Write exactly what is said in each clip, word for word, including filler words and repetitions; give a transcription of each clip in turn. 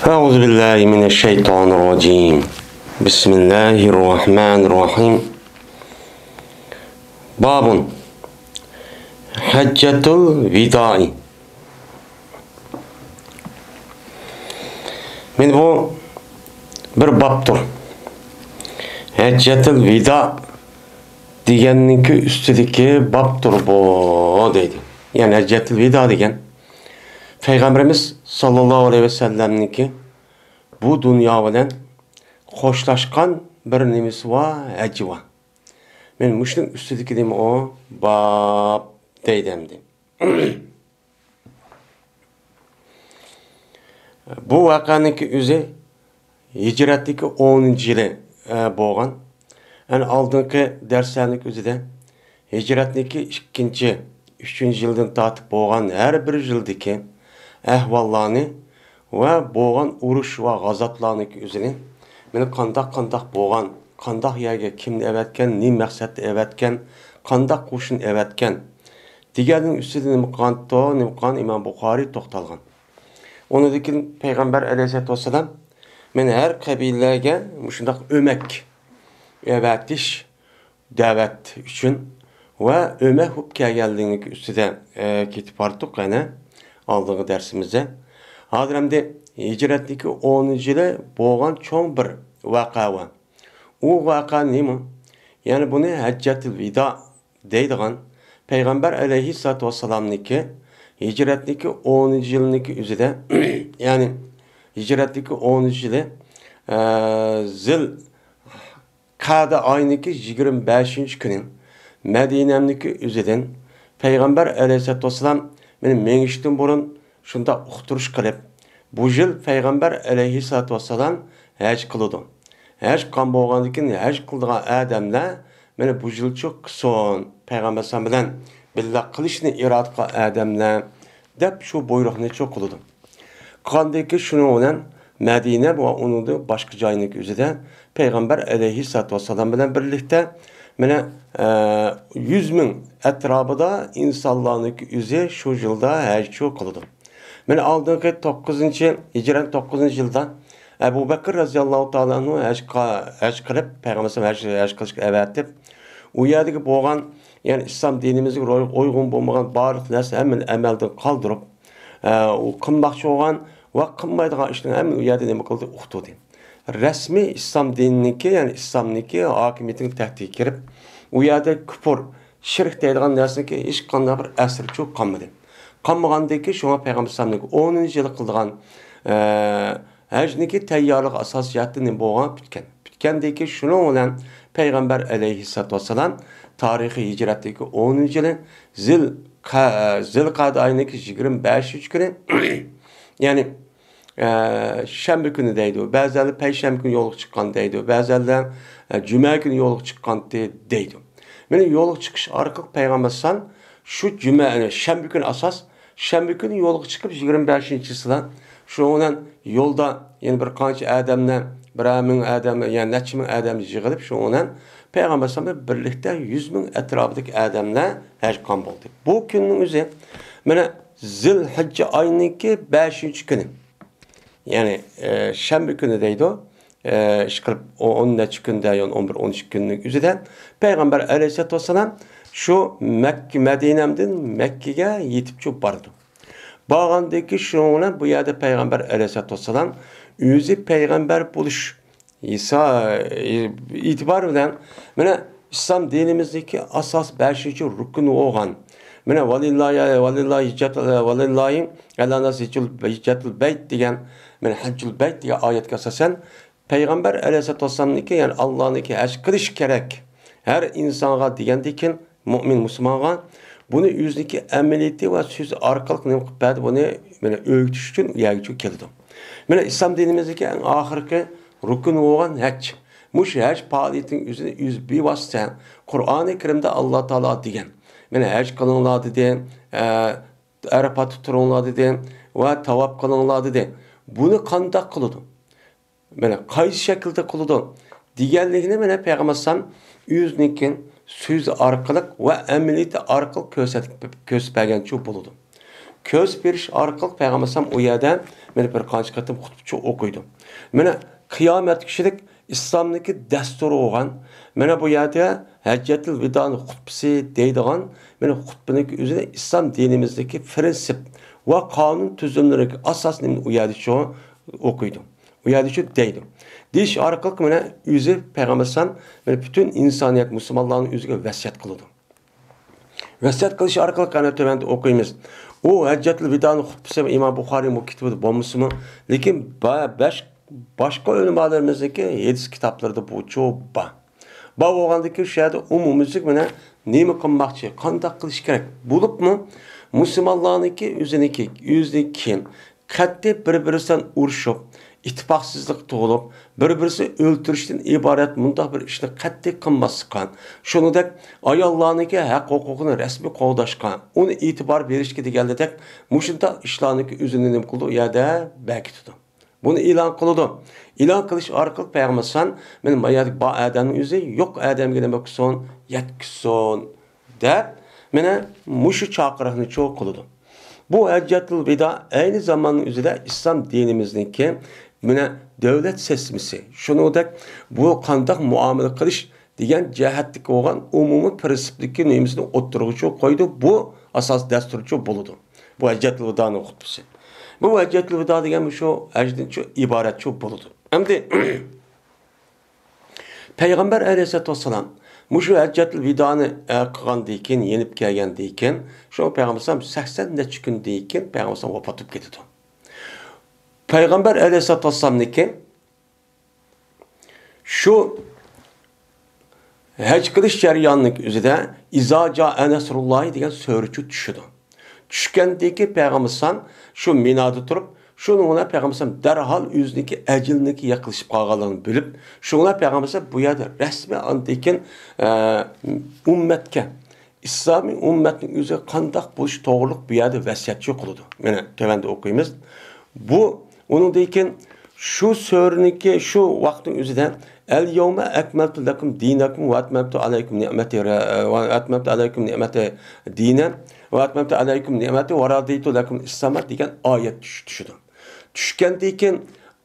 أعوذ بالله من الشيطان الرجيم. بسم الله الرحمن الرحيم. باب حجة الوداع. مانا بۇ بىر بابتۇر. ھەججەتۇل ۋىدا دېگەننىڭكى ئۈستىدىكى بابتۇر بۇ، دەيدۇ. يەنى ھەججەتۇل ۋىدا دېگەن پەيغەمبىرىمىز ساللاللاھۇ ئەلەيھى ۋەسەللەمنىڭكى بۇ دۇنيا بىلەن خوشلاشقان بىر نېمىسى بار، ھەججى بار. مانا مۇشۇنىڭ ئۈستىدىكى نېمە ئۇ؟ باب دەيدۇ ئەمدى. بۇ ۋەقەنىڭكى ئۆزى ھىجرەتتىكى ئونىنچى يىلى، ئە، بولغان. يەنى ئالدىنقى دەرسلەرنىڭكى ئۆزىدە ھىجرەتنىڭكى ئىككىنچى، ئۈچىنچى يىلدىن تارتىپ بولغان ھەر بىر يىلدىكى ئەھۋاللارنى ۋە بولغان ئۇرۇش ۋە غازاتلارنىڭكى ئۆزىنى، مانا قانداق، قانداق بولغان، قانداق يەرگە كىمنى ئەۋەتكەن، نېمە مەقسەتتە ئەۋەتكەن، قانداق قوشۇن ئەۋەتكەن دېگەننىڭ ئۈستىدە نېمە قىلغانتۇ، نېمە قىلغان ئىمام بۇخارىي توختالغان. ئۇنىڭدىن كېيىن پەيغەمبەر ئەلەيھىسسالاتۇ ۋەسسالام مانا ھەر قەبىلىلەرگە مۇشۇنداق ئۆمەك ئەۋەتىش، دەۋەت ئۈچۈن ۋە ئۆمەك بولۇپ كەلگەنلىكىنىڭ ئۈستىدە، ئە، كېتىپ باردۇق يەنە ئالدىنقى دەرسىمىزدە. ھازىر ئەمدى ھىجرەتنىڭكى ئونىنچى يىلى بولغان چوڭ بىر ۋەقە بار. ئۇ ۋەقە نېمە؟ يەنى بۇنى ھەججەتۇل ۋىدا دەيدىغان، پەيغەمبەر ئەلەيھىسسالاتۇ ۋەسسالامنىڭكى ھىجرەتنىڭكى ئونىنچى يىلىنىڭكى ئۆزىدە، يەنى ھىجرەتنىڭكى ئونىنچى يىلى، ئە، زىل قەدە ئاينىڭكى يىگىرمە بەشىنچى كۈنى مەدىنەمنىڭكى ئۆزىدىن پەيغەمبەر ئەلەيھىسسالاتۇ ۋەسسالام مېنى مېڭىشتىن بۇرۇن شۇنداق ئۇقتۇرۇش قىلىپ، بۇ يىل پەيغەمبەر ئەلەيھىسسالاتۇ ۋەسسالام ھەج قىلىدۇ. ھەج قىلغان بولغاندىكىن، ھەج قىلىدىغان ئادەملەر مانا بۇ يىلچۇ قىلسۇن، پەيغەمبەر ئەلەيھىسسالام بىلەن بىللە قىلىشنى ئىرادە قىلغان ئادەملەر، دەپ شۇ بۇيرۇقنى چوقۇلىدۇ. قىلغاندىن كېيىن شۇنىڭ بىلەن مەدىنە ۋە ئۇنىڭدىن باشقا جاينىڭ ئۆزىدە پەيغەمبەر ئەلەيھىسسالاتۇ ۋەسسالام بىلەن بىرلىكتە مانا، ئە، يۈز مىڭ ئەتراپىدا ئىنسانلارنىڭ ئۆزى شۇ يىلدا ھەجچۇ قىلىدۇ. مانا ئالدىنقى توققۇزىنچى، ھىجرەن توققۇزىنچى يىلدا ئەبۇ بەكىر رەزىياللاھۇ تائالا ئەنھۇ ھەج قا-، ھەج قىلىپ، پەيغەمبەر ھەج، ھەج قىلىشقا ئەۋەتىپ، ئۇ يەردىكى بولغان، يەنى ئىسلام دىنىمىزگە روي-، ئۇيغۇن بولمىغان بارلىق نەرسە ھەممىنى ئەمەلدىن قالدۇرۇپ، ئە، ئۇ قىلماقچى بولغان ۋە قىلمايدىغان ئىشنى ھەممىنى ئۇ يەردە نېمە قىلدى؟ ئۇقتۇردى. رەسمىي ئىسلام دىنىنىڭكى، يەنى ئىسلامنىڭكى ھاكىمىيىتىنىڭ تەختىگە كىرىپ، ئۇ يەردە كۇپۇر، شىرك دەيدىغان نەرسىنىڭكى ھېچقانداق بىر ئەسىرى چوق قالمىدى. قالمىغاندىن كېيىن شۇڭا پەيغەمبەر ئەلەيھىسسالامنىڭ ئونىنچى يىلى قىلىدىغان، ئە، ھەجنىڭكى تەييارلىق ئاساسىي جەھەتتىن نېمە بولغان؟ پۈتكەن. پۈتكەندىن كېيىن شۇنىڭ بىلەن پەيغەمبەر ئەلەيھىسسالاتۇ ۋەسسالام تارىخىي ھىجرەتتىكى ئونىنچى يىلى زىل قە-، زىل قەدە ئاينىڭكى يىگىرمە بەشىنچى كۈنى، يەنى، ئە، شەنبە كۈنى دەيدۇ، بەزىلەر پەيشەنبە كۈنى يولغا چىققان دەيدۇ، بەزىلەر، ئە، جۈمە كۈنى يولغا چىققانتى دەيدۇ. مانا يولغا چىقىش ئارقىلىق پەيغەمبەر ئەلەيھىسسالام شۇ جۈمە، يەنى شەنبە كۈنى ئاساس، شەنبە كۈنى يولغا چىقىپ، يىگىرمە بەشىنچىسىدا شۇنىڭ بىلەن يولدا يەنە بىر قانچە ئادەملەر، بىرەر مىڭ ئادەم، يەنى نەچچە مىڭ ئادەم يىغىلىپ، شۇنىڭ بىلەن پەيغەمبەر ئەلەيھىسسالام بىلەن بىرلىكتە يۈز مىڭ ئەتراپىدىكى ئادەملەر ھەج قىلغان بولدى. بۇ كۈننىڭ ئۆزى مانا زىل ھەججە ئاينىڭكى بەشىنچى كۈنى. يەنى، ئە، شەنبە كۈنى دەيدۇ. ئە، ئىشقىلىپ، ئو-، ئون نەچچە كۈندە، يەنى ئون بىر، ئون ئىككى كۈننىڭ ئۆزىدە پەيغەمبەر ئەلەيھىسسالاتۇ ۋەسسالام شۇ مەككە، مەدىنەمدىن مەككىگە يېتىپچۇ بارىدۇ. بارغاندىن كېيىن شۇنىڭ بىلەن بۇ يەردە پەيغەمبەر ئەلەيھىسسالاتۇ ۋەسسالام ئۆزى پەيغەمبەر بولۇش ھېسا-، ئېتىبارى بىلەن، مانا، ئىسلام دىنىمىزدىكى ئاساس بەشىنچى رۇكۇن بولغان، مانا، ۋەلىللاھى، ۋەلىللاھى ھىججەتۇل، ۋەلىللاھى ئەلەنناس ھىججۇل، ھىججەتۇل بەيت دېگەن، مانا، ھەججۇل بەيت دېگەن ئايەتكە ئاساسەن، پەيغەمبەر ئەلەيھىسسالاتۇ ۋەسسالامنىڭكى، يەنى ئاللانىڭكى ھەج قىلىش كېرەك ھەر ئىنسانغا دېگەندىن كېيىن، مۇئمىن مۇسۇلمانغا بۇنى ئۆزىنىڭكى ئەمەلىيىتى ۋە سۆزى ئارقىلىق نېمە قىلىپ بەردى؟ بۇنى، مانا، ئۆگىتىش ئۈچۈن ئۇ يەرگىچۇ كېلىدۇ. مانا، ئىسلام دىنىمىزدىكى ئەڭ ئاخىرقى رۇكۇن بولغان ھەج. مۇشۇ ھەج پائالىيىتىنىڭ ئۆزىنى ئۆزى بىۋاسىتە قۇرئانى كەرىمدە ئاللا تائالا دېگەن. مانا، ھەج قىلىڭلار دېدى، ئە، ئەرەپاتتا تۇرۇڭلار دېدى ۋە تاۋاپ قىلىڭلار دېدى. بۇنى قانداق قىلىدۇ؟ مانا، قايسى شەكىلدە قىلىدۇ دېگەنلىكنى، مانا، پەيغەمبەر ئەلەيھىسسالام ئۆزىنىڭكى سۆزى ئارقىلىق ۋە ئەمەلىيىتى ئارقىلىق كۆرسەتىپ، كۆرسىتىپ بەرگەنچۇ بولىدۇ. كۆرسىتىپ بېرىش ئارقىلىق پەيغەمبەر ئەلەيھىسسالام ئۇ يەردە مانا بىر قانچە قېتىم خۇتبىچە ئوقۇيدۇ. مانا قىيامەتكىچىلىك ئىسلامنىڭكى دەستۇرى بولغان، مانا بۇ يەردە ھەججەتۇل ۋىدانىڭ خۇتبىسى دەيدىغان، مانا خۇتبىنىڭكى ئۆزىدە ئىسلام دىنىمىزدىكى پىرىنسىپ ۋە قانۇن تۈزۈملىرىدىكى ئاساس نېمىنى ئۇ يەردىچۇ ئوقۇيدۇ. ئۇ يەردىچۇ دەيدۇ. دېيىش ئارقىلىق مانا ئۆزى پەيغەمبەر ئەلەيھىسسالام مانا پۈتۈن ئىنسانىيەت مۇسۇلمانلارنىڭ ئۆزىگە ۋەسىيەت قىلىدۇ. ۋەسىيەت قىلىش ئارقىلىق ئەنە تۆۋەندە ئوقۇيمىز. ئۇ ھەججەتۇل ۋىدانىڭ خۇتبىسى ئىمام بۇخارىي بۇ كىتابىدا بولمىسىمۇ، لېكىن با-، بەش-، باشقا ئۆلىمالىرىمىزنىڭكى ھەدىس كىتابلىرىدا بۇچۇ بار. بار بولغاندىكىن شۇ يەردە ئومۇميۈزلۈك مانا نېمە قىلماقچى، قانداق قىلىش كېرەك؟ بولۇپمۇ مۇسۇلمانلارنىڭكى ئۆزىنىڭكى، ئۆزىنىڭكى كەينى قەتئىي بىر-بىرسىدىن ئۇرۇشۇپ، ئىتتىپاقسىزلىق تۇغۇلۇپ، بىر-بىرسىنى ئۆلتۈرۈشتىن ئىبارەت مۇنداق بىر ئىشنى قەتئىي قىلماسلىققا، شۇنىڭدەك ئاياللارنىڭكى ھەق-ھوقۇقىنى رەسمىي قوغداشقا، ئۇنى ئېتىبار بېرىشكە دېگەنلىدەك مۇشۇنداق ئىشلارنىڭكى ئۆزىنى نېمە قىلىدۇ؟ ئۇ يەردە بەركىتىدۇ. بۇنى ئېلان قىلىدۇ. ئېلان قىلىش ئارقىلىق پەيغەمبەر ئەلەيھىسسالام، مانا ما يەردىكى بار ئادەمنىڭ ئۆزى يوق ئادەمگە نېمە قىلسۇن؟ يەتكۈزسۇن. دەپ، مانا مۇشۇ چاقىرىقنى چوڭ قىلىدۇ. بۇ ھەججەتۇل ۋىدا ئەينى زاماننىڭ ئۆزىدە ئىسلام دىنىمىزنىڭكى مانا دۆلەت سىستېمىسى، شۇنىڭدەك بۇ قانداق مۇئامىلە قىلىش دېگەن جەھەتتىكى بولغان ئومۇمىي پىرىنسىپلىكى نېمىسىنى ئوتتۇرىغىچۇ قويىدۇ. بۇ ئاساس دەستۇرچۇ بولىدۇ. بۇ ھەججەتۇل ۋىدانىڭ خۇتبىسى. بۇ ھەججەتۇل ۋىدا دېگەن مۇشۇ ھەجدىنچۇ ئىبارەتچۇ بولىدۇ. ئەمدى پەيغەمبەر ئەلەيھىسسالاتۇ ۋەسسالام مۇشۇ ھەججەتۇل ۋىدانى، ئە، قىلغاندىن كېيىن، يېنىپ كەلگەندىن كېيىن، شۇ پەيغەمبەر ئەلەيھىسسالام سەكسەن نەچچە كۈندىن كېيىن پەيغەمبەر ئەلەيھىسسالام ۋاپات بولۇپ كېتىدۇ. پەيغەمبەر ئەلەيھىسسالاتۇ ۋەسسالامنىڭكى شۇ ھەج قىلىش جەريانىنىڭ ئۆزىدە «ئىزا جائە نەسرۇللاھى» دېگەن سۈرىچۇ چۈشىدۇ. چۈشكەندىن كېيىن پەيغەمبەر ئەلەيھىسسالام شۇ مىنادا تۇرۇپ، شۇنىڭ بىلەن پەيغەمبەر ئەلەيھىسسالام دەرھال ئۆزىنىڭكى ئەجىلىنىڭكى يېقىنلىشىپ قالغانلىقىنى بىلىپ، شۇنىڭ بىلەن پەيغەمبەر ئەلەيھىسسالام بۇ يەردە رەسمىي ئاندىن كېيىن، ئە، ئۈممەتكە، ئىسلامىي ئۈممەتنىڭ ئۆزىگە قانداق بولۇش توغرۇلۇق بۇ يەردە ۋەسىيەتچۇ قىلىدۇ. مانا تۆۋەندە ئوقۇيمىز. بۇ ئۇنىڭدىن كېيىن شۇ سۈرىنىڭكى شۇ ۋاقىتنىڭ ئۆزىدە «ئەل يەۋمە ئەكمەلتۇ لەكۇم دىنەكۇم ۋە ئەتمەمتۇ ئەلەيكۇم نىئمەتى، ۋە ئەتمەمتۇ ئەلەيكۇم نىئمەتى دىنەن ۋە ئەتمەمتۇ ئەلەيكۇم نىئمەتى ۋە رەزىيتۇ لەكۇم ئىسلامە» دېگەن ئايەت چۈش-، چۈشىدۇ. چۈشكەندىن كېيىن،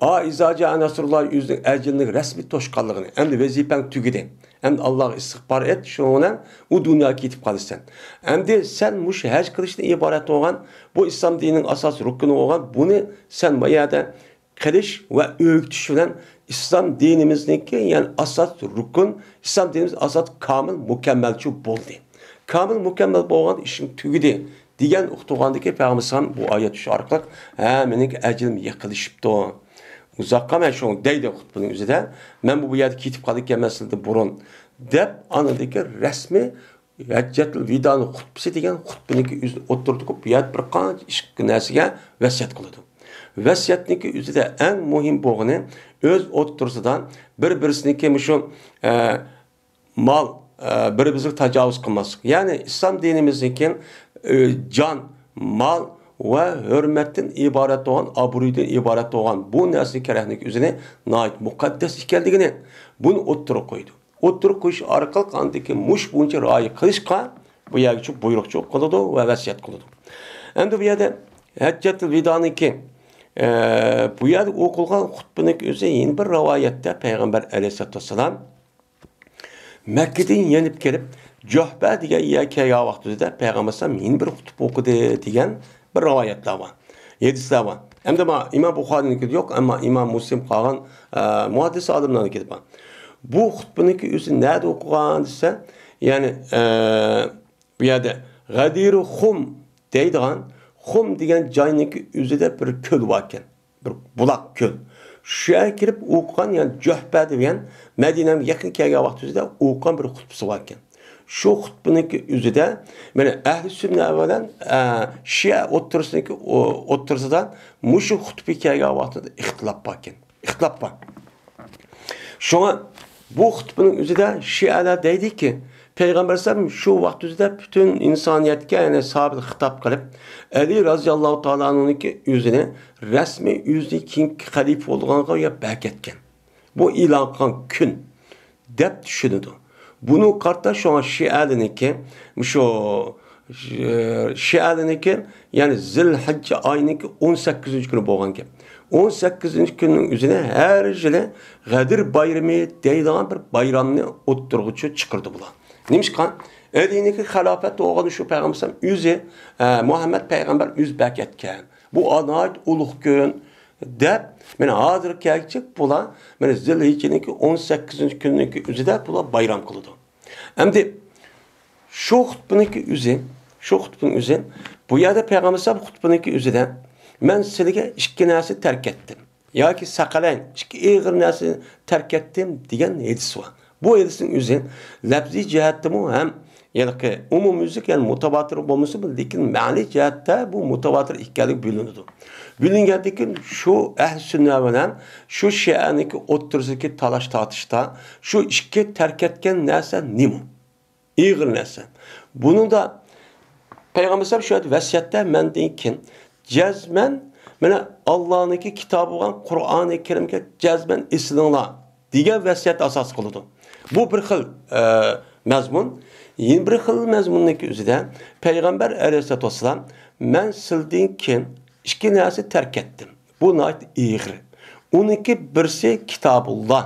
«ئا ئىزا جائە نەسرۇللاھ» ئۆزىنىڭ ئەجىلىنىڭ رەسمىي توشقانلىقىنى، ئەمدى ۋەزىپەڭ تۈگىدى، ئەمدى ئاللاغا ئىستىغپار ئېيت، شۇنىڭ بىلەن ئۇ دۇنياغا كېتىپ قالىسەن. ئەمدى سەن مۇشۇ ھەج قىلىشتىن ئىبارەت بولغان، بۇ ئىسلام دىنىنىڭ ئاساسىي رۇكنى بولغان، بۇنى سەن ما يەردە قىلىش ۋە ئۆگىتىش بىلەن ئىسلام دىنىمىزنىڭكى، يەنى ئاساس رۇكۇن، ئىسلام دىنىمىز ئاساس كامىل، مۇكەممەلچۇ بولدى. كامىل، مۇكەممەل بولغان ئىشىڭ تۈگىدى، دېگەن ئۇقتۇرغاندىن كېيىن پەيغەمبەر ئەلەيھىسسالام بۇ ئايەت چۈشۈش ئارقىلىق، «ھە، مېنىڭكى ئەجىلىم يېقىنلىشىپتۇ. ئۇزاققا مەن شۇڭا» دەيدۇ خۇتبىنىڭ ئۆزىدە. «مەن بۇ، بۇ يەردە كېتىپ قالىدىكەنمەن سىلەردىن بۇرۇن» دەپ، ئاندىن كېيىن رەسمىي ھەججەتۇل ۋىدانىڭ خۇتبىسى دېگەن خۇتبىنىڭكى ئۆزىنى ئوتتۇرىدا قويۇپ، بۇ يەردە بىر قانچە ئىش نەرسىگە ۋەسىيەت قىلىدۇ. ۋەسىيەتنىڭكى ئۆزىدە ئەڭ مۇھىم بولغىنى، ئۆز ئوتتۇرىسىدا بىر-بىرسىنىڭكى مۇشۇ، ئە، مال، ئە، بىر-بىرىگە تاجاۋۇز قىلماسلىق. يەنى ئىسلام دىنىمىزنىڭكى، ئە، جان، مال ۋە ھۆرمەتتىن ئىبارەت بولغان، ئابرۇيدىن ئىبارەت بولغان بۇ نەرسىنىڭ كېرەكلىك ئۆزىنى ناھايىتى مۇقەددەس ئىكەنلىكىنى بۇنى ئوتتۇرىغا قويىدۇ. ئوتتۇرىغا قويۇش ئارقىلىق ئاندىن كېيىن مۇشۇ بويىچە رىئايە قىلىشقا بۇ يەرگىچە بۇيرۇقچۇ قىلىدۇ ۋە ۋەسىيەت قىلىدۇ. ئەمدى بۇ يەردە ھەججەتۇل ۋىدانىڭكى، ئە، بۇ يەردە ئوقۇلغان خۇتبىنىڭكى ئۆزى يەنە بىر رىۋايەتتە پەيغەمبەر ئەلەيھىسسالاتۇ ۋەسسالام مەككىدىن يېنىپ كېلىپ، جۇھپە دېگەن يەرگە كەلگەن ۋاقتىدا پەيغەمبەر ئەلەيھىسسالام يەنە بىر خۇتبە ئوقۇدى دېگەن بىر رىۋايەتلەر بار، ھەدىسلەر بار. ئەمدى ما-، ئىمام بۇخارىنىڭكىدە يوق، ئەمما ئىمام مۇسلىم قالغان، ئە، مۇھەددىس ئالىملارنىڭكىدە بار. بۇ خۇتبىنىڭكى ئۆزى نەدە ئوقۇغان دېسە، يەنى، ئە، بۇ يەردە غەدىرۇ خۇم دەيدىغان، خۇم دېگەن جاينىڭكى ئۆزىدە بىر كۆل باركەن. بىر بۇلاق، كۆل. شۇ يەرگە كىرىپ ئوقۇغان، يەنى جۇھپە دېگەن مەدىنەگە يېقىن كەلگەن ۋاقتى ئۆزىدە ئوقۇغان بىر خۇتبىسى باركەن. شۇ خۇتبىنىڭكى ئۆزىدە، مانا، ئەھلى سۈننە بىلەن، ئە، شىئە ئوتتۇرىسىدىكى، ئو-، ئوتتۇرىسىدا مۇشۇ خۇتبە كەلگەن ۋاقتىدا ئىختىلاپ باركەن. ئىختىلاپ بار. شۇڭا بۇ خۇتبىنىڭ ئۆزىدە شىئەلەر دەيدىكى، پەيغەمبەر ئەلەيھىسسالام شۇ ۋاقىت ئۆزىدە پۈتۈن ئىنسانىيەتكە، يەنى ساھابىلەرگە خىتاب قىلىپ، ئەلى رازىياللاھۇ تائالا ئەنھۇنىڭكى ئۆزىنى رەسمىي ئۆزىنىڭ كېيىنكى خەلىپە بولىدىغانغا بەرگەتكەن. بۇ ئېلان قىلغان كۈن دەپ چۈشىنىدۇ. بۇنىڭغا قارىتا شۇڭا شىئەلەرنىڭكى مۇشۇ شىئەلىنىڭكى، يەنى زىلھىججە ئايىنىڭكى ئون سەككىزىنچى كۈنى بولغان گەپ. ئون سەككىزىنچى كۈننىڭ ئۆزىنى ھەر يىلى غەدىر بايرىمى دەيدىغان بىر بايرامنى ئوتتۇرىغا چىقىرىدۇ بۇلار. نېمىشقا؟ ئەلىنىڭكى خىلاپەت بولغان شۇ پەيغەمبەر ئۆزى، ئە، مۇھەممەد پەيغەمبەر ئۆزى بەك ئەتكەن. بۇ ناھايىتى ئۇلۇغ كۈن دەپ، مانا ھازىر كەلگۈچە بۇلار، مانا زىلھىججىنىڭكى ئون سەككىزىنچى كۈنىنىڭكى ئۆزىدە بۇلار بايرام قىلىدۇ. ئەمدى شۇ خۇتبىنىڭكى ئۆزى، شۇ خۇتبىنىڭ ئۆزى، بۇ يەردە پەيغەمبەر ئەلەيھىسسالام خۇتبىنىڭكى ئۆزىدە، «مەن سىلىگە ئىككى نەرسە تەرك ئەتتىم. ياكى سەقەلەين، ئىككى ئېغىر نەرسە تەرك ئەتتىم» دېگەن ھەدىس بار. بۇ ھەدىسنىڭ ئۆزى لەپزىي جەھەتتىمۇ ھەم، يەنى ئومۇميۈزلۈك، يەنى مۇتەۋاتىر بولمىسىمۇ، لېكىن مەنىي جەھەتتە بۇ مۇتەۋاتىر ئىكەنلىكى بىلىنىدۇ. بىلىنگەندىن كېيىن شۇ ئەھلى سۈننە بىلەن شۇ شىئەنىڭكى ئوتتۇرىسىدىكى تالاش-تارتىشتا شۇ ئىككى تەرك ئەتكەن نەرسە نېمە؟ ئېغىر نەرسە. بۇنىڭدا پەيغەمبەر ئەلەيھىسسالام شۇ ۋەسىيەتتە مەندىن كېيىن جەزمەن، مانا، ئاللانىڭكى كىتابى بولغان قۇرئانى كەرىمگە جەزمەن ئېسىلىڭلار دېگەن ۋەسىيەت ئاساس قىلىدۇ. بۇ بىر خىل، ئە، مەزمۇن. يەنە بىر خىل مەزمۇننىڭكى ئۆزىدە پەيغەمبەر ئەلەيھىسسالاتۇ ۋەسسالام، «مەن سىلدىن كېيىن ئىككى نەرسە تەرك ئەتتىم. بۇ ناھايىتى ئېغىر. ئۇنىڭكى بىرسى كىتابۇللا،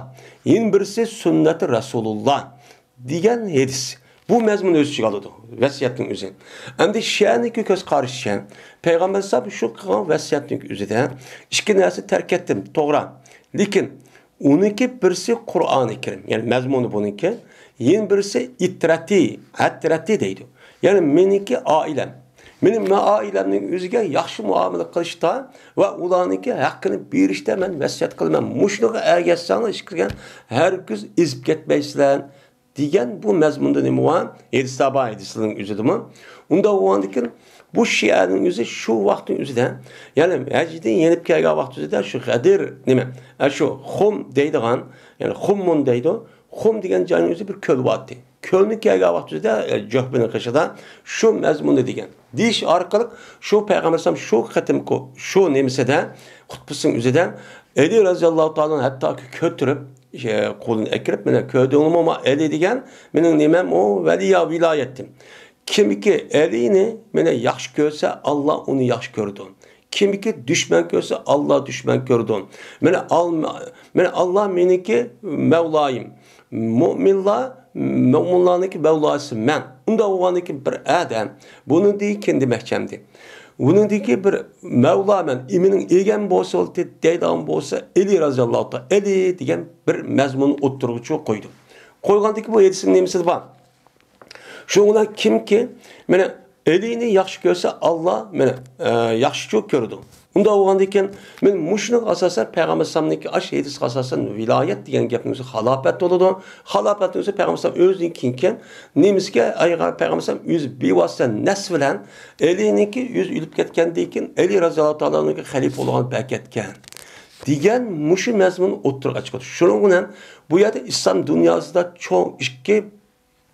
يەنە بىرسى سۈننەتى رەسۇلۇللا» دېگەن ھەدىس. بۇ مەزمۇننى ئۆز ئىچىگە ئالىدۇ، ۋەسىيەتنىڭ ئۆزى. ئەمدى شىئەنىڭكى كۆز قارىشىچە، پەيغەمبەر ئەلەيھىسسالام شۇ قىلغان ۋەسىيەتنىڭ ئۆزىدە، «ئىككى نەرسە تەرك ئەتتىم، توغرا. لېكىن ئۇنىڭكى بىرسى قۇرئانى كەرىم»، يەنى مەزمۇنى بۇنىڭكى، يەنە بىرسى «ئىترەتى، ئەترەتى» دەيدۇ. يەنى مېنىڭكى ئائىلەم. مېنىڭ ئائىلەمنىڭ ئۆزىگە ياخشى مۇئامىلە قىلىشتا ۋە ئۇلارنىڭكى ھەققىنى بېرىشتە مەن ۋەسىيەت قىلىمەن. مۇشۇنىڭغا ئەگەشسەڭلار، ئىككىگە ھەرگىز ئېزىپ كەتمەيسىلەر. دېگەن بۇ مەزمۇندا نېمە بار؟ ھەدىسلەر بار، ھەدىسلەرنىڭ ئۆزىدىمۇ. ئۇنداق بولغاندىكىن، بۇ شىئەنىڭ ئۆزى شۇ ۋاقىتنىڭ ئۆزىدە، يەنى ھەجدىن يېنىپ كەلگەن ۋاقىت ئۆزىدە شۇ غەدىر، نېمە، ئە، شۇ خۇم دەيدىغان، يەنى خۇممۇن دەيدۇ. خۇم دېگەن جاينىڭ ئۆزى بىر كۆل بارتى. كۆلنى كەلگەن ۋاقىت ئۆزىدە، ئە، جۆھپىنىڭ قېشىدا شۇ مەزمۇندا دېگەن. دېيىش ئارقىلىق شۇ پەيغەمبەر ئەلەيھىسسالام شۇ قېتىمقى شۇ نېمىسىدە، خۇتبىسىنىڭ ئۆزىدە ئەلى رەزىياللاھۇ تائالا ھەتتاكى كۆتۈرۈپ، ئىشە، قولىنى ئەكىرىپ، «مانا كۆردۈڭلىمۇ، ما ئەلى دېگەن مېنىڭ نېمەم ئۇ، ۋەلىيا ۋىلايەتتىن. كىمكى ئەلىنى، مانا، ياخشى كۆرسە، ئاللا ئۇنى ياخشى كۆرىدۇ. كىمكى دۈشمەن كۆرسە، ئاللا دۈشمەن كۆرىدۇ. مانا، ئال-، مانا، ئاللا مېنىڭكى مەۋلايىم. مۆمىنلار، مۆمىنلارنىڭكى مەۋلاسى مەن. ئۇنداق بولغاندىكىن بىر ئادەم بۇنىڭدىن كېيىن دېمەكچى ئەمدى. بۇنىڭدىكى بىر مەۋلا مەن، مېنىڭ ئىگەم بولسا بولدى دەيدىغان بولسا، ئەلى رەزىياللاھۇ تائالا، ئەلى دېگەن بىر مەزمۇننى ئوتتۇرىغا چىقىپ قويدى. قويغاندىكىن بۇ ھەدىسنىڭ نېمىسىدە بار؟ شۇنىڭ بىلەن كىمكى، مانا، ئەلىنى ياخشى كۆرسە، ئاللا، مانا، ئە، ياخشىچۇ كۆرىدۇ. ئۇنداق بولغاندىكىن، مانا، مۇشۇنىڭغا ئاساسەن، پەيغەمبەر ئەلەيھىسسالامنىڭكى ئاش ھەدىسىگە ئاساسەن، ۋىلايەت دېگەن گەپنىڭ ئۆزى خىلاپەت بولىدۇ. خىلاپەتنىڭ ئۆزى پەيغەمبەر ئەلەيھىسسالام ئۆزىنىڭ كېيىن كېيىن نېمىسىگە ئايغا-، پەيغەمبەر ئەلەيھىسسالام ئۆزى بىۋاسىتە نەس بىلەن ئەلىنىڭكى ئۆزى ئۆلۈپ كەتكەندىن كېيىن، ئەلى رەزىياللاھۇ تائالانىڭكى خەلىپە بولغان بەرىكەتكەن دېگەن مۇشۇ مەزمۇننى ئوتتۇرىغا چىقىدۇ. شۇنىڭ بىلەن بۇ يەردە ئىسلام دۇنياسىدا چوڭ ئىككى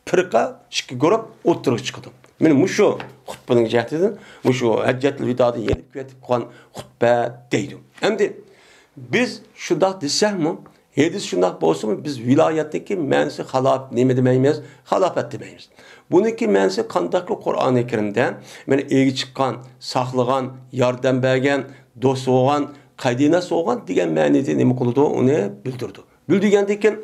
پىرقە، ئىككى گۇرۇپ ئوتتۇرىغا چىقىدۇ. مانا مۇشۇ خۇتبىنىڭ جەھىتىدىن، مۇشۇ ھەججەتۇل ۋىدادىن يېنىپ كېتىپ قالغان خۇتبە دەيدۇ. ئەمدى بىز شۇنداق دېسەكمۇ، ھەدىس شۇنداق بولسىمۇ، بىز ۋىلايەتنىڭكى مەنىسى خىلاپ نېمە دېمەيمىز؟ خىلاپەت دېمەيمىز. بۇنىڭكى مەنىسى قانداقكى قۇرئانى كەرىمدە، مانا، ئىگە چىققان، ساقلىغان، ياردەم بەرگەن، دوست بولغان، قەرىنەس بولغان دېگەن مەنىدە نېمە قىلىدۇ؟ ئۇنى بىلدۈرىدۇ. بىلدۈرگەندىن كېيىن،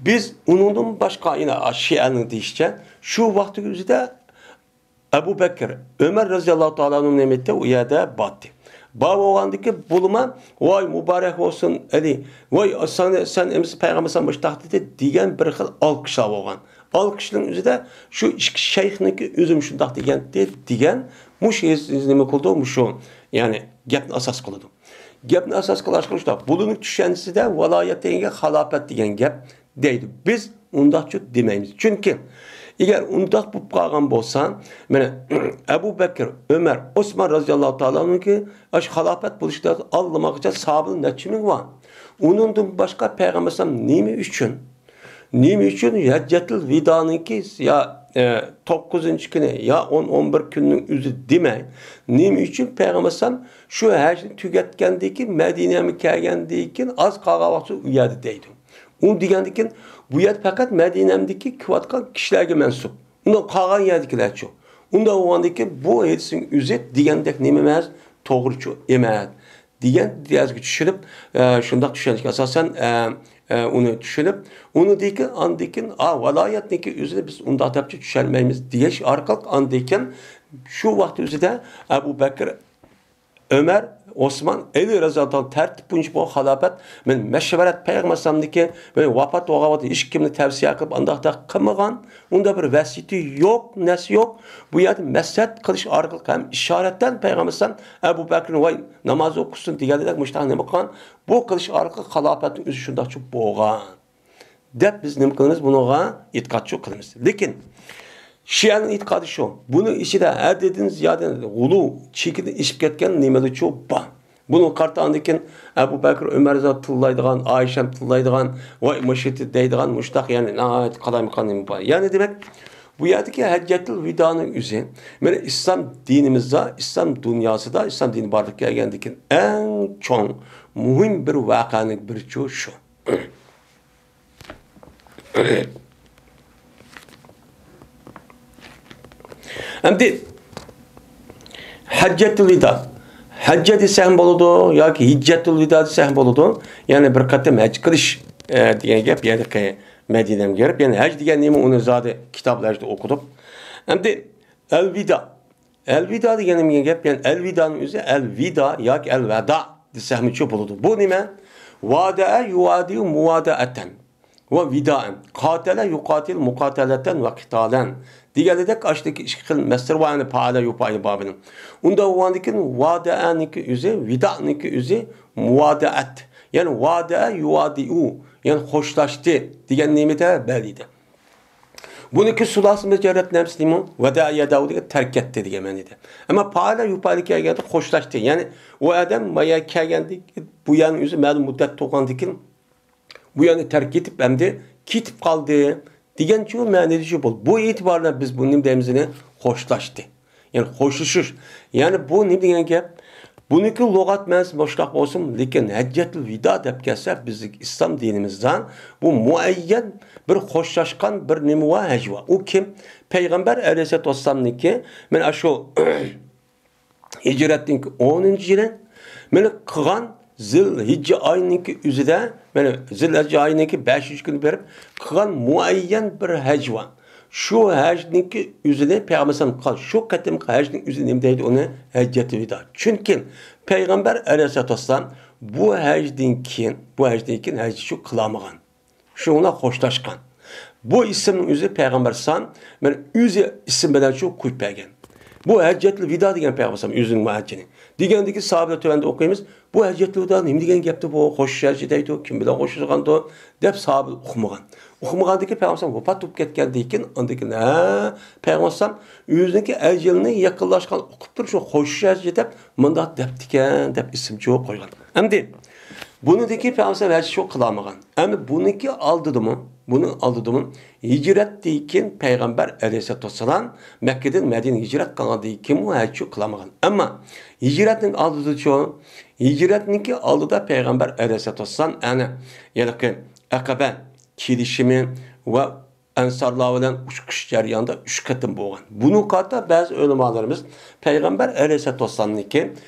بىز ئۇنىڭدىن باشقا، يەنە شىئەنىڭ دېيىشىچە، شۇ ۋاقىتنىڭ ئۆزىدە ئەبۇ بەكىر، ئۆمەر رەزىياللاھۇ تائالا ئەنھۇ نېمە ئېيتتى؟ ئۇ يەردە بارتى. بار بولغاندىكى بولما، «ۋاي، مۇبارەك بولسۇن، ئەلى! ۋاي، ساڭا، سەن ئەمىسە پەيغەمبەر سەن مۇشۇنداق دېدى» دېگەن بىر خىل ئالقىشلار بولغان. ئالقىشنىڭ ئۆزىدە شۇ ئىككى شەيخنىڭكى ئۆزىمۇ شۇنداق دېگەنتى دېگەن مۇشۇ ھەدىس نېمە قىلىدۇ؟ مۇشۇ، يەنى گەپنى ئاساس قىلىدۇ. گەپنى ئاساس قىلىش قىلىشتا، بۇلارنىڭ چۈشەنچىسىدە ۋىلايەت دېگەنگە خىلاپەت دېگەن گەپ دەيدۇ. بىز ئۇنداقچۇ دېمەيمىز. چۈنكى ئەگەر ئۇنداق بولۇپ قالغان بولسا، مانا، ئەبۇ بەكىر، ئۆمەر، ئوسمان رەزىياللاھۇ تائالانىڭكى ئاشۇ خىلاپەت بولۇشىدا ئاللىماغىچە ساھابىلەر نەچچە مىڭ بار. ئۇنىڭدىن باشقا پەيغەمبەر ئەلەيھىسسالام نېمە ئۈچۈن، نېمە ئۈچۈن ھەججەتۇل ۋىدانىڭكى يا، ئە، توققۇزىنچى كۈنى يا ئون، ئون بىر كۈننىڭ ئۆزى دېمەي، نېمە ئۈچۈن پەيغەمبەر ئەلەيھىسسالام شۇ ھەجنى تۈگەتكەندىن كېيىن، مەدىنەگە كەلگەندىن كېيىن ئاز قالغان ۋاقتىدا ئۇ يەردە دەيدۇ. ئۇنى دېگەندىن كېيىن، بۇ يەر پەقەت مەدىنەمدىكى كېلىۋاتقان كىشىلەرگە مەنسۇپ. ئۇنداق قالغان يەردىكىلەرچۇ؟ ئۇنداق بولغاندىكىن بۇ ھەدىسنىڭ ئۆزى دېگەندەك نېمە ئەمەس، توغرىچۇ ئەمەس دېگەن دەرسكە چۈشىنىپ، ئە، شۇنداق چۈشەنچىگە ئاساسەن، ئە، ئە، ئۇنى چۈشىنىپ، ئۇنىڭدىن كېيىن، ئاندىن كېيىن، ئا، ۋىلايەتنىڭكى ئۆزىنى بىز ئۇنداق دەپچۇ چۈشەنمەيمىز دېيىش ئارقىلىق، ئاندىن كېيىن شۇ ۋاقىت ئۆزىدە ئەبۇ بەكرى، ئۆمەر، ئوسمان، ئەلى رەزىياللاھۇ تەئالا تەرتىپ بويىچە بولغان خىلاپەت، مەن مەشۋەرەت پەيغەمبەرلىكى، مەن ۋاپات بولغان ۋاقىتتا ھېچكىمنى تەۋسىيە قىلىپ، ئانداق قىلمىغان، ئۇنداق بىر ۋەسىيىتى يوق، نەسى يوق. بۇ يەردە مەسلىھەت قىلىش ئارقىلىق ھەم ئىشارەتەن پەيغەمبەر ئەلەيھىسسالام ئەبۇ بەكرىنى ۋاي ناماز ئوقۇسۇن دېگەندەك مۇشۇنداق نېمە قىلغان، بۇ قىلىش ئارقىلىق خىلاپەتنىڭ ئۆزى شۇنداقچە بولغان. دەپ بىز نېمە قىلىمىز؟ بۇنىڭغا ئېتىقادچۇ قىلىمىز. لېكىن شىئەنىڭ ئېتىقادى شۇ. بۇنىڭ ئىچىدە ھەددىدىن زىيادە غۇلۇ، چېكىدىن ئېشىپ كەتكەن نېمىلىچۇ بار. بۇنىڭغا قارىتا ئاندىن كېيىن ئەبۇ بەكرى، ئۆمەر رەزىياللاھۇ تىللايدىغان، ئائىشەم تىللايدىغان، ۋاي مۇشۇ دەيدىغان مۇشۇنداق، يەنى ناھايىتى قالايمىقان نېمە بار. يەنى دېمەك، بۇ يەردىكى ھەججەتۇل ۋىدانىڭ ئۆزى، مانا ئىسلام دىنىمىزدا، ئىسلام دۇنياسىدا، ئىسلام دىنى بارلىققا كەلگەندىن كېيىن ئەڭ چوڭ، مۇھىم بىر ۋەقەنىڭ بىرىچۇ شۇ. ئەمدى ھەججەتۇل ۋىدا. ھەججە دېسەم بولىدۇ ياكى ھىججەتۇل ۋىدا دېسەم بولىدۇ. يەنى بىر قېتىم ھەج قىلىش، ئە، دېگەن گەپ، يەنى قى-، مەدىنەمگە كىرىپ، يەنى ھەج دېگەن نېمە، ئۇنى زادى كىتابلاردا ئوقۇدۇق. ئەمدى ئەل ۋىدا. ئەلۋىدا دېگەن نېمە گەپ؟ يەنى ئەلۋىدانىڭ ئۆزى ئەلۋىدا ياكى ئەلۋەدا دېسەكمۇچۇ بولىدۇ. بۇ نېمە؟ ۋادەئە يۇۋادىئۇ مۇۋادەئەتەن ۋە ۋىدائەن. قاتەلە يۇقاتىل مۇقاتەلەتەن ۋە قىتالەن. دېگەندەك ئاشتىكى ئىككى خىل مەسدىرى بار، يەنى پائالە يۇپائىل بابىنىڭ. ئۇنداق بولغاندىكىن ۋادەئەنىڭكى ئۆزى، ۋىدانىڭكى ئۆزى مۇۋادەئەت. يەنى ۋادەئە يۇۋادىئۇ، يەنى خوشلاشتى دېگەن نېمىدە بەلگىدە. بۇنىڭكى سۇلاسى مۇجەررەت نەمسى نېمە؟ ۋەدەئە يەدەئۇ دېگەن تەرك ئەتتى دېگەن مەنىدە. ئەمما پائالە يۇپائىلگە كەلگەندە خوشلاشتى. يەنى ئۇ ئادەم ما يەرگە كەلگەندىن كېيىن، بۇ يەرنىڭ ئۆزى مەلۇم مۇددەت تۇرغاندىن كېيىن، بۇ يەرنى تەرك ئېتىپ، ئەمدى كېتىپ قالدى دېگەنچۇ مەنىدىچۇ بولدى. بۇ ئېتىبار بىلەن بىز بۇنى نېمە دەيمىز؟ يەنى خوشلاشتى. يەنى خوشلىشىش. يەنى بۇ نېمە دېگەن گەپ؟ بۇنىڭكى لۇغەت مەنىسى مۇشۇنداق بولسىمۇ، لېكىن ھەججەتۇل ۋىدا دەپ كەلسە، بىزنىڭ ئىسلام دىنىمىزدا بۇ مۇئەييەن بىر خوشلاشقان بىر نېمە بار، ھەج بار. ئۇ كىم؟ پەيغەمبەر ئەلەيھىسسالاتۇ ۋەسسالامنىڭكى، مانا شۇ ھىجرەتنىڭكى ئونىنچى يىلى، مانا قىلغان زىلھىججە ئايىنىڭكى ئۆزىدە، مانا زىلھىججە ئايىنىڭكى بەشىنچى كۈنى بېرىپ قىلغان مۇئەييەن بىر ھەج بار. شۇ ھەجنىڭكى ئۆزىنى پەيغەمبەر ئەلەيھىسسالام قىلغان شۇ قېتىمقى ھەجنىڭ ئۆزىنى نېمە دەيدۇ؟ ئۇنى ھەججەتۇل ۋىدا. چۈنكى پەيغەمبەر ئەلەيھىسسالاتۇ ۋەسسالام بۇ ھەجدىن كېيىن، بۇ ھەجدىن كېيىن ھەج شۇ قىلالمىغان. شۇنىڭ بىلەن خوشلاشقان. بۇ ئىسىمنىڭ ئۆزى پەيغەمبەر ئەلەيھىسسالام مانا ئۆزى ئىسىم بىلەن شۇ قويۇپ بەرگەن. بۇ ھەججەتۇل ۋىدا دېگەن پەيغەمبەر ئەلەيھىسسالام ئۆزىنىڭ ھەججىنى. دېگەندىكى ساھابىلەر تۆۋەندە ئوقۇيمىز. بۇ ھەججەتۇل ۋىدا نېمە دېگەن گەپتۇ بۇ؟ خوشلىشىش ھەججى دەيدۇ، كىم بىلەن خوشلاشقاندۇ؟ دەپ ساھابىلەر ئۇقمىغان. ئۇقمىغاندىكى پەيغەمبەر ئەلەيھىسسالام ۋاپات بولۇپ كەتكەندىن كېيىن، ئاندىن كېيىن، ھە، پەيغەمبەر ئەلەيھىسسالام ئۆزىنىڭكى ئەجىلىنى يېقىنلاشقان ئۇقۇپ تۇرۇپ، شۇ خوشلىشىش ھەججى دەپ مۇنداق دەپتىكەن، دەپ ئىسىمچۇ قويغان. ئەمدى بۇنىڭدىكى پەيغەمبەر ھەج شۇ قىلالمىغان. ئەمدى بۇنىڭكى ئالدىدىمۇ، بۇنىڭ ئالدىدىمۇ ھىجرەتتىن كېيىن پەيغەمبەر ئەلەيھىسسالاتۇ ۋەسسالام مەككىدىن مەدىنىگە ھىجرەت قىلغاندىن كېيىنمۇ ھەج شۇ قىلالمىغان. ئەمما ھىجرەتنىڭ ئالدىدىچۇ، ھىجرەتنىڭكى ئالدىدا پەيغەمبەر ئەلەيھىسسالاتۇ ۋەسسالام ئەنە ھېلىقى ئەقەبە كېلىشىمى ۋە ئەنسارلار بىلەن ئۇچۇش جەريانىدا ئۈچ قېتىم بولغان. بۇنىڭغا قارىتا بەزى ئۆلىمالىرىمىز پەيغەمبەر ئەلەيھىسسالاتۇ ۋەسسالامنىڭكى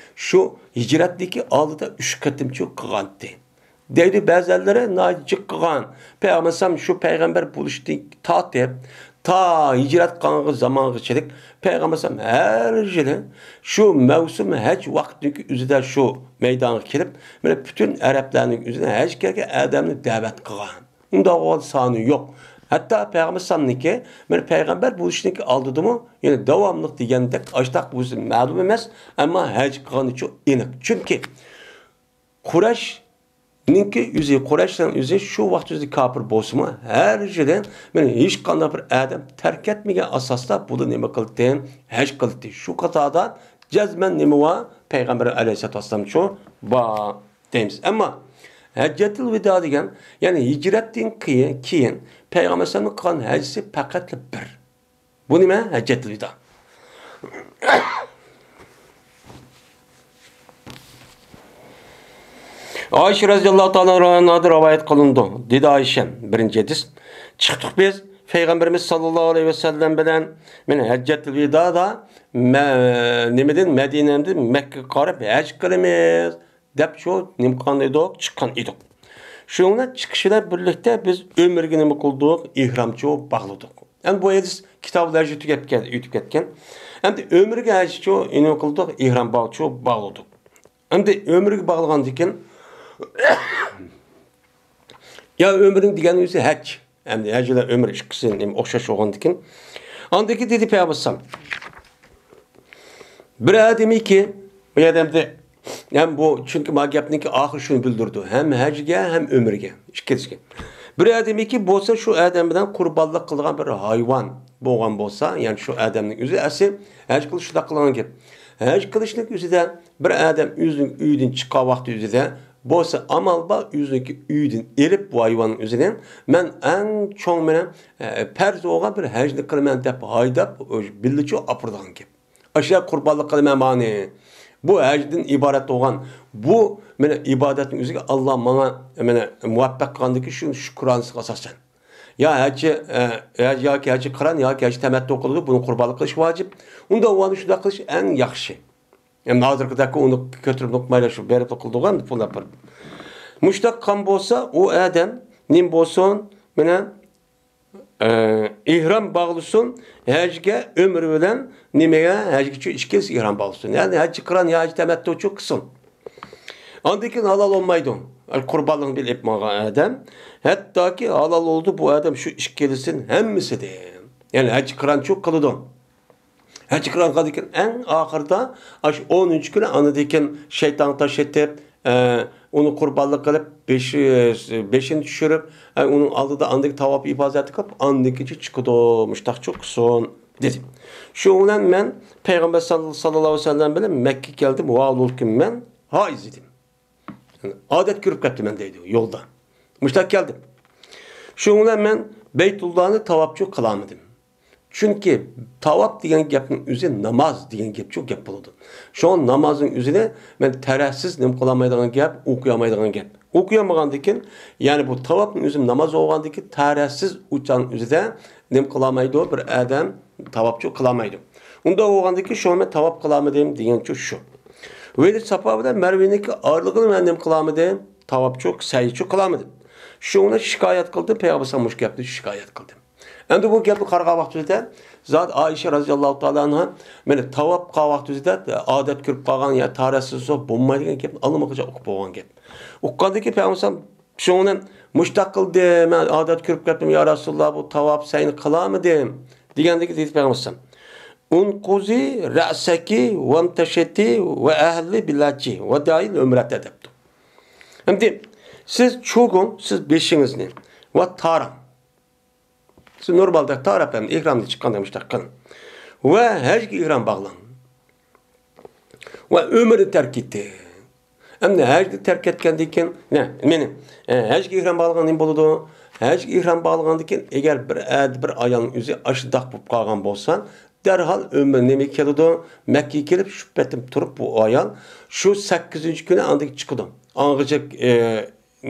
شۇ ھىجرەتتىكى ئالدىدا ئۈچ قېتىمچۇ قىلغانتى دەيدۇ. بەزىلەرلىرى ناھايىتى جىق قىلغان. پەيغەمبەر ئەلەيھىسسالام شۇ پەيغەمبەر بولۇشتىن تارتىپ تا ھىجرەت قىلغانغا زامانغىچىلىك پەيغەمبەر ئەلەيھىسسالام ھەر يىلى شۇ مەۋسۇم ھەج ۋاقتىنىڭكى ئۆزىدە شۇ مەيدانغا كېلىپ، مانا پۈتۈن ئەرەبلەرنىڭ ئۆزىدە ھەج كەلگەن ئادەمنى دەۋەت قىلغان. ئۇنداق بولغان سانى يوق. ھەتتا پەيغەمبەر ئەلەيھىسسالامنىڭكى، مانا پەيغەمبەر بولۇشنىڭكى ئالدىدىمۇ، يەنى داۋاملىق دېگەندەك، ئاشتاق بولسا مەلۇم ئەمەس، ئەمما ھەج قىلغىنىچۇ ئېنىق. چۈنكى قۇرەيشنىڭكى ئۆزى، قۇرەيشنىڭ ئۆزى شۇ ۋاقىت ئۆزى كاپىر بولسىمۇ، ھەر يىلى مانا ھېچقانداق بىر ئادەم تەرك ئەتمىگەن ئاساستا بۇلار نېمە قىلدى؟ ھەج قىلدى. شۇ قاتاردا جەزمەن نېمە بار؟ پەيغەمبەر ئەلەيھىسسالاتۇ ۋەسسالامچۇ بار دەيمىز. ئەمما ھەججەتۇل ۋىدا دېگەن، يەنى ھىجرەتتىن كېيىن، كېيىن پەيغەمبەر ئەلەيھىسسالامنىڭ قىلغان ھەججىسى پەقەتلا بىر. بۇ نېمە؟ ھەججەتۇل ۋىدا. ئائىشە رەزىياللاھۇ تائالا ئەنھادىن رىۋايەت قىلىنىدۇ. دېدى ئائىشە، بىرىنچى ھەدىس، چىقتۇق بىز، پەيغەمبىرىمىز ساللاللاھۇ ئەلەيھى ۋەسەللەم بىلەن مانا ھەججەتۇل ۋىدادا مە-، نېمىدىن، مەدىنەدىن مەككىگە قاراپ ھەج قىلىمىز دەپ شۇ نېمە قىلغان ئىدۇق؟ چىققان ئىدۇق. شۇنىڭ بىلەن چىقىش بىلەن بىرلىكتە بىز ئۆمرىگە نېمە قىلدۇق؟ ئېھرامچۇ باغلىدۇق. ئەمدى بۇ ھەدىس كىتابۇل ھەجدە تۈگەپ كەت-، ئۆتۈپ كەتكەن. ئەمدى ئۆمرىگە ھەجچۇ نېمە قىلدۇق؟ ئېھرام باغچۇ باغلىدۇق. ئەمدى ئۆمرىگە باغلىغاندىكىن، يا ئۆمرىنىڭ دېگەننىڭ ئۆزى ھەج. ئەمدى ھەج بىلەن ئۆمرە ئىككىسى نېمە ئوخشاش بولغاندىكىن. ئاندىكى دېدى پەيغەمبەر، بىر ئادەمكى، بۇ ئادەمدە، ھەم بۇ، چۈنكى ما گەپنىڭكى ئاخىرى شۇنى بىلدۈرىدۇ. ھەم ھەجگە، ھەم ئۆمرىگە. ئىككىسىگە. بىر ئادەمكى بولسا شۇ ئادەم بىلەن قۇربانلىق قىلىدىغان بىر ھايۋان بولغان بولسا، يەنى شۇ ئادەمنىڭ ئۆزى ئەسلى ھەج قىلىش شۇنداق قىلغان گەپ. ھەج قىلىشنىڭ ئۆزىدە بىر ئادەم ئۆزىنىڭ ئۆيىدىن چىققان ۋاقتى ئۆزىدە بولسا ئامال بار، ئۆزىنىڭكى ئۆيىدىن ئېلىپ بۇ ھايۋاننىڭ ئۆزىنى مەن ئەڭ چوڭ مېنىڭ، ئە، پەرز بولغان بىر ھەجنى قىلىمەن دەپ ھايداپ، بىللىچۇ ئاپىرىدىغان گەپ. ئاشۇ يەر قۇربانلىق قىلىمەن مانى. بۇ ھەجدىن ئىبارەت بولغان بۇ مېنىڭ ئىبادەتنىڭ ئۆزىگە ئاللا ماڭا مېنى مۇۋەپپەق قىلغاندىكى شۇ شۈكرانىسىغا ئاساسەن. يا ھەجى، ئە، ھەج-، ياكى ھەجى قىران ياكى ھەجى تەمەتتۇ قىلىدۇ، بۇنى قۇربانلىق قىلىش ۋاجىپ. ئۇنداق بولغاندا شۇنداق قىلىش ئەڭ ياخشى. ئەمدى ھازىرقىدەك ئۇنى كۆتۈرۈپ نۇقمايلا شۇ بېرىپ قىلدۇق ئەمدى پۇل ئاپىرىپ. مۇشتاق قان بولسا، ئۇ ئادەم نېمە بولسۇن، مانا، ئە، ئېھرام باغلىسۇن، ھەجگە ئۆمرە بىلەن نېمىگە، ھەجگىچۇ ئىككىلىسى ئېھرام باغلىسۇن. يەنى ھەجى قىران يا ھەجى تەمەتتۇچۇ قىلسۇن. ئاندىن كېيىن ھالال بولمايدۇ. قۇربانلىقنى بىلىپ ماڭغان ئادەم. ھەتتاكى ھالال بولىدۇ بۇ ئادەم شۇ ئىككىلىسىنىڭ ھەممىسىدىن. يەنى ھەجى قىرانچۇ قىلىدۇ. ھەج قىلغاندىن كېيىن ئەڭ ئاخىرىدا، ئاشۇ ئونىنچى كۈنى ئاندىن كېيىن شەيتانغا تاش ئېتىپ، ئە، ئۇنى قۇربانلىق قىلىپ، بېشى، بېشىنى چۈشۈرۈپ، ئە، ئۇنىڭ ئالدىدا ئاندىن كېيىن تاۋاپ ئىپازەتى قىلىپ، ئاندىن كېيىن چىقىدۇ، مۇشتاقچۇ قىلسۇن، دېدى. شۇ بىلەن مەن پەيغەمبەر ساللاللاھۇ ئەلەيھى ۋەسەللەم بىلەن مەككىگە كەلدىم، ۋاھالۇلكىن مەن ھايز ئىدىم. ئادەت كۆرۈپ كەپتىمەن دەيدۇ، يولدا. مۇشتاق كەلدىم. شۇنىڭ بىلەن مەن بەيتۇللانى تاۋاپچۇ قىلالمىدىم. چۈنكى تاۋاپ دېگەن گەپنىڭ ئۆزى ناماز دېگەن گەپچۇ گەپ بولىدۇ. شۇڭا نامازنىڭ ئۆزىنى مەن تەرەتسىز نېمە قىلالمايدىغان گەپ، ئوقۇيالمايدىغان گەپ. ئوقۇيالمىغاندىكىن، يەنى بۇ تاۋاپنىڭ ئۆزى ناماز بولغاندىكىن تەرەتسىز ئۇچان ئۆزىدە نېمە قىلالمايدۇ؟ بىر ئادەم تاۋاپچۇ قىلالمايدۇ. ئۇنداق بولغاندىكىن شۇڭا مەن تاۋاپ قىلالمىدىم دېگەنچۇ شۇ. ۋەيدۇ ساپا بىلەن مەرۋىنىڭكى ئارىلىقىنى مەن نېمە قىلالمىدىم؟ تاۋاپچۇ، سەيچۇ قىلالمىدىم. شۇڭا شىكايەت قىلدىم، پەيغەمبەر مۇشۇ گەپنى شىكايەت قىلدىم. ئەمدى بۇ گەپنى قارىغان ۋاقتىمىزدا، زات ئائىشە رازىياللاھۇ تائالا ئەنھا، مانا تاۋاپ قىلغان ۋاقتىمىزدا ئادەت كۆرۈپ قالغان يا تارەتسىز بولمايدىغان گەپنى ئاللىماقىچە ئۇقۇپ بولغان گەپ. ئۇققاندىن كېيىن پەيغەمبەر شۇنى مۇشتاق قىلدى، مەن ئادەت كۆرۈپ كەتتىم، يا رەسۇلاللا، بۇ تاۋاپ سەينى قىلالمىدىم، دېگەندىكى دېدى پەيغەمبەر، ئۇنقۇزى رەسەكى ۋەمتەشەتى ۋە ئەھلى بىلەجى ۋە دائىل ئۆمرەتە دەپتۇ. ئەمدى سىز چوگۇڭ، سىز بېشىڭىزنى ۋە تاراڭ. سىز نورمالدا تاراپ ھەم ئېھرامدىن چىققاندا مۇشتاق قىلىڭ. ۋە ھەجگە ئېھرام باغلاڭ. ۋە ئۆمرىنى تەرك ئېتىڭ. ئەمدى ھەجنى تەرك ئەتكەندىن كېيىن، نە، مېنى، ئە، ھەجگە ئېھرام باغلىغان نېمە بولىدۇ؟ ھەجگە ئېھرام باغلىغاندىن كېيىن، ئەگەر بىر ئەر، بىر ئايالنىڭ ئۆزى ئاشۇنداق بولۇپ قالغان بولسا، دەرھال ئۆمرە نېمە كېلىدۇ؟ مەككىگە كېلىپ، شۇ پېتىم تۇرۇپ بۇ ئايال شۇ سەككىزىنچى كۈنى ئاندىن چىقىدۇ. ئاڭغىچە، ئە،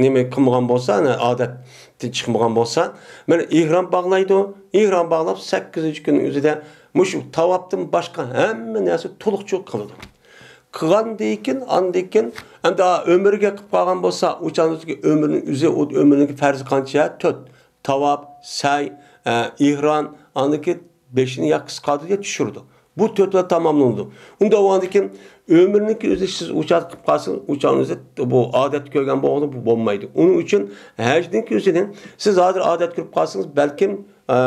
نېمە قىلمىغان بولسا، ئەنە ئادەتتىن چىقمىغان بولسا، مانا ئېھرام باغلايدۇ. ئېھرام باغلاپ، سەككىزىنچى كۈننىڭ ئۆزىدە مۇشۇ تاۋاپتىن باشقا ھەممە نەرسە تولۇقچە قىلىدۇ. قىلغاندىن كېيىن، ئاندىن كېيىن، ئەمدى ئۆمرىگە قىلىپ قالغان بولسا، ئۇ چاغدىكى ئۆمرىنىڭ ئۆزى، ئۇ ئۆمرىنىڭ پەرزى قانچە؟ تۆت. تاۋاپ، سەي، ئە، ئېھرام، ئاندىن كېيىن بېشىنى يا قىسقارتىدۇ يا چۈشۈرىدۇ. بۇ تۆتلا تاماملىنىدۇ. ئۇنداق بولغاندىن كېيىن ئۆمرىنىڭكى ئۆزى سىز ئۇچار قىلىپ قالسىڭىز، ئۇچارنىڭ ئۆزى بۇ ئادەتتە كۆرگەن بولغىنى بۇ بولمايدۇ. ئۇنىڭ ئۈچۈن ھەجنىڭكى ئۆزىنى سىز ھازىر ئادەت كۆرۈپ قالسىڭىز، بەلكىم، ئە،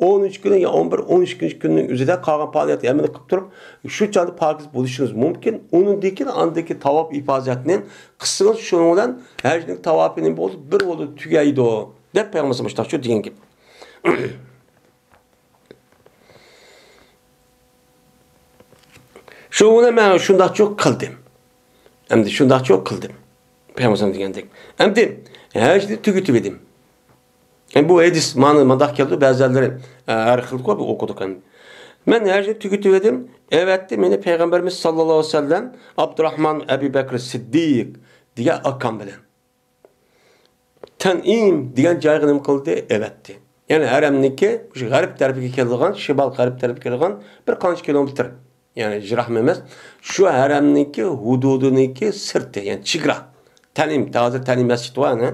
ئونىنچى كۈنى يا ئون بىر، ئون ئىككىنچى كۈننىڭ ئۆزىدە قالغان پائالىيەتنى ھەممىنى قىلىپ تۇرۇپ، شۇ چاغدا پاكىز بولۇشىڭىز مۇمكىن. ئۇنىڭدىن كېيىن ئاندىكى تاۋاپ ئىپازەتنى قىلسىڭىز، شۇنىڭ بىلەن ھەجنىڭ تاۋاپى نېمە بولدى؟ بىر بولدى، تۈگەيدۇ، دەپ پەيغەمبىرىمىز مۇشتاقچۇ دېگەن گەپ. شۇ بىلەن مەن شۇنداقچۇ قىلدىم. ئەمدى شۇنداقچۇ قىلدىم. پەيغەمبەر دېگەندەك. ئەمدى ھەجنى تۈگىتىۋىدىم. ئەمدى بۇ ھەدىس مانا مۇنداق كەلدى، بەزىلەرلىرى، ئە، ھەر خىل قىلىپ ئوقۇدۇق ئەمدى. مەن ھەجنى تۈگىتىۋىدىم. ئەۋەتتى مېنى پەيغەمبىرىمىز ساللاللاھۇ ئەلەيھى ۋەسەللەم ئابدۇراھمان ئەبۇ بەكرى سىددىق دېگەن ئاكام بىلەن. تەنئىم دېگەن جايغا نېمە قىلدى؟ ئەۋەتتى. يەنى ھەرەمنىڭكى شۇ غەرب تەرىپىگە كېلىدىغان، شىمال غەرب تەرىپىگە كېلىدىغان بىر قانچە كىلومېتىر، يەنى يىراقمۇ ئەمەس، شۇ ھەرەمنىڭكى ھۇدۇدىنىڭكى سىرتى، يەنى چېگرا. تەنئىم، ھازىر تەنئىم مەسچىت بار، ھە؟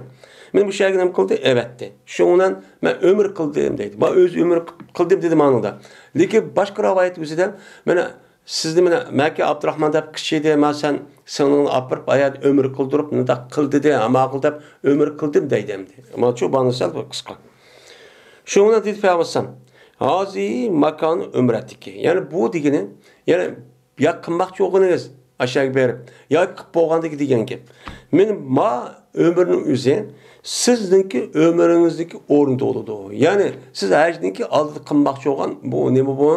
مېنى مۇشۇ يەرگە نېمە قىلدى؟ ئەۋەتتى. شۇنىڭ بىلەن مەن ئۆمرە قىلدىم دەيدۇ. مەن ئۆزى ئۆمرە قىلدىم دېدى ماڭىدا. لېكىن باشقا رىۋايەت ئۆزىدە مانا سىزنى مانا مەكى ئابدۇراخمان دەپ قىچىدى، مانا سەن سىڭلىڭنى ئاپىرىپ ئايەردە ئۆمرە قىلدۇرۇپ مۇنداق قىل دېدى، ئاماقىل دەپ ئۆمرە قىلدىم دەيدۇ ئەمدى. مانا شۇ بانىسەل قىسقا. شۇنىڭ بىلەن دېدى پەيغەمبەر ھازى ماكان ئۆمرەتىكى. يەنى بۇ دېگىنى، يەنى يا قىلماقچى بولغىنىڭىز ئاشەگە بېرىپ، ياكى قىلىپ بولغاندىكى دېگەن گەپ. مېنىڭ ما ئۆمرىنىڭ ئۆزى سىزنىڭكى ئۆمرىڭىزدىكى ئورنىدا بولىدۇ. يەنى سىز ھەجنىڭكى ئالدىدا قىلماقچى بولغان بۇ نېمە بۇ؟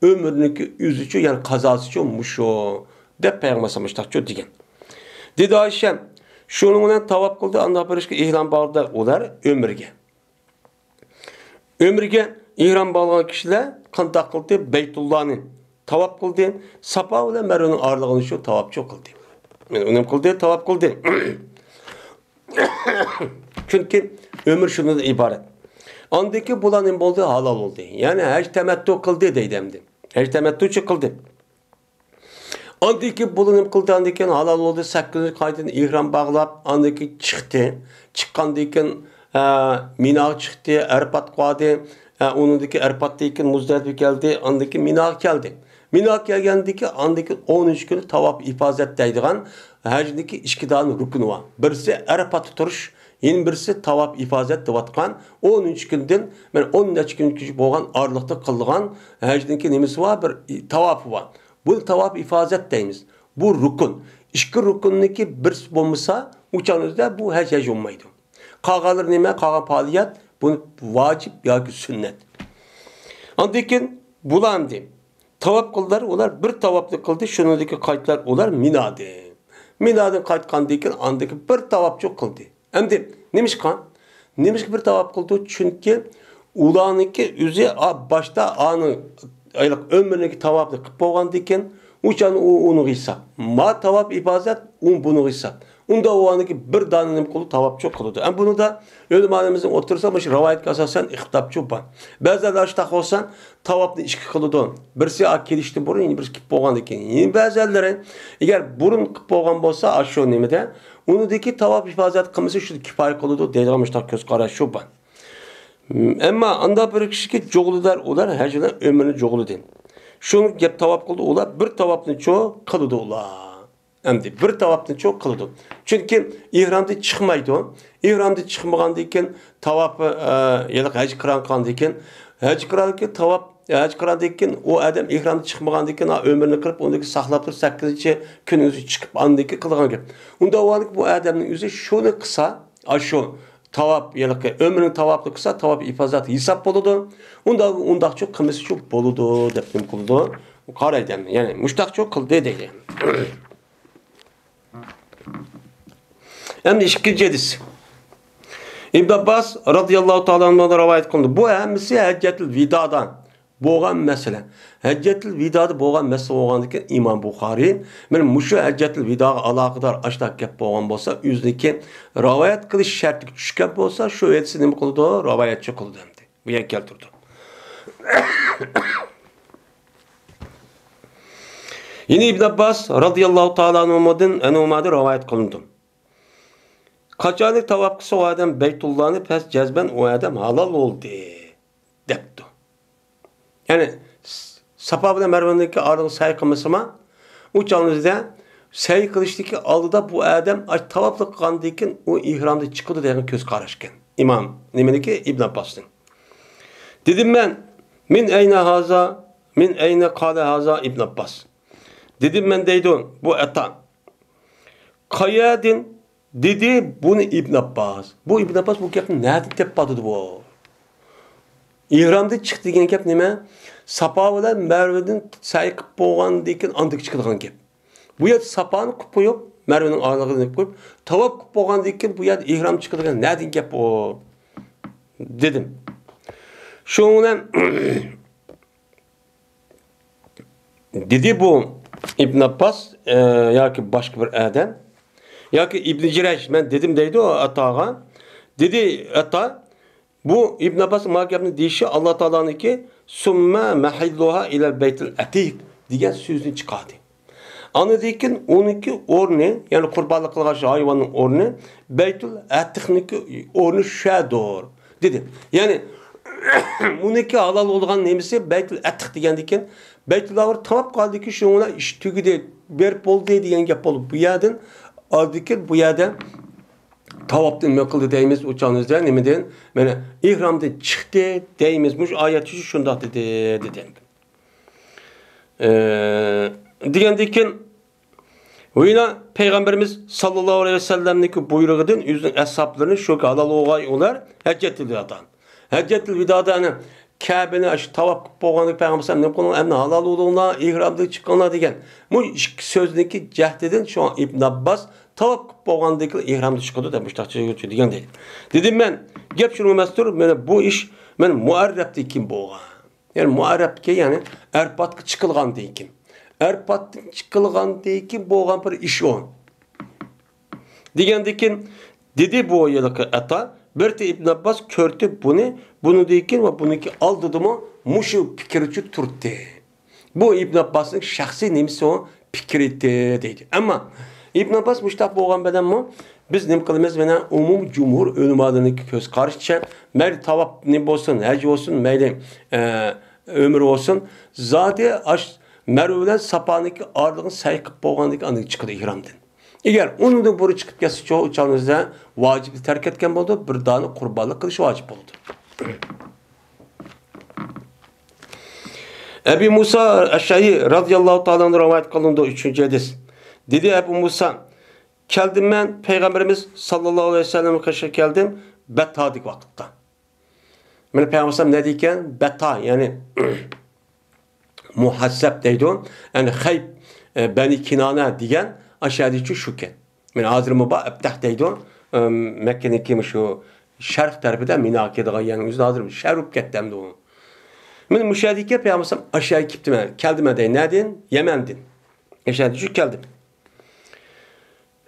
ئۆمرىنىڭكى ئۆزىچۇ، يەنى قازاسىچۇ مۇشۇ، دەپ پەيغەمبەر مۇشتاقچۇ دېگەن. دېدى ئائىشە، شۇنىڭ بىلەن تاۋاپ قىلدى، ئانداق بېرىشكە ئېھرام باغلىدى ئۇلار ئۆمرىگە. ئۆمرىگە ئېھرام باغلىغان كىشىلەر قانداق قىلدى؟ بەيتۇللانى تاۋاپ قىلدى. ساپا بىلەن مەرۋىنىڭ ئارىلىقىنى شۇ تاۋاپچۇ قىلدى. يەنى ئۇنىم قىلدى، تاۋاپ قىلدى. چۈنكى ئۆمۈر شۇنىڭدىن ئىبارەت. ئاندىن كېيىن بۇلار نېمە بولدى؟ ھالال بولدى. يەنى ھەج تەمەتتۇ قىلدى دەيدۇ ئەمدى. ھەج تەمەتتۇچۇ قىلدى. ئاندىن كېيىن بۇلار نېمە قىلدى؟ ئاندىن كېيىن ھالال بولدى، سەككىزىنچى قايتىدىن ئېھرام باغلاپ، ئاندىن كېيىن چىقتى. چىققاندىن كېيىن، ئە، مىناغا چىقتى، ئەرپاتقا باردى. ئە، ئۇنىڭدىن كېيىن ئەرپاتتىن كېيىن مۇزدەلىپە كەلدى، ئاندىن كېيىن مىناغا كەلدى. مىناغا كەلگەندىن كېيىن ئاندىن كېيىن ئونىنچى كۈنى تاۋاپ ئىپازەت دەيدىغان ھەجنىڭكى ئىككى دانە رۇكنى بار. بىرسى ئەرپاتتا تۇرۇش، يەنە بىرسى تاۋاپ ئىپازەت دەۋاتقان ئونىنچى كۈندىن، مانا، ئون نەچچە كۈنگىچە بولغان ئارىلىقتا قىلىدىغان ھەجنىڭكى نېمىسى بار؟ بىر تاۋاپى بار. بۇنى تاۋاپ ئىپازەت دەيمىز. بۇ رۇكۇن. ئىككى رۇكۇننىڭكى بىرسى بولمىسا، ئۇ چاغنىڭ ئۆزىدە بۇ ھەج ھەج بولمايدۇ. قالغانلىرى نېمە؟ قالغان پائالىيەت بۇنى ۋاجىپ ياكى سۈننەت. ئاندىن كېيىن بۇلار ئەمدى تاۋاپ قىلدىلار، ئۇلار بىر تاۋاپنى قىلدى، شۇنىڭدىن كېيىن قايتتىلار ئۇلار مىنادىن. مىنادىن قايتقاندىن كېيىن ئاندىن كېيىن بىر تاۋاپچۇ قىلدى. ئەمدى نېمىشقا؟ نېمىشقا بىر تاۋاپ قىلدى؟ چۈنكى ئۇلارنىڭكى ئۆزى، ئا، باشتا ئانى، ئايلىق ئۆمرىنىڭكى تاۋاپنى قىلىپ بولغاندىن كېيىن، ئۇ چاغدا ئۇ ئۇنىڭغا ھېساب. ما تاۋاپ ئىپازەت، ئۇ بۇنىڭغا ھېساب. ئۇندا ئۇ ئانىكى بىر دانە نېمە قىلدى؟ تاۋاپچۇ قىلدى. ئەمما بۇنىدا ئۆلىمالىرىمىزنىڭ ئوتتۇرىسىدا مۇشۇ رىۋايەتكە ئاساسەن ئىختىلاپچۇ بار. بەزىلەر ئاشتاق بولسا، تاۋاپنى ئىككى قىلىدۇ. بىرسى ئا كېلىشتىن بۇرۇن، يەنە بىرسى كېلىپ بولغاندىن كېيىن. يەنە بەزىلەرى، ئەگەر بۇرۇن قىلىپ بولغان بولسا، ئاشۇ نېمىدە، ئۇنىڭدىكى تاۋاپ ئىپازەت قىلمىسا، شۇ كىپايە قىلىدۇ دەيدىغان مۇشۇنداق كۆز قاراش شۇ بار. ئەمما ئانداق بىر كىشىكى جۇغلىدار ئۇلار ھەج بىلەن ئۆمرىنى جۇغلىدى. شۇنى گەپ تاۋاپ قىلدى ئۇلار، بىر تاۋاپنىچۇ قىلىدۇ ئۇلار. ئەمدى بىر تاۋاپنىچۇ قىلىدۇ. چۈنكى ئېھرامدىن چىقمايدۇ. ئېھرامدىن چىقمىغاندىن كېيىن تاۋاپى، ئە، يەنى ھەج قىران قىلغاندىن كېيىن، ھەج قىراندىن كېيىن تاۋاپ، ھەج قىراندىن كېيىن ئۇ ئادەم ئېھرامدىن چىقمىغاندىن كېيىن، ھا، ئۆمرىنى قىلىپ، ئۇندىن كېيىن ساقلاپ تۇرۇپ، سەككىزىنچى كۈنى ئۆزى چىقىپ، ئاندىن كېيىن قىلىدىغان گەپ. ئۇنداق بولغاندىكىن بۇ ئادەمنىڭ ئۆزى شۇنى قىلسا، ئاشۇ تاۋاپ، يەنى ئۆمرىنىڭ تاۋاپىنى قىلسا، تاۋاپ ئىپازات ھېساب بولىدۇ. ئۇنداق، ئۇنداقچۇ قىلمىسىچۇ بولىدۇ دەپ نېمە قىلىدۇ؟ قارايدۇ ئەمدى. يەنى مۇشتاقچۇ قىلدى دەيدۇ. ئەمدى ئىككىنچى ھەدىس. ئىبن ئابباس رازىياللاھۇ تائالا ئەنھۇدىن رىۋايەت قىلىندى. بۇ ھەممىسى ھەججەتۇل ۋىدادا بولغان مەسىلە. ھەججەتۇل ۋىدادا بولغان مەسىلە بولغاندىكىن ئىمام بۇخارىي، مانا مۇشۇ ھەججەتۇل ۋىداغا ئالاقىدار ئاشۇنداق گەپ بولغان بولسا، ئۆزىنىڭكى رىۋايەت قىلىش شەرتىگە چۈشكەن بولسا، شۇ ھەدىسنى نېمە قىلىدۇ؟ رىۋايەتچى قىلىدۇ ئەمدى. بۇ يەرگە كەلتۈردى. يەنە ئىبن ئابباس رازىياللاھۇ تائالا ئەنھۇمادىن، ئەنھۇمادىن رىۋايەت قىلىندى. قاچانكى تاۋاپ قىلسا ئۇ ئادەم بەيتۇللانى، پەس جەزمەن ئۇ ئادەم ھالال بولدى، دەپتۇ. يەنى س-، ساپا بىلەن مەرۋىنىڭكى ئارىلىقىدا سەي قىلمىسىما، ئۇ چاغنىڭدا سەي قىلىشتىكى ئالدىدا بۇ ئادەم ئاش-، تاۋاپلىق قىلغاندىن كېيىن ئۇ ئېھرامدىن چىقىدۇ دېگەن كۆز قاراشكەن. ئىمام نېمىنىكى؟ ئىبن ئابباسنىڭ. دېدىم مەن، مىن ئەينە ھازا، مىن ئەينە قالە ھازا ئىبن ئابباس. دېدىم مەن دەيدۇ بۇ ئەتا. قەيەردىن دېدى بۇنى ئىبن ئابباس. بۇ ئىبن ئابباس بۇ گەپنى نەدىن تېپىپ دېدى بۇ؟ ئېھرامدىن چىق دېگەن گەپ نېمە؟ ساپا بىلەن مەرۋىدىن سەي قىلىپ بولغاندىن كېيىن ئاندىن چىقىدىغان گەپ. بۇ يەردە ساپانى قىلىپ قويۇپ، مەرۋىنىڭ ئارىلىقىنى قىلىپ قويۇپ، تاۋاپ قىلىپ بولغاندىن كېيىن بۇ يەردە ئېھرام چىقىدىغان نەدىن گەپ ئۇ؟ دېدىم. شۇنىڭ بىلەن دېدى بۇ ئىبن ئابباس، ئە، ياكى باشقا بىر ئادەم، ياكى ئىبن جۇرەيج، مەن دېدىم دەيدۇ ئاتاغا. دېدى ئاتا، بۇ ئىبن ئابباس ما گەپنى دېيىشى ئاللا تائالانىڭكى «سۇممە مەھىللۇھا ئىلەل بەيتىل ئەتىق» دېگەن سۆزنى چىقاردى. ئاندىن كېيىن ئۇنىڭكى ئورنى، يەنى قۇربانلىق قىلغان شۇ ھايۋاننىڭ ئورنى بەيتۇل ئەتىقنىڭكى ئورنى شۇدۇر، دېدى. يەنى ئۇنىڭكى ھالال بولىدىغان نېمىسى بەيتۇل ئەتىق دېگەندىن كېيىن، بەيتۇللاغا بىر تاۋاپ قالدىكى، شۇنىڭ بىلەن ئىش تۈگىدى، بېرىپ بولدى دېگەن گەپ بولۇپ، بۇ يەردىن ئالدىكى بۇ يەردە تاۋاپنى نېمە قىلدى دەيمىز، ئۇ چاغنىڭىزدا نېمىدىن، مانا، ئېھرامدىن چىقتى دەيمىز. مۇشۇ ئايەت شۇنداق دېدى، دېدى. ئە، دېگەندىن كېيىن، ۋىنا پەيغەمبىرىمىز ساللاللاھۇ ئەلەيھى ۋەسەللەمنىڭكى بۇيرۇقىدىن ئۆزىنىڭ ئەسھابلىرىنى شۇ ھالال بولغاي ئۇلار ھەججەتىل ۋىدادا. ھەججەتىل ۋىدادا، يەنى كەبىنى ئاشۇ تاۋاپ قىلىپ بولغاندىن كېيىن پەيغەمبەر ئەلەيھىسسالام نېمە قىلدىڭلار؟ ئەمدى ھالال بولدۇڭلار، ئېھرامدىن چىقىڭلار دېگەن. بۇ ئىككى سۆزنىڭكى جەھتىدىن شۇڭا ئىبن ئابباس تاۋاپ قىلىپ بولغاندىن كېيىن ئېھرامدىن چىقىدۇ دەپ مۇشتاق دېگەن دەيدۇ. دېدىم مەن، گەپ شۇنىڭ ئەمەستۇر، مانا بۇ ئىش مانا مۇئەررەپتىن كېيىن بولغان. يەنى مۇئەررەپكە، يەنى ئەرپاتقا چىقىلغاندىن كېيىن. ئەرپاتتىن چىقىلغاندىن كېيىن بولغان بىر ئىش ئۇ. دېگەندىن كېيىن دېدى بۇ ھېلىقى ئەتا، بىرتى ئىبن ئابباس كۆردى بۇنى، بۇنىڭدىن كېيىن ۋە بۇنىڭكى ئالدىدىمۇ مۇشۇ پىكىرچۇ تۇردى. بۇ ئىبن ئابباسنىڭ شەخسىي نېمىسى ئۇ؟ پىكرى ئىدى دەيدۇ. ئەمما ئىبن ئابباس مۇشتاق بولغان بىلەنمۇ بىز نېمە قىلىمىز؟ مانا ئومۇم جۇمھۇر ئۆلىمالىرىنىڭ كۆز قارىشىچە، مەيلى تاۋاپنى بولسۇن، ھەج بولسۇن، مەيلى، ئە، ئۆمرە بولسۇن، زادى ئاش مەرۋە بىلەن ساپانىڭكى ئارىلىقىنى سەي قىلىپ بولغاندىن كېيىن ئاندىن چىقىدۇ ئېھرامدىن. ئەگەر ئۇنىڭدىن بۇرۇن چىقىپ كەتسىچۇ، ئۇ چاغنىڭىزدا ۋاجىپنى تەرك ئەتكەن بولىدۇ، بىر دانە قۇربانلىق قىلىش ۋاجىپ بولىدۇ. ئەبى مۇسا ئەشئەرى رازىياللاھۇ تائالا ئەنھۇ رىۋايەت قىلىنىدۇ، ئۈچىنچى ھەدىس. دېدى ئەبۇ مۇسا، كەلدىم مەن پەيغەمبىرىمىز ساللاللاھۇ ئەلەيھى ۋەسەللەمنىڭ قېشىغا كەلدىم، بەتادىكى ۋاقىتتا. مانا پەيغەمبەر ئەلەيھىسسالام نە دېگەن؟ بەتا، يەنى مۇھەسسەب دەيدۇ. يەنى خەيب، ئە، بەنى كىنانە دېگەن ئاشۇ يەردىچۇ شۇكەن. مانا ھازىرمۇ بار، ئەبتەھ دەيدۇ. ئەم، مەككىنىڭكى مۇشۇ شەرق تەرىپىدە مىناغا كېلىدىغان يەرنىڭ ئۆزىدە ھازىر شەھەر بولۇپ كەتتى ئەمدى ئۇ. مانا مۇشۇ يەردىكى پەيغەمبەر ئەلەيھىسسالام ئاشۇ يەرگە كېپتىمەن، كەلدىمەن دەي، نەدىن؟ يەمەندىن. ئاشۇ يەردىچۇ كەلدىم.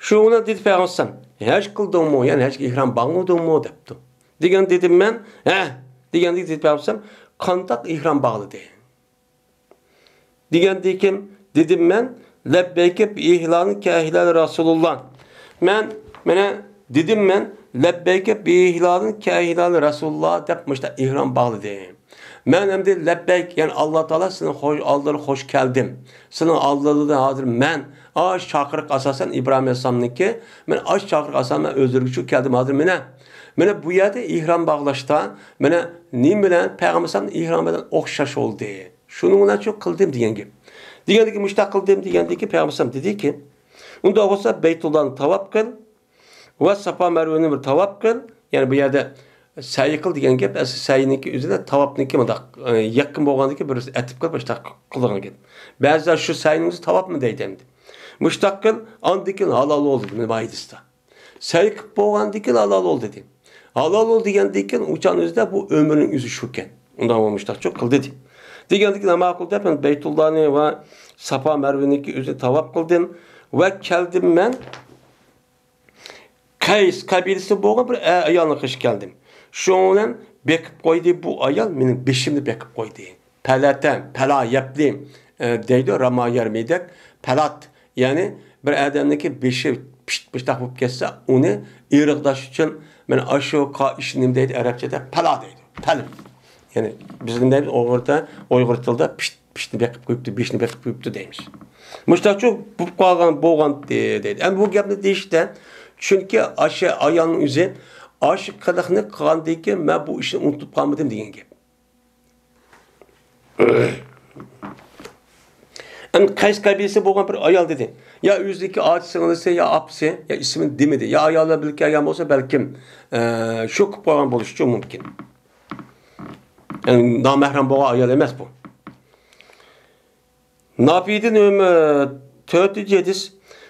شۇنىڭ بىلەن دېدى پەيغەمبەر ئەلەيھىسسالام، ھەج قىلدىڭمۇ؟ يەنى ھەجگە ئېھرام باغلىدىڭمۇ؟ دەپتۇ. دېگەن دېدىم مەن، ھە، دېگەندىكىن دېدى پەيغەمبەر ئەلەيھىسسالام، قانداق ئېھرام باغلىدى؟ دېگەندىكىن دېدىم مەن، لەببەيكە بىئىھلالىن كەئىھلالى رەسۇلۇللا. مەن، مانا دېدىم مەن، لەببەيكە بىئىھلالىن كەئىھلالى رەسۇلۇللا دەپ مۇشۇنداق ئېھرام باغلىدىم. مەن ئەمدى لەببەيك، يەنى ئاللا تائالا سېنىڭ خوش، ئالدىڭغا خوش كەلدىم. سېنىڭ ئالدىڭدا ھازىر مەن ئاش چاقىرىق ئاساسەن ئىبراھىم ئەلەيھىسسالامنىڭكى، مەن ئاش چاقىرىق ئاساسەن مەن ئۆزلىرىگە شۇ كەلدىم ھازىر مانا. مانا بۇ يەردە ئېھرام باغلاشتا، مانا نېمە بىلەن پەيغەمبەر ئەلەيھىسسالام ئېھرام بىلەن ئوخشاش بولدى. شۇنىڭ بىلەن شۇ قىلدىم دېگەن گەپ. دېگەندىكىن مۇشۇنداق قىلدىم دېگەندىكىن پەيغەمبەر ئەلەيھىسسالام دېدىكى، ئۇنداق بولسا بەيتۇللانى تاۋاپ قىل. ۋە ساپا مەرۋىنى بىر تاۋاپ قىل. يەنى بۇ يەردە سەي قىل دېگەن گەپ، ئەسلى سەينىڭكى ئۆزىدە تاۋاپنىڭكى مۇنداق، ئە، يېقىن بولغاندىكىن بىر ئەتىپ قىلىپ مۇشۇنداق قىلىدىغان گەپ. بەزىلەر شۇ سەينىڭ ئۆزى تاۋاپمۇ دەيدۇ ئەمدى. مۇشۇنداق قىل، ئاندىن كېيىن ھالال بول دېدى مۇنبەر ھەدىستە. سەي قىلىپ بولغاندىن كېيىن ھالال بول دېدى. ھالال بول دېگەندىن كېيىن ئۇ چاغنىڭ ئۆزىدە بۇ ئۆمرىنىڭ ئۆزى شۇكەن. ئۇنداق بولمۇشتاقچۇ قىل دېدى. دېگەندىن كېيىن ماقۇل دەپ مەن بەيتۇللانى ۋە ساپا مەرۋىنىڭكى ئۆزىنى تاۋاپ قىلدىم ۋە كەلدىم مەن قەيس قەبىلىسى بولغان بىر ئە-، ئايالنىڭ قېشىغا كەلدىم. شۇنىڭ بىلەن بېقىپ قويدى بۇ ئايال، مېنىڭ بېشىمنى بېقىپ قويدى. پەلەتە، پەلا يەپلى، ئە، دەيدۇ، راما يەرمىدەك، پەلات، يەنى بىر ئادەمنىڭكى بېشى پىشت مۇشتاق بولۇپ كەتسە، ئۇنى ئېرىغداش ئۈچۈن، مانا ئاشۇ قا-، ئىشنى نېمە دەيدۇ ئەرەبچىدە؟ پەلا دەيدۇ، پەلىم. يەنى بىز نېمە دەيمىز ئۇيغۇردا، ئۇيغۇر تىلىدا پىشت، پىشتنى بېقىپ قويۇپتۇ، بېشىنى بېقىپ قويۇپتۇ دەيمىز. مۇشتاقچۇ بولۇپ قالغان، بولغانتى دەيدۇ. ئەمدى بۇ گەپنى دېيىشتە، چۈنكى ئاشۇ ئايالنىڭ ئۆزى ئاشۇ قىلىقنى قىلغاندىن كېيىن مەن بۇ ئىشنى ئۇنتۇپ قالمىدىم دېگەن گەپ. ئەمدى قەيس قەبىلىسى بولغان بىر ئايال دېدى. يا ئۆزىنىڭكى ئاچا سىڭلىسى، يا ئاپىسى، يا ئىسمىنى دېمىدى. يا ئايالى بىلەن كەلگەن بولسا، بەلكىم، ئە، شۇ قىلىپ قويغان بولۇشىچۇ مۇمكىن. يەنى نامەھرەم بولغان ئايال ئەمەس بۇ. نافىدىن ئۆمە-، تۆتىنچى ھەدىس.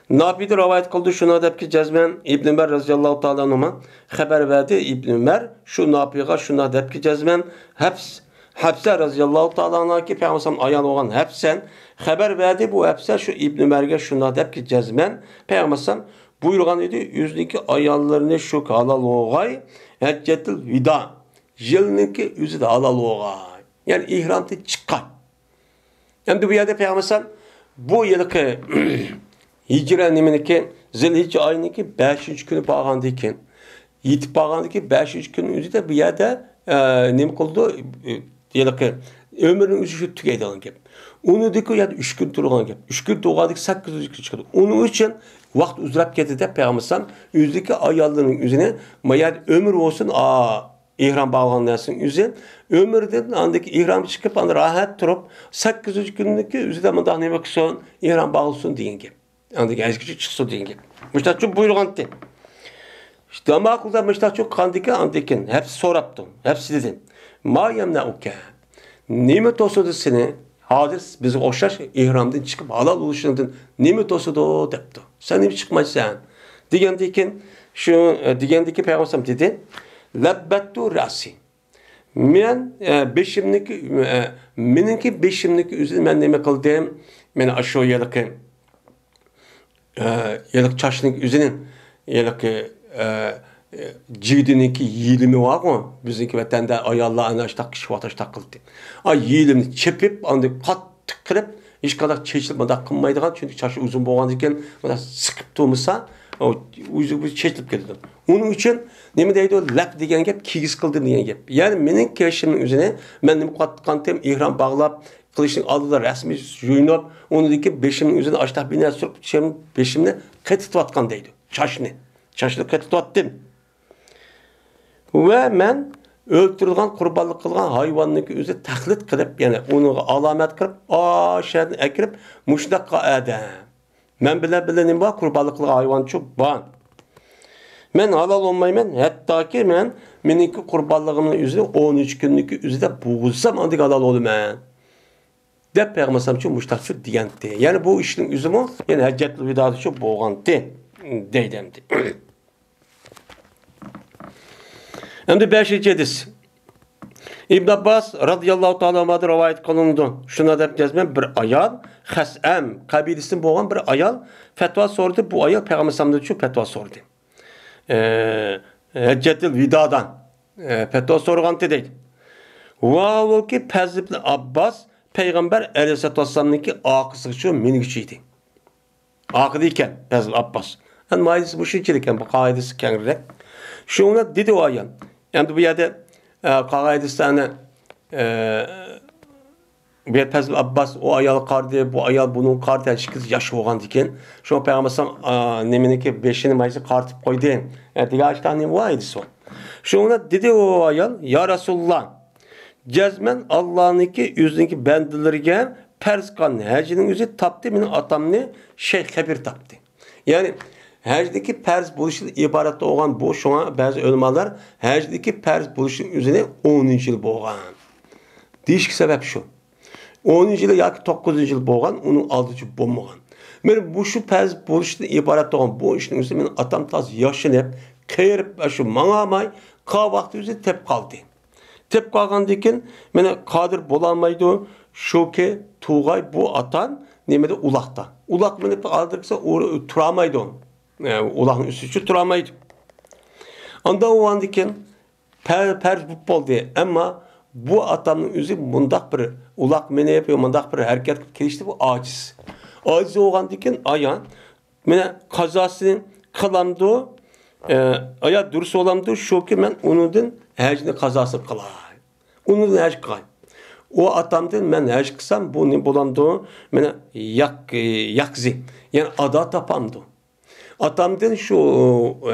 نافىدە رىۋايەت قىلدى، شۇنداق دەپكى جەزمەن، ئىبن ئۆمەر رەزىياللاھۇ تائالا ئەنھۇما خەۋەر بەردى. ئىبن ئۆمەر شۇ نافىغا شۇنداق دەپكى جەزمەن، ھەپس-، ھەپسە رەزىياللاھۇ تائالا ئەنھاكى پەيغەمبەر ئايال بولغان ھەپسەن خەۋەر بەردى. بۇ ھەپسە شۇ ئىبن ئۆمەرگە شۇنداق دەپكى جەزمەن، پەيغەمبەر بۇيرۇغان ئىدى، ئۆزىنىڭكى ئاياللىرىنى شۇ ھالال بولغاي ھەججەتۇل ۋىدا يىلنىڭكى ئۆزىدە ھالال بولغان. يەنى ئېھرامدىن چىققان. ئەمدى بۇ يەردە پەيغەمبەر ئەلەيھىسسالام بۇ يىلقى ھىجرە نېمىنىكى، زىلھىججە ئاينىڭكى بەشىنچى كۈنى بارغاندىن كېيىن، يېتىپ بارغاندىن كېيىن بەشىنچى كۈنى ئۆزىدە بۇ يەردە، ئە، نېمە قىلىدۇ؟ ئە، ھېلىقى ئۆمرىنىڭ ئۆزى شۇ تۈگەيدىغان گەپ. ئۇنىڭدىكى يەردە ئۈچ كۈن تۇرغان گەپ. ئۈچ كۈن تۇرغاندىكى سەككىزىنچى كۈن چىقىدۇ. ئۇنىڭ ئۈچۈن ۋاقىت ئۇزىراپ كەتتى دەپ پەيغەمبەر ئەلەيھىسسالام ئۆزىدىكى ئاياللىرىنىڭ ئۆزىنى ما يەردە ئۆمۈر بولسۇن، ئا، ئېھرام باغلىغان نەرسىنىڭ ئۆزى ئۆمرىدىن ئاندىكى ئېھرام چىقىپ، ئاندىن راھەت تۇرۇپ، سەككىزىنچى كۈننىكى ئۆزىدە مۇنداق نېمە قىلسۇن، ئېھرام باغلىسۇن دېگەن گەپ. ئاندىكى ھەجگىچە چىقسۇن دېگەن گەپ. مۇشتاقچۇ بۇيرۇغانتى. داماقۇلدا مۇشتاقچۇ قاندىكى ئاندىكىن ھەپسى سوراپتۇ. ھەپسى دېدى. ما يەمنەئۇكە. نېمە توسىدۇ سېنى؟ ھازىر بىزگە ئوخشاش ئېھرامدىن چىقىپ ھالال بولۇشۇڭدىن نېمە توسىدۇ دەپتۇ. سەن نېمە چىقمايسەن؟ دېگەندىكىن شۇ، دېگەندىكى پەيغەمبەر دېدى. لەببەتتۇ رەسى. مەن، ئە، بېشىمنىكى، ئە، مېنىڭكى بېشىمنىكى ئۆزىنى مەن نېمە قىلدىم؟ مەن ئاشۇ ھېلىقى، ئە، ھېلىقى چاچنىڭ ئۆزىنى، ھېلىقى، ئە، ئە، جىگدىنىڭكى يېلىمى بارغۇ، بىزنىڭكى ۋەتەندە ئاياللار ئەنە ئاشتاق كىشى ۋاقىت ئاشتاق قىلدى. ئا، يېلىمنى چېپىپ، ئاندىن قاتتىق قىلىپ، ھېچقانداق چېچىلىپ مۇنداق قىلمايدىغان، چۈنكى چاچ ئۇزۇن بولغاندىكىن، مۇنداق سىقىپ تۇرمىسا، ئۇ ئۆزى بىر چېچىلىپ كېتىدۇ. ئۇنىڭ ئۈچۈن نېمە دەيدۇ؟ لەپ دېگەن گەپ، كىگىز قىلدىم دېگەن گەپ. يەنى مېنىڭ كېشىمنىڭ ئۆزىنى مەن نېمە قىلىۋاتقانتىم، ئېھرام باغلاپ، قىلىشنىڭ ئالدىدا رەسمىي يۇيۇنۇپ، ئۇنىڭدىن كېيىن بېشىمنىڭ ئۆزىنى ئاشتاق بىر نەرسە سۈرۈپ، بېشىم-، بېشىمنى قېتىتىۋاتقان دەيدۇ. چاچنى، چاچنى قېتىتىۋاتتىم. ۋە مەن ئۆلتۈرىدىغان، قۇربانلىق قىلغان ھايۋاننىڭكى ئۆزى تەقلىد قىلىپ، يەنى ئۇنىڭغا ئالامەت قىلىپ، ئا، شەھەردىن ئەكىرىپ، مۇشۇنداق قىلغان ئادەم. مەن بىلەن بىللە نېمە بار؟ قۇربانلىق قىلغان ھايۋانچۇ بار. مەن ھالال بولمايمەن، ھەتتاكى مەن مېنىڭكى قۇربانلىقىمنىڭ ئۆزىنى ئونىنچى كۈننىڭكى ئۆزىدە بوغۇزسام، ئاندىن ئالال بولىمەن. دەپ پەيغەمبەر ئەلەيھىسسالامچۇ مۇشتاقچۇ دېگەنتى. يەنى بۇ ئىشنىڭ ئۆزىمۇ يەنە ھەججەتۇل ۋىدادىچۇ بولغانتى دەيدۇ ئەمدى. ئەمدى بەشىنچى ھەدىس. ئىبن ئابباس رازىياللاھۇ تائالا ئەنھۇدىن رىۋايەت قىلىنىدۇ. شۇنداق دەپ جەزمەن بىر ئايال، خەسئەم قەبىلىسىدىن بولغان بىر ئايال پەتىۋا سورىدى. بۇ ئايال پەيغەمبەر ئەلەيھىسسالامدىنچۇ پەتىۋا سورىدى. ئە، ھەججەتۇل ۋىدادا، ئە، پەتىۋا سورىغانتى دەيدۇ. ۋاھالبۇكى پەزل ئىبن ئابباس پەيغەمبەر ئەلەيھىسسالاتۇ ۋەسسالامنىڭكى ئارقىسىغىچۇ مىنگۈچى ئىدى. ئارقىدا ئىكەن پەزل ئابباس. ئەمما ھەدىس مۇشۇنچىلىك ئىكەن، بۇ قاغا ھەدىس كەڭرەك. شۇڭا دېدى ئۇ ئايال. ئەمدى بۇ يەردە، ئە، قاغا ھەدىستە ئەنە، ئە، بۇ يەردە پەزل ئابباس ئۇ ئايالغا قارىدى، بۇ ئايال بۇنىڭغا قارىدى، ھەر ئىككىسى ياش بولغاندىكىن. شۇڭا پەيغەمبەر ئەلەيھىسسالام، ئە، نېمىنىڭكى بېشىنى مايسا قارىتىپ قويدى. ئە، دېگەن ئاشۇنداق نېمە بار ھەدىس ئۇ. شۇڭا دېدى ئۇ ئايال، يا رەسۇلاللا، جەزمەن ئاللانىڭكى ئۆزىنىڭكى بەندىلىرىگە پەرز قىلغان ھەجنىڭ ئۆزى تاپتى، مېنىڭ ئاتامنى شەيخ خەبىر تاپتى. يەنى ھەجدىكى پەرز بولۇشىدىن ئىبارەت بولغان بۇ، شۇڭا بەزى ئۆلىمالار ھەجدىكى پەرز بولۇشىنىڭ ئۆزىنى ئونىنچى يىل بولغان دېيىشكە سەۋەب شۇ. ئونىنچى يىلى ياكى توققۇزىنچى يىل بولغان، ئۇنىڭ ئالدىچە بولمىغان. مانا مۇشۇ پەرز بولۇشىدىن ئىبارەت بولغان بۇ ئىشنىڭ ئۆزى مېنىڭ ئاتام تازا ياشىنىپ، قېرىپ، شۇ ماڭالماي قالغان ۋاقتى ئۆزى تېپىپ قالدى. تېپىپ قالغاندىن كېيىن، مانا قادىر بولالمايدۇ، شۇكى تۇغاي بۇ ئاتام نېمىدە، ئۇلاقتا. ئۇلاق مېنى ھازىر كىرسە ئۇ تۇرالمايدۇ. ئە، ئۇلاقنىڭ ئۈستىچە تۇرالمايدۇ. ئاندا ئۇ ئاندىن كېيىن پەر-، پەرز بولۇپ بولدى. ئەمما بۇ ئاتامنىڭ ئۆزى مۇنداق بىر ئۇلاق مېنىپ، مۇنداق بىر ھەرىكەت قىلىپ كېلىشتە بۇ ئاجىز. ئاجىز بولغاندىن كېيىن ئايان مانا قازاسىنى قىلامدۇ؟ ئە، ئايا دۇرۇس بولامدۇ؟ شۇكى مەن ئۇنىڭدىن ھەجنى قازاسىنى قىلاي. ئۇنىڭدىن ھەج قىلاي. ئۇ ئاتامدىن مەن ھەج قىلسام، بۇ نېمە بولامدۇ؟ مانا ياق-، ياقزى. يەنى ئادا تاپامدۇ؟ ئاتامدىن شۇ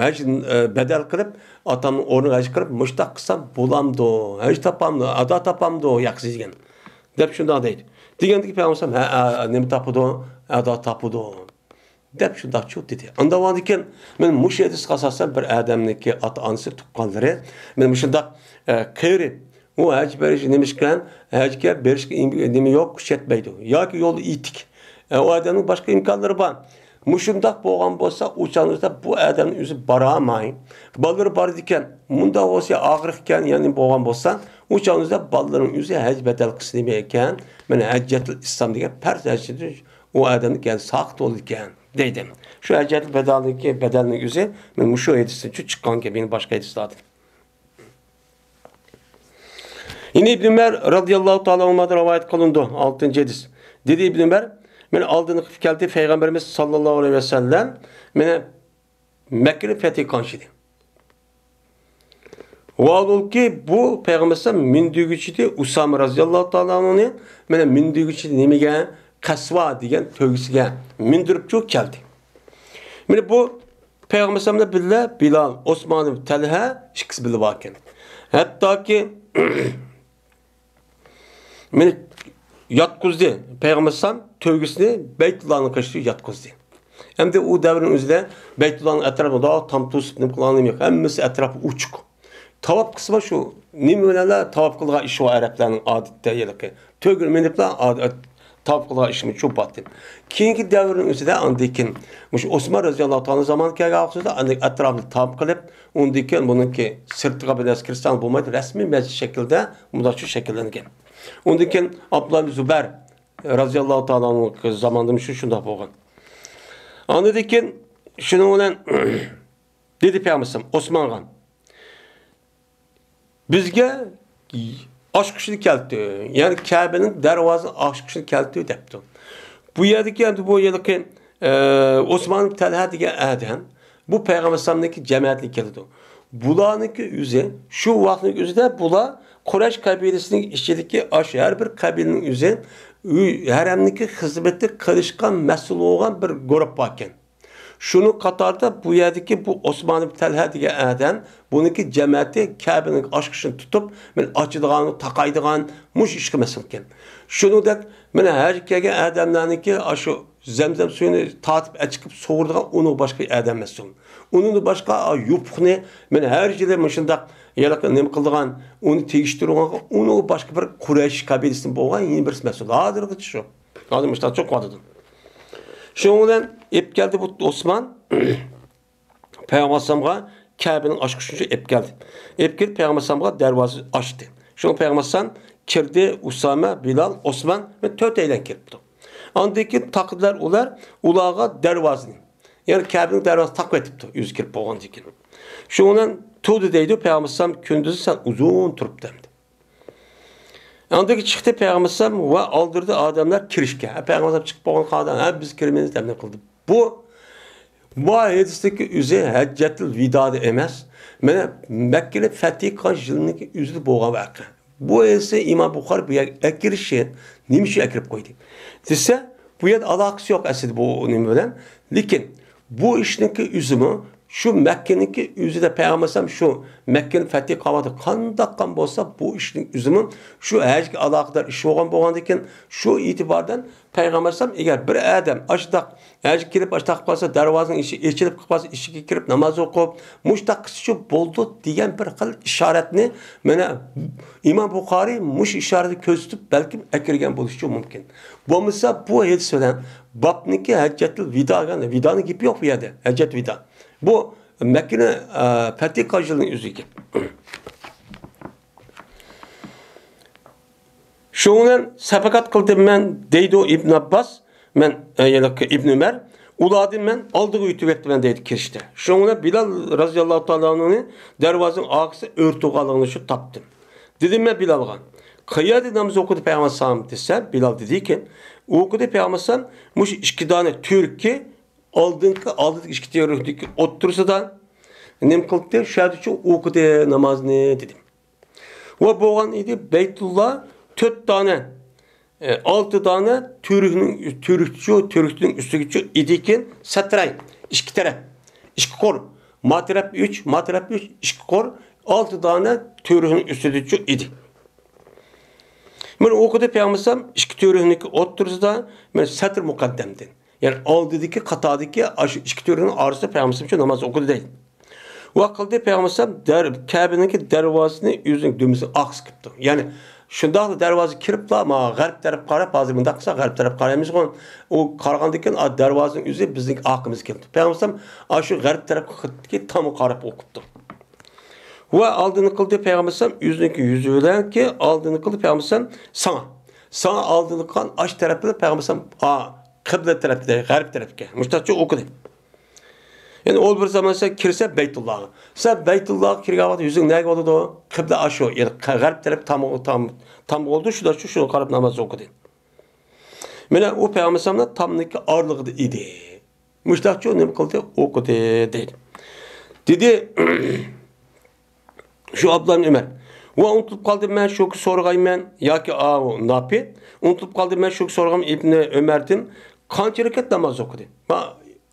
ھەج، ئە، بەدەل قىلىپ، ئاتامنىڭ ئورنىغا ھەج قىلىپ، مۇشتاق قىلسام بولامدۇ؟ ھەج تاپامدۇ؟ ئادا تاپامدۇ؟ ياقزى دېگەن. دەپ شۇنداق دەيدۇ. دېگەندىكى پەيغەمبەر ئەلەيھىسسالام، ھە، ھە، نېمە تاپىدۇ؟ ئادا تاپىدۇ. دەپ شۇنداق چۇ دېدى. ئاندا بولغاندىكىن، مانا مۇشۇ ھەدىسكە ئاساسەن بىر ئادەمنىڭكى ئاتا-ئانىسى، تۇغقانلىرى، مانا مۇشۇنداق، ئە، قېرى، ئۇ ھەج بېرىش نېمە ئىكەن، ھەجگە بېرىشكە ئىم-، نېمە يوق، كۈچ يەتمەيدۇ. ياكى يولى ئېتىك. ئە، ئۇ ئادەمنىڭ باشقا ئىمكانلىرى بار. مۇشۇنداق بولغان بولسا، ئۇ چاغنىڭدا بۇ ئادەمنىڭ ئۆزى بارالماي، بالىلىرى بار ئىكەن، مۇنداق بولسا، ئاغرىق ئىكەن، يەنى بولغان بولسا، ئۇ چاغنىڭدا بالىلىرىنىڭ ئۆزى ھەج بەدەل قىلسا نېمە ئىكەن، مانا ھەججەتۇل ئىسلام دېگەن پەرز ھەججەتۇل ئۇ ئادەمنىڭ كەينى ساقىت بولىدىكەن، دەيدۇ. شۇ ھەججەتۇل بەدەلنىڭكى، بەدەلنىڭ ئۆزى مانا مۇشۇ ھەدىستىن چىققان گەپ، يەنە باشقا ھەدىسلاردىن. يەنە ئىبن ئۆمەر رازىياللاھۇ تائالا ئانھۇمادىن رىۋايەت قىلىنىدۇ، ئالتىنچى ھەدىس. دېدى ئىبن ئۆمەر، مېنى ئالدىن قىلىپ كەلدى پەيغەمبىرىمىز ساللاللاھۇ ئەلەيھى ۋەسەللەم، مېنى مەككىنى پەتھى قىلغان ئىدى. ۋاھالۇكى، بۇ پەيغەمبەر ئەلەيھىسسالام مىندۈرگۈچى ئىدى، ئۇسامە رازىياللاھۇ تائالا ئانھۇنى، مېنى مىندۈرگۈچى ئىدى نېمىگە؟ قەسۋا دېگەن تۆگىسىگە مىندۈرۈپچۇ كەلدى. مېنى بۇ پەيغەمبەر ئەلەيھىسسالام بىلەن بىللە بىلال، ئوسمان ئىبن تەلھە ئىككىسى بىللە باركەن. ھەتتاكى مېنى ياتقۇزدى. پەيغەمبەر ئەلەيھىسسالام تۆگىسىنى بەيتۇللانىڭ قېشىغا ياتقۇزدى. ئەمدى ئۇ دەۋرنىڭ ئۆزىدە بەيتۇللانىڭ ئەتراپىدا تام توسۇپ نېمە قىلغان نېمە يوق. ھەممىسى ئەتراپى ئوچۇق. تاۋاپ قىلسىمۇ شۇ نېمە بىلەنلا تاۋاپ قىلىدىغان ئىش بار ئەرەبلەرنىڭ ئادىتىدە ھېلىقى. تۆگىنى مىنىپلا ئاد-، تاۋاپ قىلىدىغان ئىشمۇ شۇ بارتى. كېيىنكى دەۋرنىڭ ئۆزىدە ئاندىن كېيىن مۇشۇ ئوسمان رازىياللاھۇ تائالا زامانى كەلگەن ۋاقتىدا ئاندىن ئەتراپىنى تام قىلىپ، ئۇندىن كېيىن بۇنىڭكى سىرتىغا بىر نەرسە كىرسەڭ بولمايدۇ، رەسمىي مەسچىت شەكلىدە مۇنداقچە شەكىللەنگەن. ئۇندىن كېيىن ئابدۇللا ئىبن زۇبەر رازىياللاھۇ تائالا ئەنھۇ زامانىدا شۇ شۇنداق بولغان. ئاندىن كېيىن شۇنىڭ بىلەن دېدى پەيغەمبەر ئوسمانغا، بىزگە ئاچقۇچنى كەلتۈر، يەنى كەبىنىڭ دەرۋازىنى ئاچقۇچنى كەلتۈر دەپتۇ. بۇ يەردىكى ئەمدى بۇ ھېلىقى، ئە، ئوسمان تەلھە دېگەن ئادەم بۇ پەيغەمبەر ئەلەيھىسسالامنىڭكى جەمەتىگە كېلىدۇ. بۇلارنىڭكى ئۆزى شۇ ۋاقىتنىڭ ئۆزىدە بۇلار قۇرەيش قەبىلىسىنىڭ ئىچىدىكى ئاشۇ ھەر بىر قەبىلىنىڭ ئۆزى ئۆي، ھەرەمنىڭكى خىزمىتى قىلىشقا مەسئۇل بولغان بىر گۇرۇپ باركەن. شۇنىڭ قاتارىدا بۇ يەردىكى بۇ ئوسمان ئىبن تەلھە دېگەن ئادەم، بۇنىڭكى جەمەتى كەبىنىڭ ئاچقۇچىنى تۇتۇپ، مانا ئاچىدىغان، تاقايدىغان، مۇشۇ ئىشقا مەسئۇل ئىكەن. شۇنىڭدەك، مانا ھەجگە كەلگەن ئادەملەرنىڭكى ئاشۇ زەمزەم سۈيىنى تارتىپ ئەچىقىپ سۇغۇرىدىغان ئۇنىڭ باشقا ئادەم مەسئۇل. ئۇنىڭدىن باشقا، ئا، يوپۇقنى، مانا ھەر يىلى مۇشۇنداق ھېلىقى نېمە قىلىدىغان، ئۇنى تېگىشتۈرىدىغان، ئۇنىڭ باشقا بىر قۇرەيش قەبىلىسىدىن بولغان يەنە بىرسى مەسئۇل. ھازىرغىچە شۇ. ھازىر مۇشۇنداق چوقۇم قالىدۇ. شۇنىڭ بىلەن ئېلىپ كەلدى بۇ ئوسمان پەيغەمبەر ئەلەيھىسسالامغا كەبىنىڭ ئاچقۇچىنى ئېلىپ كەلدى. ئېلىپ كېلىپ پەيغەمبەر ئەلەيھىسسالامغا دەرۋازا ئاچتى. شۇڭا پەيغەمبەر ئەلەيھىسسالام كىردى، ئۇسامە، بىلال، ئوسمان، مەن تۆت ئەيلەن كىرىپتۇ. ئاندىن كېيىن تاقىدىلار ئۇلار، ئۇلارغا دەرۋازىنى، يەنى كەبىنىڭ دەرۋازىسىنى تاقىۋېتىپتۇ، ئۆزى كىرىپ بولغاندىن كېيىن. شۇنىڭ بىلەن تۇردى دەيدۇ، پەيغەمبەر ئەلەيھىسسالام كۈندۈزى سەل ئۇزۇن تۇرۇپتۇ ئەمدى. ئاندىن چىقتى پەيغەمبەر ئەلەيھىسسالام ۋە ئالدىرىدى ئادەملەر كىرىشكە. ھە، پەيغەمبەر ئەلەيھىسسالام چىقىپ بولغان قالدى، ھە، بىز كىرىمىز دەپ نېمە قىلدى. بۇ، بۇ ھەدىستىكى ئۆزى ھەججەتۇل ۋىدادا ئەمەس، مانا مەككىنى پەتھى قىلغان يىلنىڭكى ئۆزىدە بولغان ۋەقە. بۇ ھەدىسنى ئىمام بۇخارى بۇ يەرگە ئەكىرىشى نېمە ئۈچۈن ئەكىرىپ قويدى دېسە، بۇ يەردە ئالاقىسى يوق ئەسلىدە بۇ نېمە بىلەن. لېكىن بۇ ئىشنىڭكى ئۆزىمۇ شۇ مەككىنىڭكى ئۆزىدە پەيغەمبەر ئەلەيھىسسالام شۇ مەككىنى پەتھى قىلىۋاتىدۇ. قانداق قىلغان بولسا بۇ ئىشنىڭ ئۆزىمۇ شۇ ھەجگە ئالاقىدار ئىش بولغان بولغاندىكىن، شۇ ئېتىباردىن پەيغەمبەر ئەلەيھىسسالام ئەگەر بىر ئادەم ئاشۇنداق ھەجگە كېلىپ ئاشۇنداق قىلىپ قالسا، دەرۋازىنىڭ ئىشىكى ئېچىلىپ قالسا، ئىچىگە كىرىپ ناماز ئوقۇپ، مۇشۇنداق قىلسىچۇ بولىدۇ دېگەن بىر خىل ئىشارەتنى مانا ئىمام بۇخارى مۇشۇ ئىشارەتنى كۆرسىتىپ بەلكىم ئەكىرگەن بولۇشى مۇمكىن. بولمىسا بۇ ھەدىس بىلەن بابنىڭكى ھەججەتۇل ۋىدا، يەنى ۋىدانىڭ گېپى يوق بۇ يەردە. ھەججەت ۋىدا. بۇ مەككىنى، ئە، پەتھى قىلغان يىلنىڭ ئۆزىگە. شۇنىڭ بىلەن سەپەقەت قىلدىم مەن، دەيدۇ ئىبن ئابباس، مەن، ئە، يەنى ئىبن ئۆمەر، ئۇلاردىن مەن ئالدىغا ئۆتۈۋەتتىمەن دەيدۇ كىرىشتە. شۇنىڭ بىلەن بىلال رازىياللاھۇ تائالا ئەنھۇنى دەرۋازىنىڭ ئارقىسى ئۆرە تۇرغانلىقىنى شۇ تاپتىم. دېدىم مەن بىلالغا، قەيەردە ناماز ئوقۇدى پەيغەمبەر ئەلەيھىسسالام دېسە، بىلال دېدىكى، ئوقۇدى پەيغەمبەر ئەلەيھىسسالام مۇشۇ ئىككى دانە تۈركى ئالدىنقى، ئالدىدىكى ئىككى تۈركنىڭكى ئوتتۇرىسىدا نېمە قىلدى؟ شۇ يەردىچۇ ئوقۇدى نامازنى دېدىم. ۋە بولغان ئىدى، بەيتۇللا تۆت دانە، ئە، ئالتە دانە تۈركنىڭ، تۈركچۇ، تۈركنىڭ ئۈستىگىچۇ ئىدىكىن، سەترەي، ئىككى تەرەپ، ئىككى قۇر، ما تەرەپ ئۈچ، ما تەرەپ ئۈچ، ئىككى قۇر، ئالتە دانە تۈركنىڭ ئۈستىدىچۇ ئىدى. مانا ئوقۇدى پەيغەمبەر ئەلەيھىسسالام ئىككى تۈركنىڭكى ئوتتۇرىسىدا، مانا سەتر مۇقەددەمدىن. يەنى ئالدىدىكى قاتاردىكى ئاشۇ ئىككى تۈركنىڭ ئارىسىدا پەيغەمبەر ئەلەيھىسسالام شۇ ناماز ئوقۇدى دەيدۇ. ۋە قىلدى پەيغەمبەر ئەلەيھىسسالام دەر-، كەبىنىڭكى دەرۋازىسىنى ئۆزىنىڭ دۈمبىسىنىڭ ئارقىسىغا قىپتۇ. يەنى شۇنداقلا دەرۋازىغا كىرىپلا، ما غەرب تەرەپكە قاراپ، ھازىر مۇنداق قىلسا غەرب تەرەپكە قارايمىزغۇ. ئۇ قارىغاندىن كېيىن، ئا، دەرۋازىنىڭ ئۆزى بىزنىڭ ئارقىمىزغا كېلىپتۇ. پەيغەمبەر ئەلەيھىسسالام ئاشۇ غەرب تەرەپكە تامغا قاراپ ئوقۇپتۇ. ۋە ئالدىنى قىلدى پەيغەمبەر ئەلەيھىسسالام ئۆزىنىڭكى يۈزى بىلەنكى ئالدىنى قىلدى پەيغەمبەر ئەلەيھىسسالام ساڭا. ساڭا ئالدىنى قىلغان ئاش تەرەپلىرى پەيغەمبەر ئەلەيھىسسالام، ئا، قىبلە تەرەپكە، غەرب تەرەپكە. مۇشتاقچە ئوقۇدى. يەنى ئۇ بىر زامان سەن كىرسە بەيتۇللاغا. سەن بەيتۇللاغا كىرگەن ۋاقىتتا يۈزۈڭ نەگە بولىدۇ؟ قىبلە ئاشۇ، يەنى غەرب تەرەپ تام، تام، تام بولدى، شۇدا شۇ، شۇنىڭغا قاراپ ناماز ئوقۇدى. مانا ئۇ پەيغەمبەر ئەلەيھىسسالامنىڭ تامنىڭكى ئارىلىقىدا ئىدى. مۇشتاقچۇ نېمە قىلدى؟ ئوقۇدى، دەيدۇ. دېدى، شۇ ئابدۇللا ئىبن ئۆمەر. ۋە ئۇنتۇلۇپ قالدىم مەن شۇكى سورىغايمەن ياكى ئاۋۇ ناپى. ئۇنتۇلۇپ قالدىم مەن شۇكى سورىغان ئىبن ئۆمەردىن قانچە رەكەت ناماز ئوقۇدى؟ ۋە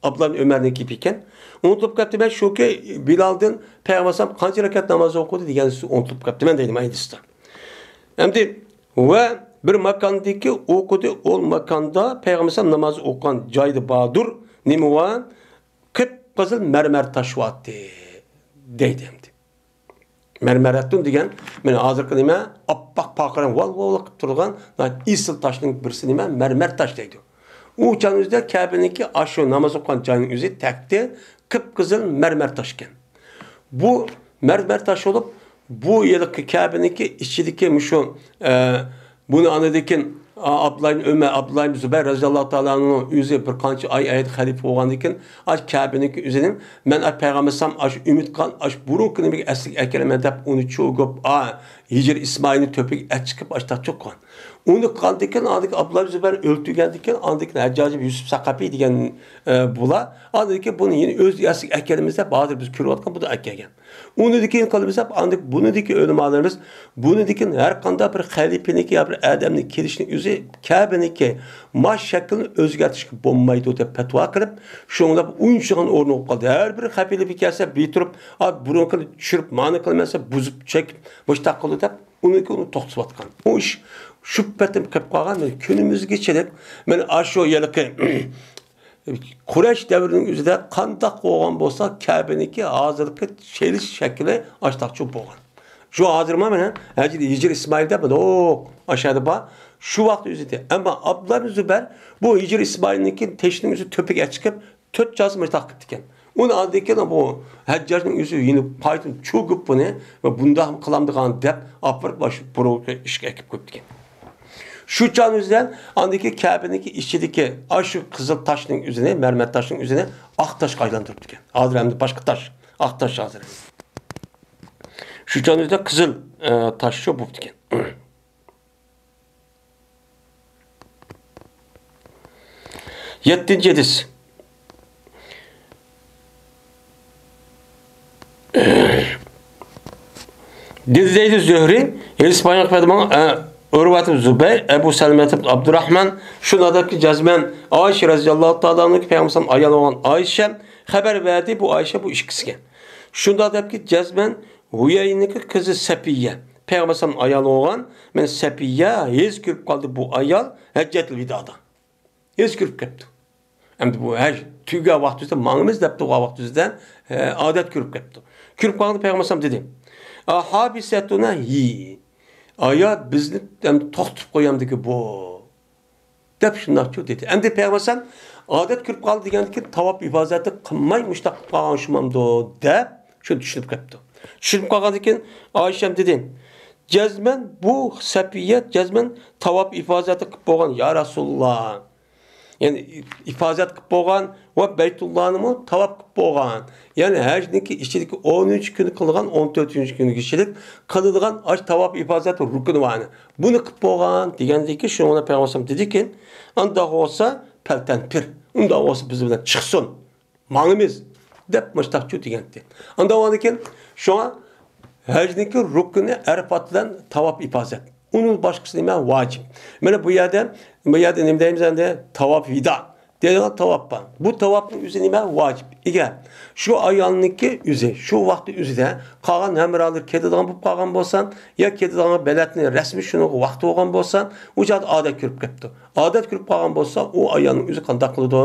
ئابدۇللا ئىبن ئۆمەرنىڭ گېپى ئىكەن. ئۇنتۇلۇپ قاپتىمەن شۇكى بىلالدىن پەيغەمبەر ئەلەيھىسسالام قانچە رەكەت ناماز ئوقۇدى دېگەن ئۇنتۇلۇپ قاپتىمەن دەيدۇ ھەدىستە. ئەمدى ۋە بىر ماكاندىكى ئوقۇدى، ئۇ ماكاندا پەيغەمبەر ئەلەيھىسسالام ناماز ئوقۇغان جايدا باردۇر. نېمە ۋە؟ قىپقىزىل مەرمەر تاش ۋاتتى دەيدۇ ئەمدى. مەرمەرەتتۇن دېگەن، مانا ھازىرقى نېمە، ئاپئاق پارقىراڭ ۋال-ۋال قىلىپ تۇرىدىغان ئېسىل تاشنىڭ بىرسى نېمە، مەرمەر تاش دەيدۇ. ئۇ چاغنىڭ ئۆزىدە كەبىنىڭكى ئاشۇ ناماز ئوقۇغان جاينىڭ ئۆزى تەكتى قىپقىزىل مەرمەر تاش ئىكەن. بۇ مەرمەر تاش بولۇپ، بۇ ھېلىقى كەبىنىڭكى ئىچىدىكى مۇشۇ، ئە، بۇنى ئاندىن كېيىن، ئا، ئابدۇللا ئىبن ئۆمەر، ئابدۇللا ئىبن زۇبەير رەزىياللاھۇ تائالا ئەنھۇ ئۆزى بىر قانچە ئاي ئايەت خەلىپە بولغاندىن كېيىن، ئاشۇ كەبىنىڭكى ئۆزىنى مەن ئاشۇ پەيغەمبەر ئەلەيھىسسالام ئاشۇ ئۈمىد قىلغان ئاشۇ بۇرۇنقى نېمىگە ئەسلىگە ئەكىلىمەن دەپ ئۇنى چۆگۈپ، ئا، ھىجىر ئىسمائىلنى تۆپىگە ئەچىقىپ ئاشتاق چوققان. ئۇنى قىلغاندىن كېيىن، ئاندىن كېيىن ئابدۇللا ئىبن زۇبەير ئۆلتۈرگەندىن كېيىن، ئاندىن كېيىن ھەججاج ئىبن يۈسۈپ سەقەپى دېگەن، ئە، بۇلار ئاندىن كېيىن بۇنى يەنە ئۆز ئەسلىگە ئەكىلىمىز دەپ ھازىر بىز كۆرۈۋاتقان بۇنى ئەكەلگەن. ئۇنىدىكىن قىلىمىز دەپ، ئاندىن بۇنىدىكى ئۆلىمالىرىمىز، بۇنىدىكىن ھەر قانداق بىر خەلىپىنىكى يا بىر ئادەمنىڭ كېلىشىنىڭ ئۆزى كەبىنىكى ماش شەكلىنى ئۆزگەرتىشكە بولمايدۇ دەپ پەتىۋا قىلىپ، شۇڭلاپ ئۇنچىغان ئورنى بولۇپ قالدى. ھەر بىر خەلىپە كەلسە بىر تۇرۇپ، ئا، بۇرۇنقىنى چۈشۈرۈپ، مانى قىلمىسا بۇزۇپ چېكىپ، مۇشتاق قىلدى دەپ، ئۇنىڭكى ئۇنى توختىتىۋاتقان. ئۇ ئىش شۇ پېتىم قېلىپ قالغان، مانا كۈنىمىزگىچىلىك، مانا ئاشۇ ھېلىقى قۇرەيش دەۋرىنىڭ ئۆزىدە قانداق بولغان بولسا، كەبىنىكى ھازىرقى چېلىش شەكلى ئاشتاقچۇ بولغان. شۇ ھازىرمۇ مانا ھەجى ھىجىر ئىسمائىل دەپ، ئاشۇ يەردە بار. شۇ ۋاقىت ئۆزىدە. ئەمما ئابدۇللا ئىبن زۇبەير بۇ ھىجىر ئىسمائىلنىڭكى تېشىنىڭ ئۆزى تۆپىگە چىقىپ، تۆت چاسا مۇشتاق قىپتىكەن. ئۇنى ئاندىن كېيىن بۇ ھەججاجنىڭ ئۆزى يېنىپ قايتىپ چۆگۈپ بۇنى، ۋە بۇنداق قىلامدىغان دەپ ئاپىرىپ، مانا شۇ بۇرۇنقى ئىشقا ئەكىپ قويۇپتىكەن. شۇ چاغنىڭ ئۆزىدە ئاندىكى كەبىنىڭكى ئىچىدىكى ئاشۇ قىزىل تاشنىڭ ئۆزىنى، مەرمەر تاشنىڭ ئۆزىنى ئاق تاشقا ئايلاندۇرۇپتىكەن. ھازىر ئەمدى باشقا تاش، ئاق تاش ھازىر. شۇ چاغنىڭ ئۆزىدە قىزىل، ئە، تاش شۇ بوپتىكەن. يەتتىنچى ھەدىس. دېدى دەيدۇ زۆھرى، ھەدىس بايان قىلىپ بەردى ماڭا، ئە، ئۇرۋەت ئىبن زۇبەير، ئەبۇ سەلمەت ئىبن ئابدۇراھمان، شۇ نادەپكى جەزمەن ئائىشە رەزىياللاھۇ تائالا ئانھا پەيغەمبەر ئايال بولغان ئائىشە خەۋەر بەردى، بۇ ئائىشە بۇ ئىككىسىگە. شۇنداق دەپكى جەزمەن ھۇيەينىڭكى قىزى سەپىيە، پەيغەمبەر ئەلەيھىسسالام ئايالى بولغان، مەن سەپىيە ھېس كۆرۈپ قالدى بۇ ئايال ھەججەتۇل ۋىدادا. ھېس كۆرۈپ كەپتۇ. ئەمدى بۇ ھەج تۈگىگەن ۋاقتىمىزدا ماڭىمىز دەپ تۇرغان ۋاقتىمىزدا، ئە، ئادەت كۆرۈپ كەپتۇ. كۆرۈپ قالغاندا پەيغەمبەر ئەلەيھىسسالام دېدى، «ئەھابىسەتۇنا ھى، ئايا بىزنى ئەمدى توختىتىپ قويامدىكى بۇ؟» دەپ شۇنداقچۇ دېدى. ئەمدى پەيغەمبەر ئەلەيھىسسالام ئادەت كۆرۈپ قالدى دېگەندىن كېيىن تاۋاپ ئىپازەتنى قىلماي مۇشتاق قىلىپ قالغان شۇمامدۇ دەپ شۇنى چۈشىنىپ قاپتۇ. چۈشىنىپ قالغاندىن كېيىن ئائىشەم دېدى، جەزمەن بۇ سەپىيە جەزمەن تاۋاپ ئىپازەتنى قىلىپ بولغان، يا رەسۇلاللا. يەنى ئىپازەت قىلىپ بولغان ۋە بەيتۇللانىمۇ تاۋاپ قىلىپ بولغان. يەنى ھەجنىڭكى ئىچىدىكى ئونىنچى كۈنى قىلىدىغان، ئون تۆتىنچى كۈنگىچىلىك قىلىدىغان ئاشۇ تاۋاپ ئىپازەت رۇكنى بارنى. بۇنى قىلىپ بولغان دېگەندىن كېيىن شۇنىڭ بىلەن پەيغەمبەر ئەلەيھىسسالام دېدىكى، ئانداق بولسا پەلتەنپىر. ئۇنداق بولسا بىز بىلەن چىقسۇن. ماڭىمىز دەپ مۇشتاقچۇ دېگەنتى. ئانداق بولغاندىن كېيىن شۇڭا ھەجنىڭكى رۇكنى ئەرەپات بىلەن تاۋاپ ئىپازەت. ئۇنىڭ باشقىسى نېمە؟ ۋاجىپ. مانا بۇ يەردە، بۇ يەردە نېمە دەيمىز ئەمدى؟ تاۋاپ ۋىدا دەيدىغان تاۋاپ بار. بۇ تاۋاپنىڭ ئۆزى نېمە؟ ۋاجىپ. ئەگەر شۇ ئايالنىڭكى ئۆزى، شۇ ۋاقىتتا ئۆزىدە قالغان ھەمراھلىرى كېتىدىغان بولۇپ قالغان بولسا، يا كېتىدىغان بېلەتنى رەسمىي شۇنىڭغا ۋاقتى بولغان بولسا، ئۇ چاغدا ئادەت كۆرۈپ كەپتۇ. ئادەت كۆرۈپ قالغان بولسا، ئۇ ئايالنىڭ ئۆزى قانداق قىلىدۇ؟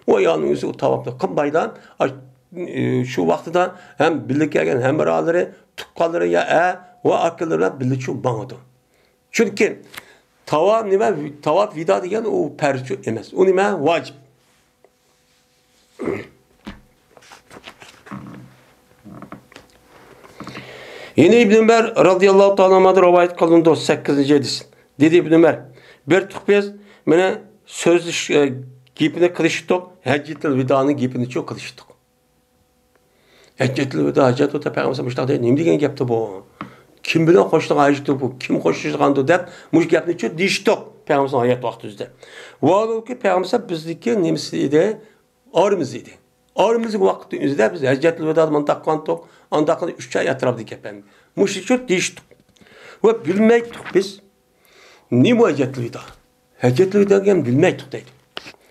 ئۇ ئايالنىڭ ئۆزى ئۇ تاۋاپنى قىلمايلا، ئاي-، ئى، شۇ ۋاقتىدا ھەم بىللە كەلگەن ھەمراھلىرى، تۇغقانلىرى يا ئە ۋە ئاكىلىرى بىللە شۇ ماڭىدۇ. چۈنكى تاۋاپ نېمە؟ تاۋاپ ۋىدا دېگەن ئۇ پەرزچۇ ئەمەس. ئۇ نېمە؟ ۋاجىپ. يەنە ئىبن ئۆمەر رازىياللاھۇ تائالا ئەنھۇدىن رىۋايەت قىلىنىدۇ، سەككىزىنچى ھەدىس. دېدى ئىبن ئۆمەر، بىر تۇق بىز مانا سۆزلىشىش، ئە، گېپىنى قىلىشتۇق، ھەججەتۇل ۋىدانىڭ گېپىنىچۇ قىلىشتۇق. ھەججەتۇل ۋىدا، ھەججەتۇل ۋىدا پەيغەمبەر مۇشۇنداق دەيدۇ، نېمە دېگەن گەپتۇ بۇ؟ كىم بىلەن خوشلىغان ھاجىتى بۇ؟ كىم خوشلىشىدىغاندۇ دەپ مۇشۇ گەپنىچۇ دېيىشتۇق پەيغەمبەرنىڭ ھايات ۋاقتىمىزدا. ۋاھالەنكى پەيغەمبەر بىزدىكى نېمىسى ئىدى؟ ئارىمىز ئىدى. ئارىمىزدىكى ۋاقىتنىڭ ئۆزىدە بىز ھەججەتۇل ۋىدادا مۇنداق قىلغانتۇق، ئانداق قىلغان ئۈچ ئاي ئەتراپىدا گەپ ئەمدى. مۇشۇنىچۇ دېيىشتۇق. ۋە بىلمەيتتۇق بىز. نېمە ھەججەتۇل ۋىدا؟ ھەججەتۇل ۋىدا دېگەن بىلمەيتتۇق دەيدۇ.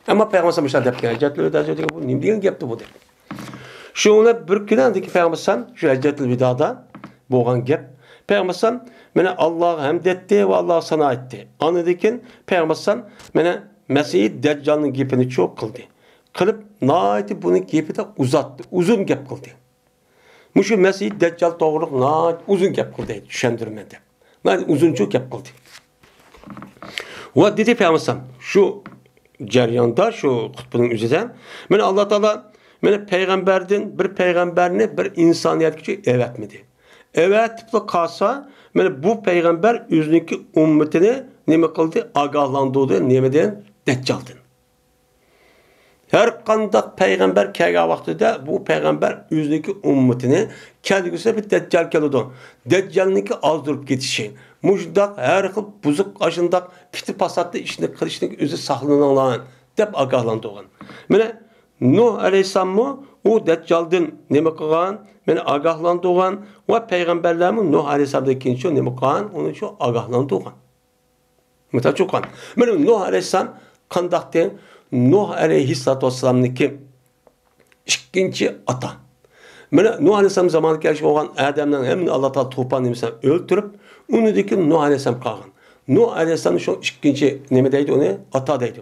ئەمما پەيغەمبەر مۇشۇنداق دەپتۇ، ھەججەتۇل ۋىدا دېگەن بۇ نېمە دېگەن گەپتۇ بۇ دەپ. شۇڭا بىر كۈنى ئاندىكى پەيغەمبەر شۇ ھەججەتۇل ۋىدادا بولغان گەپ. پەيغەمبەر مانا ئاللاغا ھەمد ئېيتتى ۋە ئاللاغا سانا ئېيتتى. ئاندىن كېيىن پەيغەمبەر مانا مەسىھى دەججالنىڭ گېپىنى چۇ قىلدى. قىلىپ ناھايىتى بۇنىڭ گېپىدە ئۇزاتتى، ئۇزۇن گەپ قىلدى. مۇشۇ مەسىھى دەججال توغرۇلۇق ناھايىتى ئۇزۇن گەپ قىلدى، چۈشەندۈرىمەن دەپ. ناھايىتى ئۇزۇنچە گەپ قىلدى. ۋە دېدى پەيغەمبەر شۇ جەرياندا، شۇ خۇتبىنىڭ ئۆزىدە، مانا ئاللا تائالا مانا پەيغەمبەردىن بىر پەيغەمبەرنى بىر ئىنسانىيەتكىچە ئەۋەتمىدى. ئەۋەتىپلا قالسا، مانا بۇ پەيغەمبەر ئۆزىنىڭكى ئۈممىتىنى نېمە قىلدى؟ ئاگاھلاندۇردى. نېمىدىن؟ دەججالدىن. ھەر قانداق پەيغەمبەر كەلگەن ۋاقتىدا بۇ پەيغەمبەر ئۆزىنىڭكى ئۈممىتىنى، كەلگۈسىدە بىر دەججال كېلىدۇ، دەججالنىڭكى ئازدۇرۇپ كېتىشى، مۇشۇنداق ھەر خىل بۇزۇق، ئاشۇنداق پىتى پاساتلىق ئىشنى قىلىشتىن ئۆزى ساقلىنىڭلار دەپ ئاگاھلاندۇرغان. مانا نۇھ ئەلەيھىسسالاممۇ ئۇ دەججالدىن نېمە قىلغان؟ مانا ئاگاھلاندۇرغان. ۋە پەيغەمبەرلەرمۇ نۇھ ئەلەيھىسسالامدىن كېيىنچۇ نېمە قىلغان؟ ئۇنىچۇ ئاگاھلاندۇرغان. مۇتەچۇقان. مانا نۇھ ئەلەيھىسسالام قانداقتى؟ نۇھ ئەلەيھىسسالاتۇ ۋەسسالامنىڭكى ئىككىنچى ئاتا. مانا نۇھ ئەلەيھىسسالام زامانىدا كەلگۈسى بولغان ئادەملەرنىڭ ھەممىنى ئاللا تائالا توپان نېمىسى بىلەن ئۆلتۈرۈپ، ئۇنىڭدىن كېيىن نۇھ ئەلەيھىسسالام قالغان. نۇھ ئەلەيھىسسالام شۇ ئىككىنچى نېمە دەيدۇ ئۇنى؟ ئاتا دەيدۇ.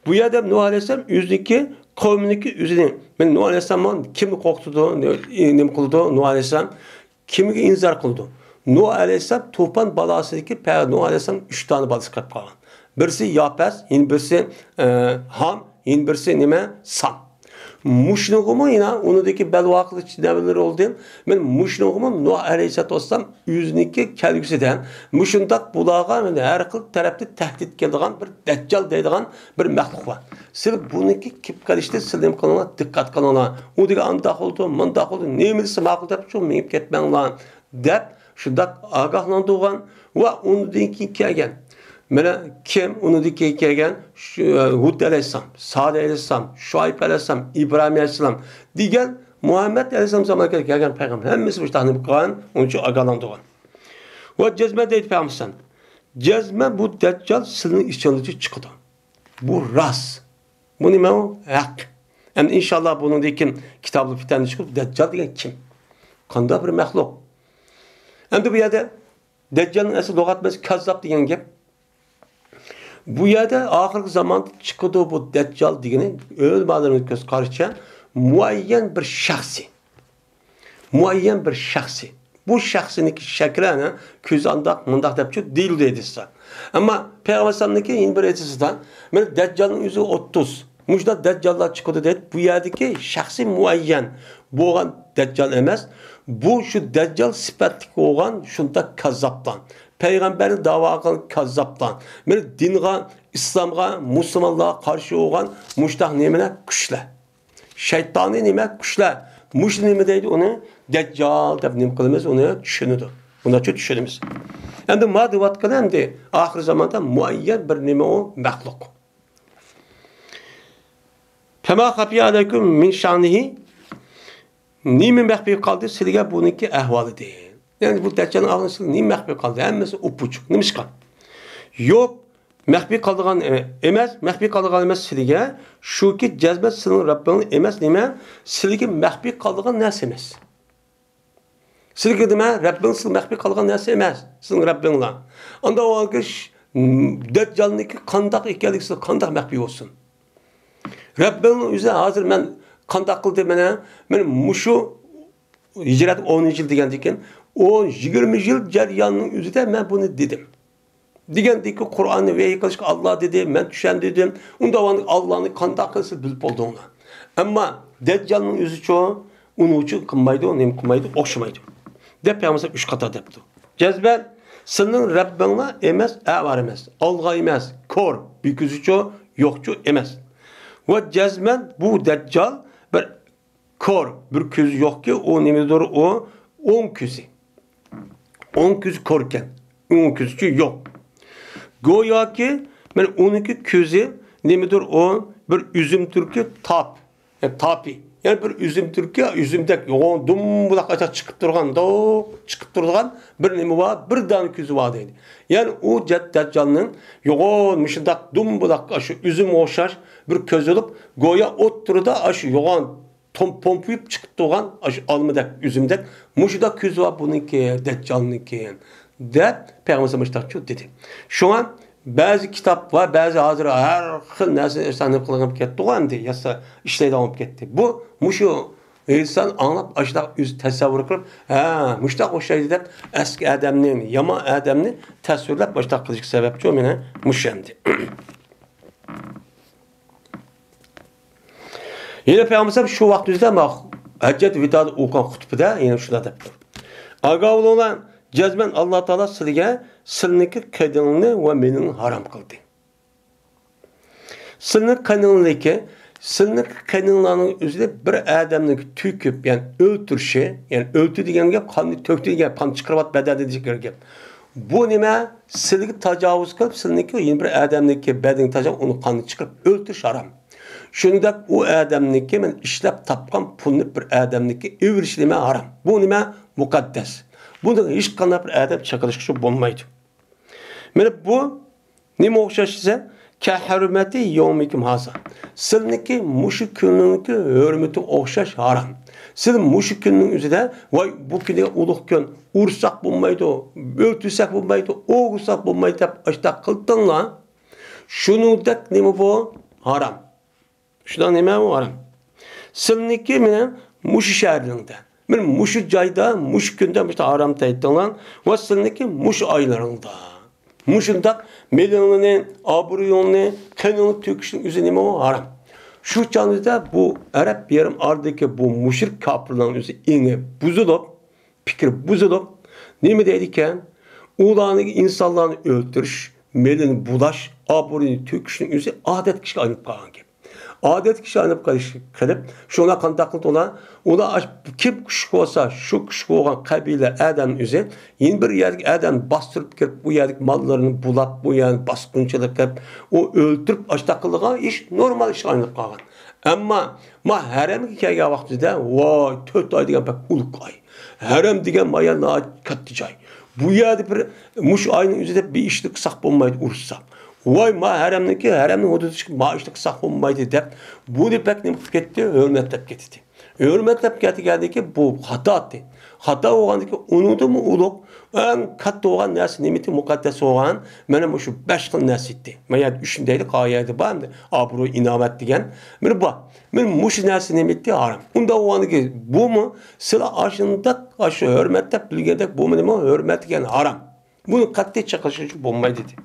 بۇ يەردە نۇھ ئەلەيھىسسالام ئۆزىنىڭكى قەۋمىنىڭكى ئۆزىنى، مانا نۇھ ئەلەيھىسسالام كىمنى قورقۇتىدۇ، نېمە قىلىدۇ نۇھ ئەلەيھىسسالام؟ كىمگە ئىنزار قىلىدۇ؟ نۇھ ئەلەيھىسسالام توپان بالاسىدىكى پە-، نۇھ ئەلەيھىسسالام ئۈچ دانە بالىسى قېلىپ قالغان. بىرسى ياپەس، يەنە بىرسى، ئە، ھام، يەنە بىرسى نېمە؟ سام. مۇشۇنىڭغىمۇ يەنە ئۇنىڭدىكى بەلۋاقىلىق نەۋىلىرى بولدى. مانا مۇشۇنىڭغىمۇ نۇھ ئەلەيھىسسالاتۇ ۋەسسالام ئۆزىنىڭكى كەلگۈسىدە مۇشۇنداق بۇلارغا مانا ھەر خىل تەرەپتىن تەھدىت كېلىدىغان بىر دەججال دەيدىغان بىر مەخلۇق بار. سىلەر بۇنىڭكى كېلىپ قېلىشتىن سىلەر نېمە قىلىڭلار، دىققەت قىلىڭلار. ئۇ دېگەن ئانداق بولىدۇ، مۇنداق بولىدۇ، نېمە دېسە ماقۇل دەپ شۇ مېڭىپ كەتمەڭلار دەپ شۇنداق ئاگاھلاندۇرغان. ۋە ئۇنىڭدىن كېيىن كەلگەن، مانا كىم ئۇنىڭدىن كېيىن كەلگەن؟ شۇ، ئە، ھۇد ئەلەيھىسسالام، سالىھ ئەلەيھىسسالام، شۇئەيب ئەلەيھىسسالام، ئىبراھىم ئەلەيھىسسالام دېگەن مۇھەممەد ئەلەيھىسسالام زامانىدا كەلگەن پەيغەمبەر ھەممىسى مۇشۇنداق نېمە قىلغان؟ ئۇنىڭ ئۈچۈن ئاگاھلاندۇرغان. ۋە جەزمەن دەيدۇ پەيغەمبەر، جەزمەن بۇ دەججال سىلىنىڭ ئىچىڭلاردا چىقىدۇ. بۇ راست. بۇ نېمە ئۇ؟ ھەق. ئەمدى ئىنشاللا بۇنىڭدىن كېيىن كىتابلار پىتەندە چىقىپ، دەججال دېگەن كىم؟ قانداق بىر مەخلۇق؟ ئەمدى بۇ يەردە دەججالنىڭ ئەسلى لۇغەت مەنىسى كاززاب دېگەن گەپ. بۇ يەردە ئاخىرقى زاماندا چىقىدۇ بۇ دەججال دېگىنى، ئۆلىمالىرىمىز كۆز قارىشىچە مۇئەييەن بىر شەخسى. مۇئەييەن بىر شەخسى. بۇ شەخسنىڭكى شەكلى ئەنە كۆزى ئانداق، مۇنداق دەپچۇ دېيىلدى ھەدىستە. ئەمما پەيغەمبەر ئەلەيھىسسالامنىڭكى يەنە بىر ھەدىسىدە، مانا دەججالنىڭ ئۆزى ئوتتۇز. مۇشۇنداق دەججاللار چىقىدۇ دەيدۇ. بۇ يەردىكى شەخسى مۇئەييەن بولغان دەججال ئەمەس. بۇ شۇ دەججال سۈپەتلىك بولغان شۇنداق كاززاپلار. پەيغەمبەرنى داۋا قىلغان كاززاپلار. مانا دىنغا، ئىسلامغا، مۇسۇلمانلارغا قارشى بولغان مۇشۇنداق نېمىلەر؟ كۈچلەر. شەيتانىي نېمە؟ كۈچلەر. مۇشۇ نېمە دەيدۇ ئۇنى؟ دەججال دەپ نېمە قىلىمىز؟ ئۇنى چۈشىنىدۇ. بۇنداقچە چۈشىنىمىز. ئەمدى ما دەۋاتقىنى ئەمدى ئاخىر زاماندا مۇئەييەن بىر نېمە ئۇ؟ مەخلۇق. فما خفي عليكم من شأنه، نېمە مەخپىي قالدى سىلىگە بۇنىڭكى ئەھۋالىدىن؟ يەنى بۇ دەججالنىڭ ئەھۋالى سىلىگە نېمە مەخپىي قالدى؟ ھەممىسى ئوپئوچۇق. نېمىشقا؟ يوق، مەخپىي قالىدىغان ئەمەس، مەخپىي قالىدىغان ئەمەس سىلىگە، شۇكى جەزمەن سىلىنىڭ رەببىڭلار ئەمەس نېمە، سىلىگە مەخپىي قالىدىغان نەرسە ئەمەس. سىلىگە نېمە، رەببىڭ سىلىگە مەخپىي قالىدىغان نەرسە ئەمەس، سىلىنىڭ رەببىڭلار. ئاندا ئۇ كىشى، دەججالنىڭكى قانداق ئىكەنلىكى سىلىگە قانداق مەخپىي بولسۇن؟ رەببىڭنىڭ ئۆزى ھازىر مەن قانداق قىلدى، مانا، مانا مۇشۇ ھىجرەت ئونىنچى يىل دېگەندىن كېيىن، ئون، يىگىرمە يىل جەريانىنىڭ ئۆزىدە مەن بۇنى دېدىم. دېگەندىكى قۇرئاننى ۋەھىي قىلىشقا ئاللا دېدى، مەن چۈشەندۈردۈم. ئۇندا ئاللانى قانداق قىلسا بىلىپ بولدۇڭلار. ئەمما دەججالنىڭ ئۆزىچۇ، ئۇنىڭچۇ قىلمايدۇ، نېمە قىلمايدۇ، ئوخشىمايدۇ. دەپ پەيغەمبەر ئۈچ قاتار دەپتۇ. جەزمەن سىلىنىڭ رەببىڭلار ئەمەس، ئەۋەر ئەمەس، ئالغا ئەمەس، كور، بىكۈزىچۇ، يوقچۇ ئەمەس. ۋە جەزمەن بۇ دەججال بىر كور، بىر كۆزى يوقكى، ئۇ نېمىدۇر، ئۇ ئوڭ كۆزى. ئوڭ كۆزى كوركەن، ئوڭ كۆزىچۇ يوق. گوياكى، مانا ئۇنىڭكى كۆزى نېمىدۇر، ئۇ بىر ئۈزۈم تۈركى تاپ، يا تاپى. يەنى بىر ئۈزۈم تۈركى، ئۈزۈمدەك يوغان، دۇمبۇلاق ئاچا چىقىپ تۇرغان، دوق چىقىپ تۇرىدىغان بىر نېمە بار، بىر دانە كۆزى بار دەيدۇ. يەنى ئۇ جەت-، دەججالنىڭ يوغان مۇشۇنداق دۇمبۇلاق، ئاشۇ ئۈزۈمگە ئوخشاش بىر كۆزى بولۇپ، گويا ئوتتۇرىدا ئاشۇ يوغان توم-، پومپىيىپ چىقىپ تۇرغان ئاشۇ ئالمىدەك، ئۈزۈمدەك مۇشۇنداق كۆزى بار بۇنىڭكى، دەججالنىڭكى، دەپ پەيغەمبەر مۇشۇنداق دېدى. شۇڭا بەزى كىتاب ۋە بەزى ھازىر ھەر خىل نەرسىنى ئىنسان نېمە قىلغان بولۇپ كەتتىغۇ ئەمدى، ياسا ئىشلەيدىغان بولۇپ كەتتى. بۇ، مۇشۇ ئىنسان ئاڭلاپ، ئاشۇنداق ئۆزى تەسەۋۋۇر قىلىپ، ھە، مۇشۇنداق ئوخشايدۇ دەپ، ئەسكى ئادەمنى، يامان ئادەمنى تەسۋىرلەپ، مۇشۇنداق قىلىشقا سەۋەبچۇ مانا مۇشۇ ئەمدى. يەنە پەيغەمبەر شۇ ۋاقىت ئۆزىدە مانا ھەججەت ۋىدادا ئوقۇغان خۇتبىدە يەنە شۇنداق دەپتۇ. ئاگاھ بولۇڭلار، جەزمەن ئاللا تائالا سىلىگە سىلىنىڭكى قېنىڭنى ۋە مېلىڭنى ھارام قىلدى. سىلىنىڭ قېنىڭلىكى، سىلىنىڭ قېنىڭلارنىڭ ئۆزىدە بىر ئادەمنىڭ تۆكۈپ، يەنى ئۆلتۈرۈشى، يەنى ئۆلتۈر دېگەن گەپ قاننى تۆكتى دېگەن، قان چىقىرىۋات بەدەندىن دېگەن گەپ. بۇ نېمە؟ سىلىگە تاجاۋۇز قىلىپ، سىلىنىڭكى يەنە بىر ئادەمنىڭكى بەدىنىگە تاجاۋۇز، ئۇنىڭ قانىنى چىقىرىپ ئۆلتۈرۈش ھارام. شۇنىڭدەك ئۇ ئادەمنىڭكى مەن ئىشلەپ تاپقان پۇلنى بىر ئادەمنىڭكى ئېۋىرىشى نېمە ھارام. بۇ نېمە؟ مۇقەددەس. بۇنى ھېچقانداق بىر ئادەم چېقىلىشقا بولمايدۇ. مانا بۇ نېمە ئوخشاش دېسە، كەھەرمەتى يومىكۇم ھازا. سىلىنىڭكى مۇشۇ كۈننىڭكى ھۆرمىتى ئوخشاش ھارام. سىلى مۇشۇ كۈننىڭ ئۆزىدە، ۋاي، بۇ كۈنى ئۇلۇغ كۈن، ئۇرساق بولمايدۇ، ئۆلتۈرسەك بولمايدۇ، ئوغرىساق بولمايدۇ دەپ ئاشتاق قىلدىڭلار. شۇنىڭدەك نېمە بۇ؟ ھارام. شۇنداق نېمە ئۇ ھارام؟ سىلىنىڭكى مېنىڭ مۇشۇ شەھەرلىرىڭدە، مېنىڭ مۇشۇ جايدا، مۇشۇ كۈندە مۇشۇ ھارام دەيتتىڭلار ۋە سىلىنىڭكى مۇشۇ ئايلىرىڭدا مۇشۇنداق مېلىڭنى، ئابرۇيۇڭنى، قېنىڭنى تۆكۈشنىڭ ئۆزى نېمە ئۇ؟ ھارام. شۇ چاغدا بۇ ئەرەب يېرىم ئارىدىكى بۇ مۇشرىك كاپىرلارنىڭ ئۆزى ئېڭى بۇزۇلۇپ، پىكرى بۇزۇلۇپ، نېمە دەيدىكەن؟ ئۇلارنىڭ ئىنسانلارنى ئۆلتۈرۈش، مېلىنى بۇلاش، ئابرۇيىنى تۆكۈشنىڭ ئۆزى ئادەتتىكى ئىشقا ئايلىنىپ قالغان گەپ. ئادەتتىكى ئىشقا ئايلىنىپ قېلىش قىلىپ، شۇڭا قانداق قىلدى ئۇلار؟ ئۇلار ئاش-، كىم كۈچلۈك بولسا، شۇ كۈچلۈك بولغان قەبىلە ئادەمنىڭ ئۆزى يەنە بىر يەرگە ئادەمنى باستۇرۇپ كىرىپ، ئۇ يەردىكى ماللىرىنى بۇلاپ، ئۇ يەرنى باسقۇنچىلىق قىلىپ، ئۇ ئۆلتۈرۈپ، ئاشتاق قىلىدىغان ئىش نورمال ئىشقا ئايلىنىپ قالغان. ئەمما ما ھەرەمگە كەلگەن ۋاقتىدا، ۋاي، تۆت ئاي دېگەن بەك ئۇلۇغ ئاي. ھەرەم دېگەن ما يەر ناھايىتى كاتتا جاي. بۇ يەردە بىر مۇشۇ ئاينىڭ ئۆزىدە بىر ئىشنى قىلساق بولمايدۇ، ئۇرۇشساق. ۋاي، ما ھەرەمنىڭكى، ھەرەمنىڭ ھۇدۇدىدىكى ما ئىشنى قىلساق بولمايدۇ دەپ، بۇنى بەك نېمە قىلىپ كەتتى؟ ھۆرمەتلەپ كەتتى. ھۆرمەتلەپ كەتكەندىن كېيىن بۇ خاتا ئەتتى. خاتا بولغاندىن كېيىن ئۇنىڭدىنمۇ ئۇلۇغ، ئەڭ كاتتا بولغان نەرسە نېمىتى؟ مۇقەددەس بولغان مانا مۇشۇ بەش خىل نەرسە ئىدى. ما يەردە ئۈچنى دەيدۇ، قالغان يەردە بار ئەمدى ئابرۇي، ئىناۋەت دېگەن. مانا بۇ. مانا مۇشۇ نەرسە نېمىتى؟ ھارام. ئۇنداق بولغاندىن كېيىن بۇمۇ سىلەر ئاشۇنداق، ئاشۇ ھۆرمەتلەپ بىلگەندەك بۇمۇ نېمە؟ ھۆرمەت دېگەن ھارام. بۇنى قەتئىي چېقىشقا بولمايدۇ دېدى.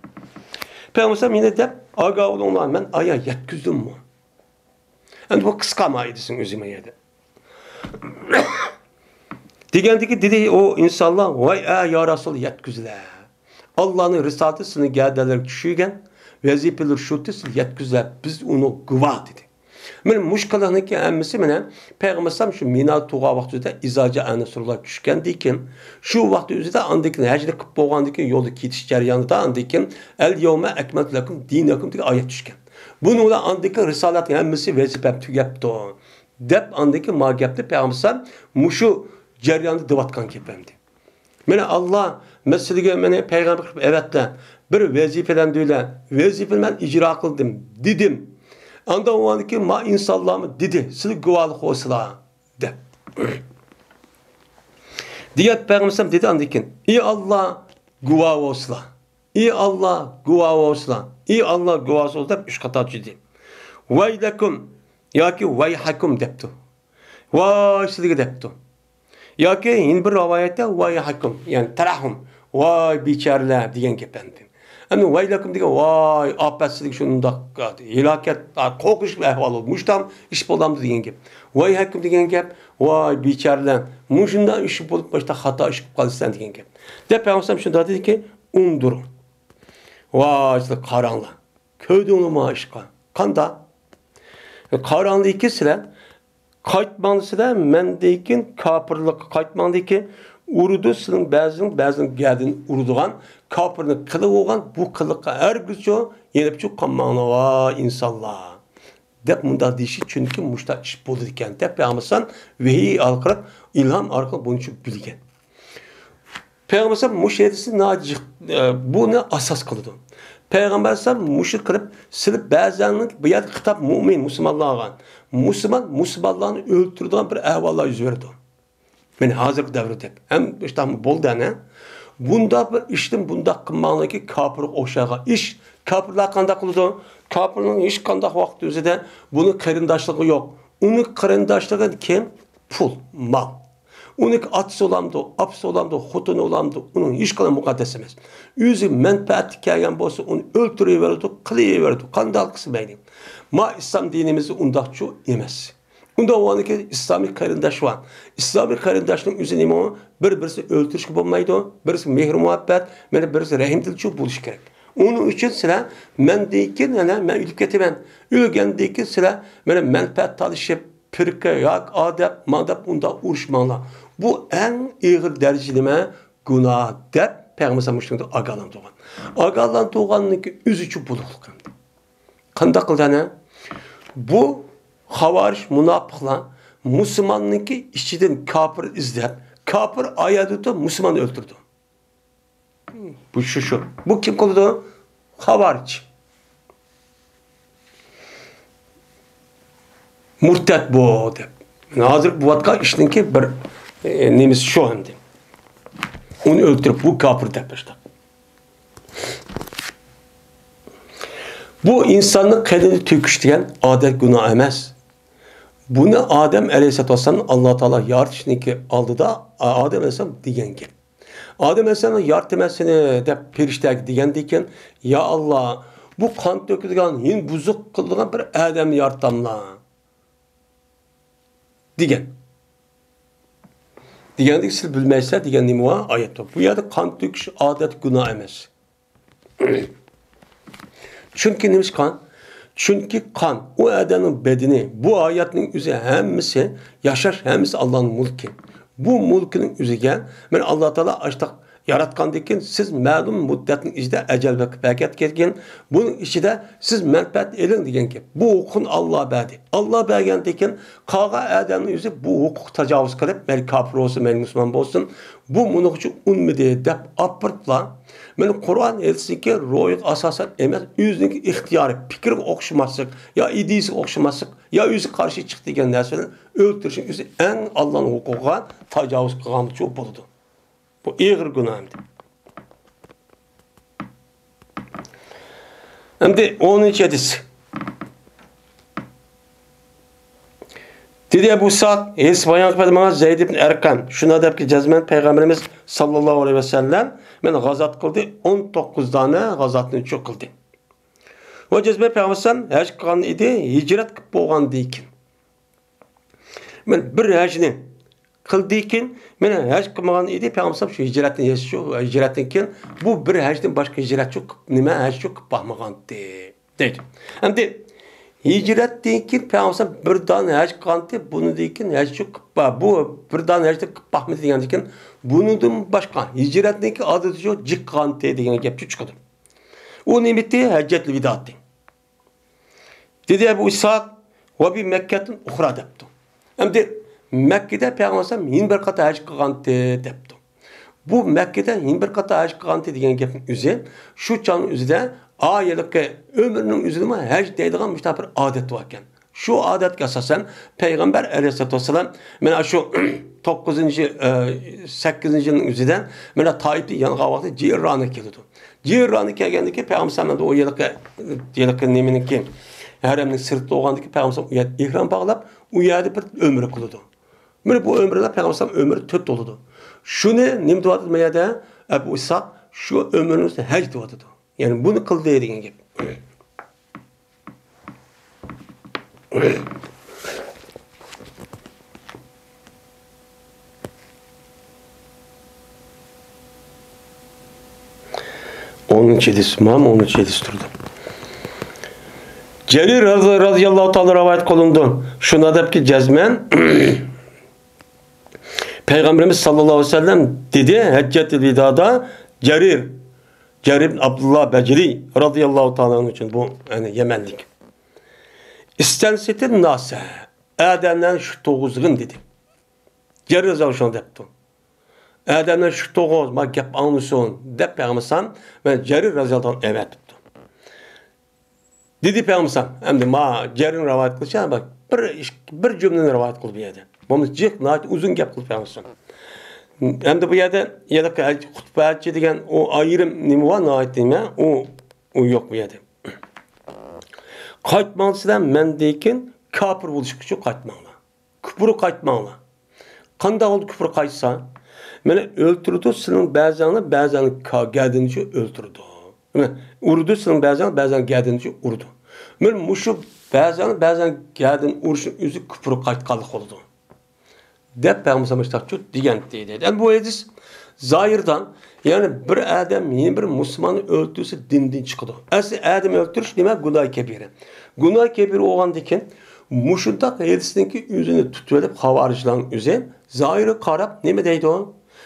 پەيغەمبەر يەنە دەپ، ئاگاھ بولۇڭلار، مەن ئايا يەتكۈزدۈممۇ؟ ئەمدى بۇ قىسقا مائىدىسىنىڭ ئۆزى ما يەردە. دېگەندىكى دېدى ئۇ ئىنسانلار، ۋاي ئە يا رەسۇل، يەتكۈزلە. ئاللانىڭ رىسالىتى سىلىنىڭ گەدەنلىرىگە چۈشۈرگەن، ۋەزىپىلىرى شۇتى، سىز يەتكۈزلە، بىز ئۇنىڭ گۇۋاھى دېدى. مانا مۇشۇ قىلىقنىڭكى ھەممىسى مانا پەيغەمبەر ئەلەيھىسسالام شۇ مىنا تۇرغان ۋاقتى ئۆزىدە ئىزا جائە نەسرۇللا چۈشكەندىن كېيىن، شۇ ۋاقتى ئۆزىدە ئاندىن كېيىن ھەجنى قىلىپ بولغاندىن كېيىن يولدا كېتىش جەريانىدا ئاندىن كېيىن ئەل يەۋمە ئەكمەلتۇ لەكۇم دىنەكۇم دېگەن ئايەت چۈشكەن. بۇنىڭ بىلەن ئاندىن كېيىن رىسالەتنىڭ ھەممىسى ۋەزىپەم تۈگەپتۇ دەپ ئاندىن كېيىن ما گەپنى پەيغەمبەر ئەلەيھىسسالام مۇشۇ جەرياندا دەۋاتقان گەپ ئەمدى. مانا ئاللا، مەن سىلىگە مېنى پەيغەمبەر قىلىپ ئەۋەتتى. بىر ۋەزىپىلەندۈردى. ۋەزىپىنى مەن ئىجرا قىلدىم، دېدىم. ئاندىن ئۇنىڭدىن كېيىن ما ئىنسانلارمۇ دېدى، سىلى گۇۋاھلىق بولسىلا، دەپ. دېگەن پەيغەمبەر دېدى ئاندىن كېيىن، ئى ئاللا، گۇۋاھ بولسىلا. ئى ئاللا، گۇۋاھ بولسىلا. ئى ئاللا، گۇۋاھ بولسىلا دەپ ئۈچ قاتار دېدى. ۋەيلەكۇم ياكى ۋەيھەكۇم دەپتۇ. ۋاي سىلىگە دەپتۇ. ياكى يەنە بىر رىۋايەتتە ۋايھەكۇم، يەنى تەرەھۇم، ۋاي بىچارىلەر دېگەن گەپ ئەمدى. ئەمدى ۋەيلەكۇم دېگەن ۋاي ئاپەت سىلىگە شۇنداق ھالاكەت، قورقۇنچلۇق ئەھۋال بولدى. مۇشۇنداق ئىش بولامدۇ دېگەن گەپ. ۋەيھەكۇم دېگەن گەپ ۋاي بىچارىلەر، مۇشۇنداق ئىش بولۇپ مۇشۇنداق خاتا ئىش قىلىپ قالىسەن دېگەن گەپ. دەپ پەيغەمبەر شۇنداق دېدىكى، ئۇندۇر. ۋاي سىلەر قاراڭلار. كۆردۈڭلارمۇ ئىشقا؟ قانداق؟ قاراڭلىكى سىلەر قايتماڭ دېسىلە، مەندىن كېيىن كاپىرلىققا قايتماڭ دېدىكى، ئۇرىدۇ سىلىڭ بەزىڭ، بەزىڭ گەدىنى ئۇرىدىغان، كاپىرنىڭ قىلىقى بولغان بۇ قىلىققا ھەرگىزچۇ يېنىپچۇ قالماڭلار، ۋاي ئىنسانلار، دەپ مۇنداق دېيىشى، چۈنكى مۇشۇنداق ئىش بولىدىكەن دەپ پەيغەمبەر ۋەھىي ئارقىلىق، ئىلھام ئارقىلىق بۇنى چۈ بىلگەن. پەيغەمبەر ئەلەيھىسسالام مۇشۇ ھەدىسنى ناھايىتى جىق-، ئە، بۇنى ئاساس قىلىدۇ. پەيغەمبەر ئەلەيھىسسالام مۇشۇ قىلىپ، سىلى بەزەننىڭ بۇ يەردە خىتاب مۆمىن، مۇسۇلمانلارغا. مۇسۇلمان، مۇسۇلمانلارنى ئۆلتۈرىدىغان بىر ئەھۋاللار يۈز بېرىدۇ. مانا ھازىرقى دەۋردە. ھەم ئىشتاق بولدى ئەنە. بۇنداق بىر ئىشتىن بۇنداق قىلماڭلاركى، كاپىرغا ئوخشايدىغان ئىش. كاپىرلار قانداق قىلىدۇ؟ كاپىرنىڭ ھېچقانداق ۋاقىت ئۆزىدە بۇنىڭ قېرىنداشلىقى يوق. ئۇنىڭ قېرىنداشلىقى كىم؟ پۇل، مال. ئۇنىڭ ئاتىسى بولامدۇ، ئاپىسى بولامدۇ، خوتۇنى بولامدۇ، ئۇنىڭ ھېچقانداق مۇقەددەس ئەمەس. ئۆزى مەنپەئەتكە كەلگەن بولسا، ئۇنى ئۆلتۈرۈۋېرىدۇ، قىلىۋېرىدۇ، قانداق قىلسا مەيلى. ما ئىسلام دىنىمىزدا ئۇنداقچۇ ئەمەس. ئۇنداق بولغاندىكىن ئىسلامىي قېرىنداش بار. ئىسلامىي قېرىنداشنىڭ ئۆزى نېمە ئۇ؟ بىر-بىرسىنى ئۆلتۈرۈشكە بولمايدۇ، ببىرسىگە مېھىر-مۇھەببەت، مانا بىرسى رەھىمدىلچۇ بولۇشى كېرەك. ئۇنىڭ ئۈچۈن سىلەر مەندىن كېيىن يەنە مەن ئۆلۈپ كېتىمەن. ئۆلگەندىن كېيىن سىلەر مانا مەنپەئەت تالىشىپ، پىرقە ياكى ئادەپ، مادەپ ئۇنداق ئۇرۇشماڭلار. بۇ ئەڭ ئېغىر دەرىجىدە نېمە؟ گۇناھ دەپ پەيغەمبەر ئەلەيھىسسالام مۇشۇنىڭدىن ئاگاھلاندۇرغان. ئاگاھلاندۇرغاننىڭكى ئۆزىچۇ بولۇقلۇق ئەمدى. قانداق قىلدى ئەنە؟ بۇ خاۋارىج مۇناپىقلار مۇسۇلماننىڭكى ئىچىدىن كاپىر ئىزدەپ، كاپىر ئاياغدا تۇرۇپ مۇسۇلماننى ئۆلتۈردى. بۇ شۇ، شۇ. بۇ كىم قىلىدۇ؟ خاۋارىج. مۇرتەت بۇ دەپ. ھازىر بولۇۋاتقان ئىشنىڭكى بىر، ئە، نېمىسى شۇ ئەمدى. ئۇنى ئۆلتۈرۈپ، بۇ كاپىر دەپ باشلاپ. بۇ ئىنساننىڭ قېنىنى تۆكۈش دېگەن ئادەت گۇناھ ئەمەس. بۇنى ئادەم ئەلەيھىسسالاتۇ ۋەسسالام ئاللا تائالا يارىتىشنىڭكى ئالدىدا ئادەم ئەلەيھىسسالام دېگەن گەپ. ئادەم ئەلەيھىسسالام يارىتىمەن سېنى دەپ پەرىشتەگە دېگەندىن كېيىن، يا ئاللا، بۇ قان تۆكىدىغان، ھىم بۇزۇق قىلىدىغان بىر ئادەمنى يارىتاملا دېگەن. دېگەندىكىن سىز بىلمەيسىلەر دېگەن نېمە بار؟ ئايەت بار. بۇ يەردە قان تۆكۈش ئادەتتە گۇناھ ئەمەس. چۈنكى نېمىشقا؟ چۈنكى قان، ئۇ ئادەمنىڭ بەدىنى، بۇ ھاياتنىڭ ئۆزى ھەممىسى، ياشاش ھەممىسى ئاللانىڭ مۈلكى. بۇ مۈلكىنىڭ ئۆزىگە مانا ئاللا تائالا ئاشتاق ياراتقاندىن كېيىن، سىز مەلۇم مۇددەتنىڭ ئىچىدە ئەجەل بەرگەن، بۇنىڭ ئىچىدە سىز مەنپەئەت ئېلىڭ دېگەن گەپ. بۇ ھوقۇقنى ئاللا بەردى. ئاللا بەرگەندىن كېيىن قالغان ئادەمنىڭ ئۆزى بۇ ھوقۇققا تاجاۋۇز قىلىپ، مەيلى كاپىر بولسۇن، مەيلى مۇسۇلمان بولسۇن، بۇ مۇنىڭغىچە ئۇنىمىدى دەپ ئاپىرىپلا، مانا قۇرئان ھەدىستىكى روھىغا ئاساسەن ئەمەس، ئۆزىنىڭكى ئىختىيارى، پىكرىگە ئوخشىماسلىق، يا ئىدىيىسىگە ئوخشىماسلىق، يا ئۆزى قارشى چىقتى دېگەن نەرسىنى ئۆلتۈرۈشنىڭ ئۆزى ئەڭ ئاللانىڭ ھوقۇقىغا تاجاۋۇز قىلغانچۇ بولىدۇ. بۇ ئېغىر گۇناھ ئەمدى. ئەمدى ئونىنچى ھەدىس. دېدى ئەبۇ ئىسھاق، ھەدىس بايان قىلىپ ماڭا زەيد ئىبن ئەرقەم شۇنداق دەپكى، جەزمەن پەيغەمبىرىمىز ساللاللاھۇ ئەلەيھى ۋەسەللەم مەن غازات قىلدى، ئون توققۇز دانە غازاتنى چۇ قىلدى. ۋە جەزمەن پەيغەمبەر ھەج قىلغان ئىدى، ھىجرەت قىلىپ بولغاندىن كېيىن. مەن بىر ھەجنى قىلدىكىن، مەن ھەج قىلمىغان ئىدى، پەيغەمبەر شۇ ھىجرەتتىن، شۇ ھىجرەتتىن كېيىن بۇ بىر ھەجدىن باشقا ھىجرەتچۇ قىپ-، نېمە، ھەجچۇ قىپ باقمىغانتى، دەيدۇ. ئەمدى ھىجرەتتىن كېيىن پەيغەمبەر بىر دانە ھەج قىلغانتى، بۇنىڭدىن كېيىن ھەجچۇ قىپ با-، بۇ بىر دانە ھەجدىن قىپ باقمىدى دېگەندىن كېيىن، بۇنىڭدىن باشقا ھىجرەتتىن كېيىن ئادىتىچۇ جىق قىلغانتى دېگەن گەپچۇ چىقىدۇ. ئۇ نېمىتى؟ ھەججەتۇل ۋىداتى. دېدى ئەبۇ ئىسھاق، ۋە بى مەككەتىن ئۇخرا دەپتۇ. ئەمدى مەككىدە پەيغەمبەر ئەلەيھىسسالام يەنە بىر قېتىم ھەج قىلغانتى دەپتۇ. بۇ مەككىدە يەنە بىر قېتىم ھەج قىلغانتى دېگەن گەپنىڭ ئۆزى، شۇ چاغنىڭ ئۆزىدە، ئا، ھېلىقى ئۆمرىنىڭ ئۆزىدىمۇ ھەج دەيدىغان مۇشۇنداق بىر ئادەت بار ئىكەن. شۇ ئادەتكە ئاساسەن، پەيغەمبەر ئەلەيھىسسالاتۇ ۋەسسالام مانا شۇ توققۇزىنچى، ئە، سەككىزىنچى يىلنىڭ ئۆزىدە مانا تائىپتىن يانغان ۋاقتى جىئرانە كېلىدۇ. جىئرانە كەلگەندىن كېيىن پەيغەمبەر ئەلەيھىسسالام ئۇ ھېلىقى، ھېلىقى نېمىنىڭكى، ھەرەمنىڭ سىرتىدا بولغاندىن كېيىن پەيغەمبەر ئەلەيھىسسالام ئۇ يەردە ئېھرام باغلاپ، ئۇ يەردە بىر ئۆمرە قىلىدۇ. مانا بۇ ئۆمرىلەر پەيغەمبەر ئەلەيھىسسالام ئۆمرى تۆت بولىدۇ. شۇنى نېمە دەۋاتىدۇ ما يەردە؟ ئەبۇ ئىسھاق شۇ ئۆمرىنى ھەج دەۋاتىدۇ. يەنى بۇنى قىلدى دېگەن گەپ. ئونىنچى ھەدىس، مانا ئونىنچى ھەدىس تۇرىدۇ. جەرىر رازى-، رازىياللاھۇ تائالا رىۋايەت قىلىنىدۇ. شۇنداق دەپكى، جەزمەن پەيغەمبىرىمىز ساللاللاھۇ ئەلەيھى ۋەسەللەم دېدى، ھەججەتۇل ۋىدادا جەرىر، جەرىر ئىبن ئابدۇللا بەجرى رازىياللاھۇ تائالا ئۈچۈن، بۇ، يەنى يەمەنلىك. ئىستەنسىتىن ناسە، ئادەملەرنى شۈك تۇغۇزغىن دېدى. جەرىر رازىياللاھۇ شۇنداق دەپتۇ. ئادەملەر شۈك تۇغۇز، ما گەپ ئاڭلىسۇن دەپ پەيغەمبەر ئەلەيھىسسالام ۋە جەرىر رازىياللاھۇ ئەۋەتىپتۇ. دېدى پەيغەمبەر ئەلەيھىسسالام، ئەمدى ما جەرىرنى رىۋايەت قىلىشى، بىر، بىر جۈملىنى رىۋايەت قىلدى بۇ يەردە. بولمىسا جىق، ناھايىتى ئۇزۇن گەپ قىلدى پەيغەمبەر ئەلەيھىسسالام. ئەمدى بۇ يەردە يەنە خۇتبەچى دېگەن ئۇ ئايرىم نېمە بار، ناھايىتى نېمە، ئۇ، ئۇ يوق بۇ يەردە. قايتماڭ سىلەر مەندىن كېيىن كاپىر بولۇشقا قايتماڭلار. كۇپۇرغا قايتماڭلار. قانداق بولدى كۇپۇرغا قايتسا؟ مانا ئۆلتۈرىدۇ سىلىنىڭ بەزىڭلارنى، بەزىڭلارنى گەدىنىچە ئۆلتۈرىدۇ. مانا ئۇرىدۇ سىلىنىڭ بەزىڭلارنى، بەزىڭلارنى گەدىنىچە ئۇرىدۇ. مانا مۇشۇ بەزىڭلارنى، بەزىڭلارنى گەدىن ئۇرۇشنىڭ ئۆزى كۇپۇرغا قايتقانلىق بولىدۇ. دەپ پەيغەمبەر مۇشتاقچۇ دېگەن دېدى. ئەمدى بۇ ھەدىس زاھىردا، يەنى بىر ئادەم يەنە بىر مۇسۇلماننى ئۆلتۈرسە دىندىن چىقىدۇ. ئەسلى ئادەم ئۆلتۈرۈش نېمە؟ گۇناھى كەبىرە. گۇناھى كەبىرە بولغاندىن كېيىن مۇشۇنداق ھەدىسنىڭكى ئۆزىنى تۇتۇۋېلىپ خاۋارىجلارنىڭ ئۆزى زاھىرىغا قاراپ نېمە دەيدۇ؟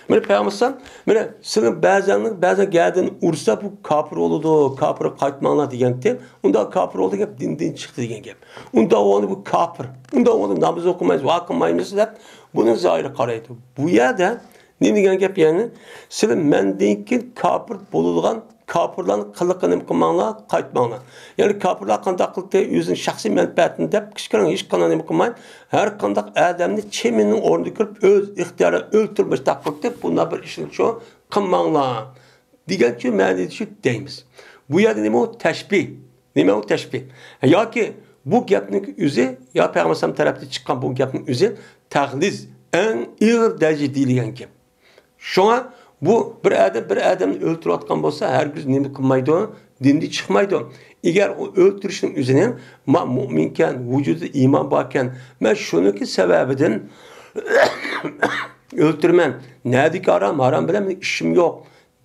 مانا پەيغەمبەر ئەلەيھىسسالام، مانا سىلىڭ بەزەڭنىڭ بەزەڭ گەدىنىنى ئۇرسا بۇ كاپىر بولىدۇ، كاپىرغا قايتماڭلار دېگەنتى. ئۇنداق كاپىر بولدى گەپ، دىندىن چىقتى دېگەن گەپ. ئۇنداق بولغاندا بۇ كاپىر. ئۇنداق بولغاندا ناماز ئوقۇمايمىز، ۋا قىلمايمىز دەپ بۇنى زاھىرى قارايدۇ. بۇ يەردە نېمە دېگەن گەپ يەنى؟ سىلەر مەندىن كېيىن كاپىر بولىدىغان كاپىرلارنىڭ قىلىقىنى نېمە قىلماڭلار، قايتماڭلار. يەنى كاپىرلار قانداق قىلدى؟ ئۆزىنىڭ شەخسىي مەنپەئەتىنى دەپ كىچىككىنە ھېچقانداق نېمە قىلماي، ھەر قانداق ئادەمنى چىمىننىڭ ئورنىدا كىرىپ ئۆز ئىختىيارى ئۆلتۈرمەش تاقىلدى، بۇنداق بىر ئىشنى شۇ قىلماڭلار. دېگەن شۇ مەنىدە شۇ دەيمىز. بۇ يەردە نېمە ئۇ؟ تەشبىھ. نېمە ئۇ تەشبىھ؟ ياكى بۇ گەپنىڭ ئۆزى، يا پەيغەمبەر ئەلەيھىسسالام تەرەپتىن چىققان بۇ گەپنىڭ ئۆزى تەغلىز، ئەڭ ئېغىر دەرىجىدە دېيىلگەن گەپ. شۇڭا بۇ بىر ئادەم بىر ئادەمنى ئۆلتۈرۈۋاتقان بولسا، ھەرگىز نېمە قىلمايدۇ؟ دىندىن چىقمايدۇ. ئەگەر ئۇ ئۆلتۈرۈشنىڭ ئۆزىنى، ما مۇئمىنكەن، ۋۇجۇدىدا ئىمان باركەن، مەن شۇنىڭكى سەۋەبىدىن ئۆلتۈرىمەن، نەدىكى ھارام، ھارام بىلەن مېنىڭ ئىشىم يوق،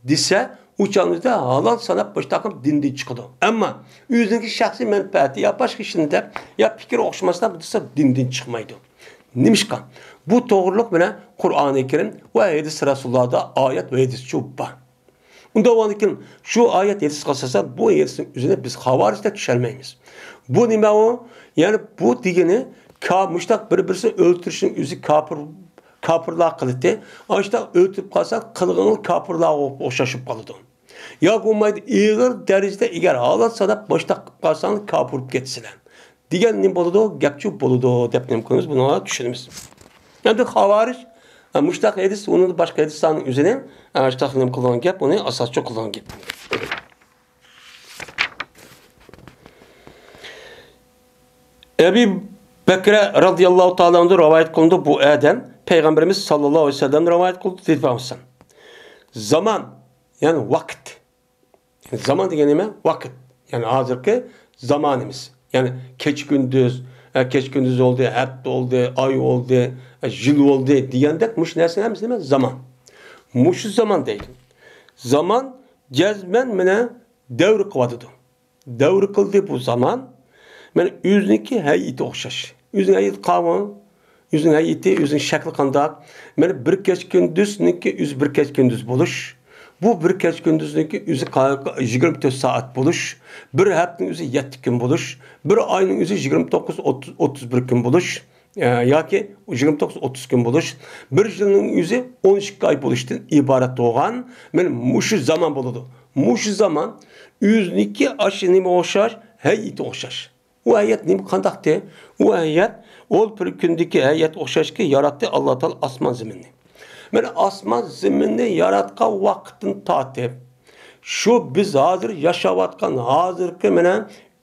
دېسە، ئۇ چاغدا ھالال ساناپ مۇشۇنداق قىلىپ دىندىن چىقىدۇ. ئەمما ئۆزىنىڭكى شەخسىي مەنپەئەتى يا باشقا ئىشنى دەپ، يا پىكرى ئوخشىماسلىق دېسە، دىندىن چىقمايدۇ. نېمىشقا؟ بۇ توغرۇلۇق بىلەن قۇرئانى كەرىم ۋە ھەدىس رەسۇلۇللاھدا ئايەت ۋە ھەدىسچۇ بار. ئۇنداق بولغاندىكىن شۇ ئايەت ھەدىسقا ئاساسەن بۇ ھەدىسنىڭ ئۆزىنى بىز خاۋارىج دەپ چۈشەنمەيمىز. بۇ نېمە ئۇ؟ يەنى بۇ دېگىنى كا-، مۇشۇنداق بىر-بىرسىنى ئۆلتۈرۈشنىڭ ئۆزى كاپىر، كاپىرلار قىلىتى. ئاشۇنداق ئۆلتۈرۈپ قالسا قىلغىنى كاپىرلارغا ئوخشاش بولۇپ قالىدۇ. ياكى بولمايدۇ، ئېغىر دەرىجىدە ئەگەر ھالال ساناپ مۇشۇنداق قىلىپ قالساڭ كاپىر بولۇپ كېتىسىلەر. دېگەن نېمە بولىدۇ؟ گەپچۇ بولىدۇ دەپ نېمە قىلىمىز؟ بۇنىڭغا چۈشىنىمىز. ئەمدى خاۋارىج، ئە، مۇشتاق ھەدىس، ئۇنىڭدا باشقا ھەدىسلارنىڭ ئۆزىنى، ئە، شۇنداق نېمە قىلغان گەپ، ئۇنى ئاساسچۇ قىلغان گەپ. ئەبى بەكرە رازىياللاھۇ تائالا ئەنھۇ رىۋايەت قىلىنىدۇ، بۇ ئادەم پەيغەمبىرىمىز ساللاللاھۇ ئەلەيھى ۋەسەللەمدىن رىۋايەت قىلدى، دېدى پەيغەمبەر. زامان، يەنى ۋاقىت. زامان دېگەن نېمە؟ ۋاقىت. يەنى ھازىرقى زامانىمىز. يەنى كېچە-كۈندۈز، ئە، كېچە-كۈندۈز بولدى، ھەپتە بولدى، ئاي بولدى، ئە، يىل بولدى دېگەندەك مۇشۇ نەرسىنىڭ ھەممىسى نېمە؟ زامان. مۇشۇ زامان دەيدۇ. زامان جەزمەن مانا دەۋر قىلىۋاتىدۇ. دەۋر قىلدى بۇ زامان. مانا ئۆزىنىڭكى ھەيئىتى ئوخشاش. ئۆزىنىڭ ھەيئىتى قاۋۇ. ئۆزىنىڭ ھەيئىتى، ئۆزىنىڭ شەكلى قانداق؟ مانا بىر كېچە كۈندۈزنىڭكى ئۆزى بىر كېچە كۈندۈز بولۇش، بۇ بىر كېچە كۈندۈزنىڭكى ئۆزى قا-، يىگىرمە تۆت سائەت بولۇش، بىر ھەپتىنىڭ ئۆزى يەتتە كۈن بولۇش، بىر ئاينىڭ ئۆزى يىگىرمە توققۇز، ئوتتۇز، ئوتتۇز بىر كۈن بولۇش، ئە، ياكى يىگىرمە توققۇز، ئوتتۇز كۈن بولۇش، بىر يىلنىڭ ئۆزى ئون ئىككى ئاي بولۇشتىن ئىبارەت بولغان، مانا مۇشۇ زامان بولىدۇ. مۇشۇ زامان ئۆزىنىڭكى ئاشۇ نېمە ئوخشاش؟ ھەيئىتى ئوخشاش. ئۇ ھەيئەت نېمە، قانداقتى؟ ئۇ ھەيئەت ئول بىر كۈندىكى ھەيئەت ئوخشاشكى، ياراتتى ئاللا تائالا ئاسمان زېمىننى. مانا ئاسمان زېمىننى ياراتقان ۋاقىتتىن تارتىپ، شۇ بىز ھازىر ياشاۋاتقان ھازىرقى مانا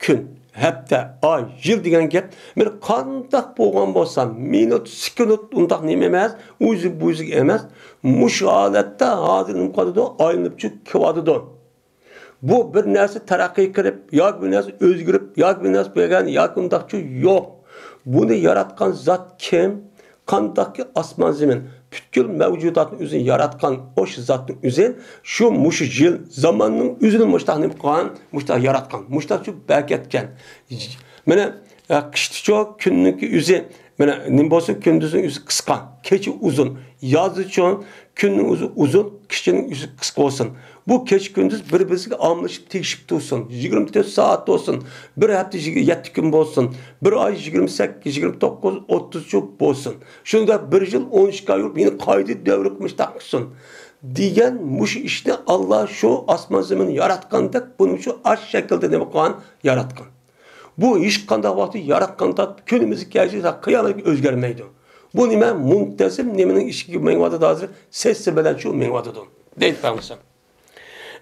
كۈن، ھەپتە، ئاي، يىل دېگەن گەپ، مانا قانداق بولغان بولسا، مىنۇت، سېكۇنت ئۇنداق نېمە ئەمەس، ئۇزى بۇزى ئەمەس، مۇشۇ ھالەتتە ھازىر نېمە قىلىۋاتىدۇ؟ ئايلىنىپ چۈ-، كېلىۋاتىدۇ. بۇ بىر نەرسە تەرەققىي قىلىپ، ياكى بىر نەرسە ئۆزگىرىپ، ياكى بىر نەرسە بولغان، ياكى ئۇنداقچە يوق. بۇنى ياراتقان زات كىم؟ قانداقكى ئاسمان زېمىن؟ پۈتكۈل مەۋجۇداتنى ئۆزى ياراتقان ئوش زاتنىڭ ئۆزى شۇ مۇشۇ يىل زاماننىڭ ئۆزىنى مۇشتاق نېمە قىلغان، مۇشتاق ياراتقان، مۇشتاق شۇ بەرىكەتكەن. مانا، ئە، قىشتىچۇ كۈننىڭكى ئۆزى، مانا، نېمە بولسۇن، كۈندۈزنىڭ ئۆزى قىسقا، كېچە ئۇزۇن، يازدىچۇ كۈننىڭ ئۆزى ئۇزۇن، كېچىنىڭ ئۆزى قىسقا بولسۇن. بۇ كېچە-كۈندۈز بىر-بىرسىگە ئالمىشىپ تېگىشىپ تۇرسۇن. يىگىرمە تۆت سائەت بولسۇن، بىر ھەپتە يىگىرمە يەتتە كۈن بولسۇن، بىر ئاي يىگىرمە سەككىز، يىگىرمە توققۇز، ئوتتۇزچۇ بولسۇن. شۇنداق بىر يىل ئون ئىككى ئاي بولۇپ، يەنە قايتا دەۋر قىلمىشتاق قىلسۇن دېگەن مۇشۇ ئىشنى ئاللا شۇ ئاسمان زېمىننى ياراتقاندەك، بۇنى شۇ ئاش شەكىلدە نېمە قىلغان؟ ياراتقان. بۇ ھېچقانداق ۋاقىتتا ياراتقان تارتىپ كۈنىمىزگە كەلگۈچە قىيامەتكە ئۆزگەرمەيدۇ. بۇ نېمە؟ مۇنتەزىم نېمىنىڭ ئىشىكىگە مېڭىۋاتىدۇ ھازىر؟ سىلسىلە بىلەن شۇ مېڭىۋاتىدۇ، دەيدۇ پەيغەمبەر.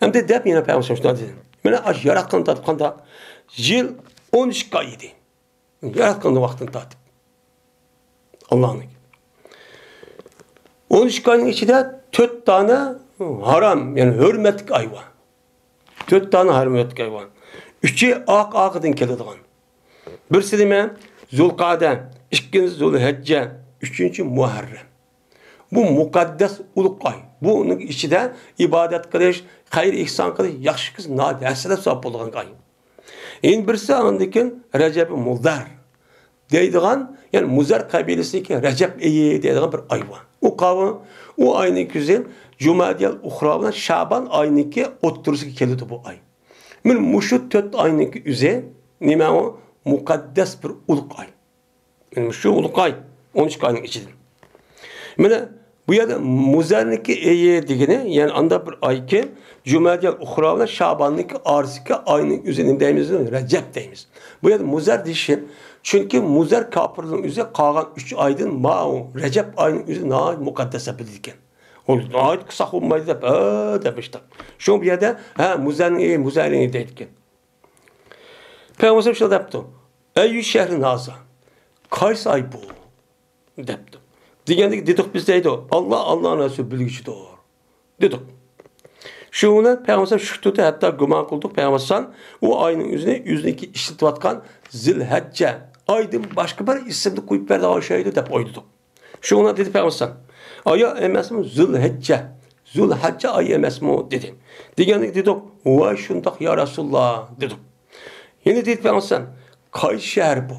ئەمدى دەپ يەنە پەيغەمبەر شۇنداق دېدى. مانا ئاشۇ ياراتقان تارتىپ قانداق؟ يىل ئون ئىككى ئاي ئىدى. ياراتقان ۋاقتىدىن تارتىپ. ئاللانىڭ. ئون ئىككى ئاينىڭ ئىچىدە تۆت دانە ھارام، يەنى ھۆرمەتلىك ئاي بار. تۆت دانە ھۆرمەتلىك ئاي بار. ئۈچى ئاق ئاقىدىن كېلىدىغان. بىرسى نېمە؟ زۇلقەدە، ئىككىنچىسى زۇلھەججە، ئۈچىنچى مۇھەررەم. بۇ مۇقەددەس ئۇلۇغ ئاي. بۇنىڭ ئىچىدە ئىبادەت قىلىش، خەير ئېھسان قىلىش، ياخشى قىلسا ناھايىتى ھەسسىلەپ ساۋاب بولىدىغان ئاي. يەنە بىرسى ئاندىن كېيىن رەجەب مۇزەر دەيدىغان، يەنى مۇزەر قەبىلىسىنىڭكى رەجەب ئېيى دەيدىغان بىر ئاي بار. ئۇ قاۋۇ، ئۇ ئاينىڭ كۈزى جۇمادىيەل ئۇخرا بىلەن شابان ئاينىڭكى ئوتتۇرىسىغا كېلىدۇ بۇ ئاي. مانا مۇشۇ تۆت ئاينىڭكى ئۆزى نېمە ئۇ؟ مۇقەددەس بىر ئۇلۇغ ئاي. مانا شۇ ئۇلۇغ ئاي، ئون ئىككى ئاينىڭ ئىچىدىن. مانا بۇ يەردە مۇزەرنىڭكى ئېيى دېگىنى، يەنى ئانداق بىر ئايكى، جۇمادىيەل ئۇخرا بىلەن شاباننىڭكى ئارىسىدىكى ئاينىڭ ئۆزى نېمە دەيمىز؟ رەجەب دەيمىز. بۇ يەردە مۇزەر دېيىشى، چۈنكى مۇزەر كاپىرنىڭ ئۆزى قالغان ئۈچ ئايدىن ماۋۇ رەجەب ئاينىڭ ئۆزى ناھايىتى مۇقەددەس دەپ بىلىدىكەن. ئۇ ناھايىتى قىساق بولمايدۇ دەپ، ھە، دەپ ئىشتە. شۇڭا بۇ يەردە، ھە، مۇزەرنىڭ ئېيى، مۇزەرنىڭ ئېيى دەيدىكەن. پەيغەمبەر شۇنداق دەپتۇ. ئەييۇ شەھرىن ھازا؟ قايسى ئاي بۇ؟ دەپتۇ. دېگەندىكى دېدۇق بىز دەيدۇ. ئاللا، ئاللانىڭ رەسۇلى بىلگۈچىدۇر. دېدۇق. شۇ بىلەن پەيغەمبەر شۈك تۇتتى، ھەتتا گۇمان قىلدۇق پەيغەمبەر ئۇ ئاينىڭ ئۆزىنى ئۆزىنىڭكى ئىشلىتىۋاتقان زىلھەججە ئايدىن باشقا بىر ئىسىمنى قويۇپ بەردىغان ئوخشايدۇ دەپ ئويلىدۇق. شۇڭا دېدى پەيغەمبەر، ئايا ئەمەسمۇ زۇلھەججە، زۇلھەججە ئايى ئەمەسمۇ؟ دېدى. دېگەندىكى دېدۇق، ۋاي شۇنداق يا رەسۇلاللا دېدۇق. يەنە دېدى پەيغەمبەر، قايسى شەھەر بۇ؟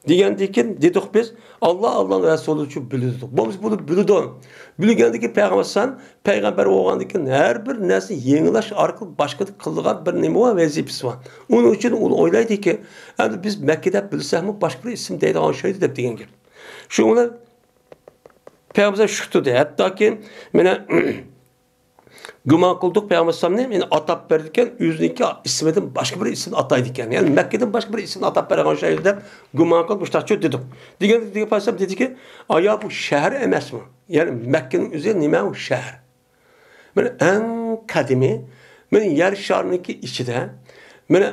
دېگەندىكىن دېدۇق بىز، ئاللا، ئاللانىڭ رەسۇلى شۇ بىلىدۇ دېدۇق. بولمىسا بۇنى بىلىدۇ. بىلگەندىكىن پەيغەمبەر، پەيغەمبەر بولغاندىكىن ھەر بىر نەرسە يېڭىلاش ئارقىلىق باشقا قىلىدىغان بىر نېمە بار، ۋەزىپىسى بار. ئۇنىڭ ئۈچۈن ئۇ ئويلايدىكى، ئەمدى بىز مەككە دەپ بىلسەكمۇ باشقا بىر ئىسىم دەيدىغان ئوخشايدۇ دەپ دېگەن گەپ. شۇنىڭ بىلەن پەيغەمبەر شۈك تۇردى. ھەتتاكى مانا گۇمان قىلدۇق پەيغەمبەر ئەلەيھىسسالامنى مانا ئاتاپ بېرىدىكەن، ئۆزىنىڭكى ئىسمىدىن باشقا بىر ئىسىمنى ئاتايدىكەن. يەنى مەككىدىن باشقا بىر ئىسىمنى ئاتاپ بەرگەن ئوخشايدۇ دەپ گۇمان قىلىپ مۇشتاق دېدۇق. دېگەندە پەيغەمبەر ئەلەيھىسسالام دېدىكى، ئايا بۇ شەھەر ئەمەسمۇ؟ يەنى مەككىنىڭ ئۆزى نېمە ئۇ شەھەر؟ مانا ئەڭ قەدىمىي، مانا يەر شارىنىڭكى ئىچىدە، مانا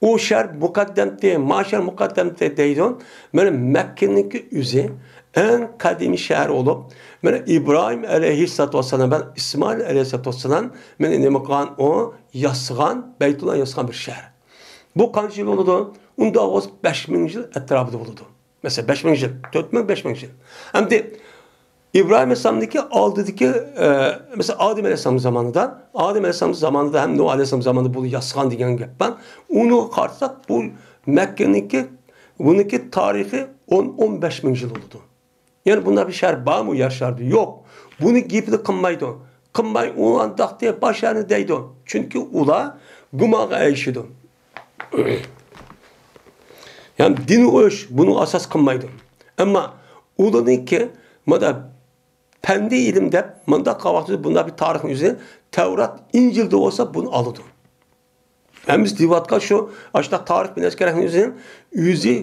ئۇ شەھەر مۇقەددەمتى، ما شەھەر مۇقەددەمتى دەيدۇ. مانا مەككىنىڭكى ئۆزى ئەڭ قەدىمىي شەھەر بولۇپ، مانا ئىبراھىم ئەلەيھىسسالاتۇ ۋەسسالام بىلەن ئىسمائىل ئەلەيھىسسالاتۇ ۋەسسالام مانا نېمە قىلغان، ئۇ ياسىغان، بەيتۇللا ياسىغان بىر شەھەر. بۇ قانچە يىل بولىدۇ؟ ئۇنداق بولسا بەش مىڭ يىل ئەتراپىدا بولىدۇ. مەسىلەن، بەش مىڭ يىل، تۆت مىڭ، بەش مىڭ يىل. ئەمدى ئىبراھىم ئەلەيھىسسالامدىكى ئالدىدىكى، ئە، مەسىلەن، ئادەم ئەلەيھىسسالام زامانىدا، ئادەم ئەلەيھىسسالام زامانىدا ھەم نۇھ ئەلەيھىسسالام زامانىدا بۇ ياسىغان دېگەن گەپ بار. ئۇنىڭغا قارىساق، بۇ مەككىنىڭكى، بۇنىڭكى تارىخى ئون، ئون بەش مىڭ يىل بولىدۇ. يەنى بۇنداق بىر شەھەر بارمۇ يەر شارىدا؟ يوق. بۇنى گېپىنى قىلمايدۇ. قىلماي ئۇ ئانداقتى باشلارنى دەيدۇ. چۈنكى ئۇلار گۇمانغا ئەگىشىدۇ. يەنى دىن ئۆچ بۇنى ئاساس قىلمايدۇ. ئەمما ئۇلارنىڭكى مانا پەندىي ئىلىم دەپ مۇنداق قىلغان ۋاقتىدا بۇنداق بىر تارىخنى ئۆزى تەۋرات، ئىنجىلدا بولسا بۇنى ئالىدۇ. ھەممىسى دېيىۋاتقان شۇ، ئاشۇنداق تارىخ بىلەن كېرەكنى ئۆزى، ئۆزى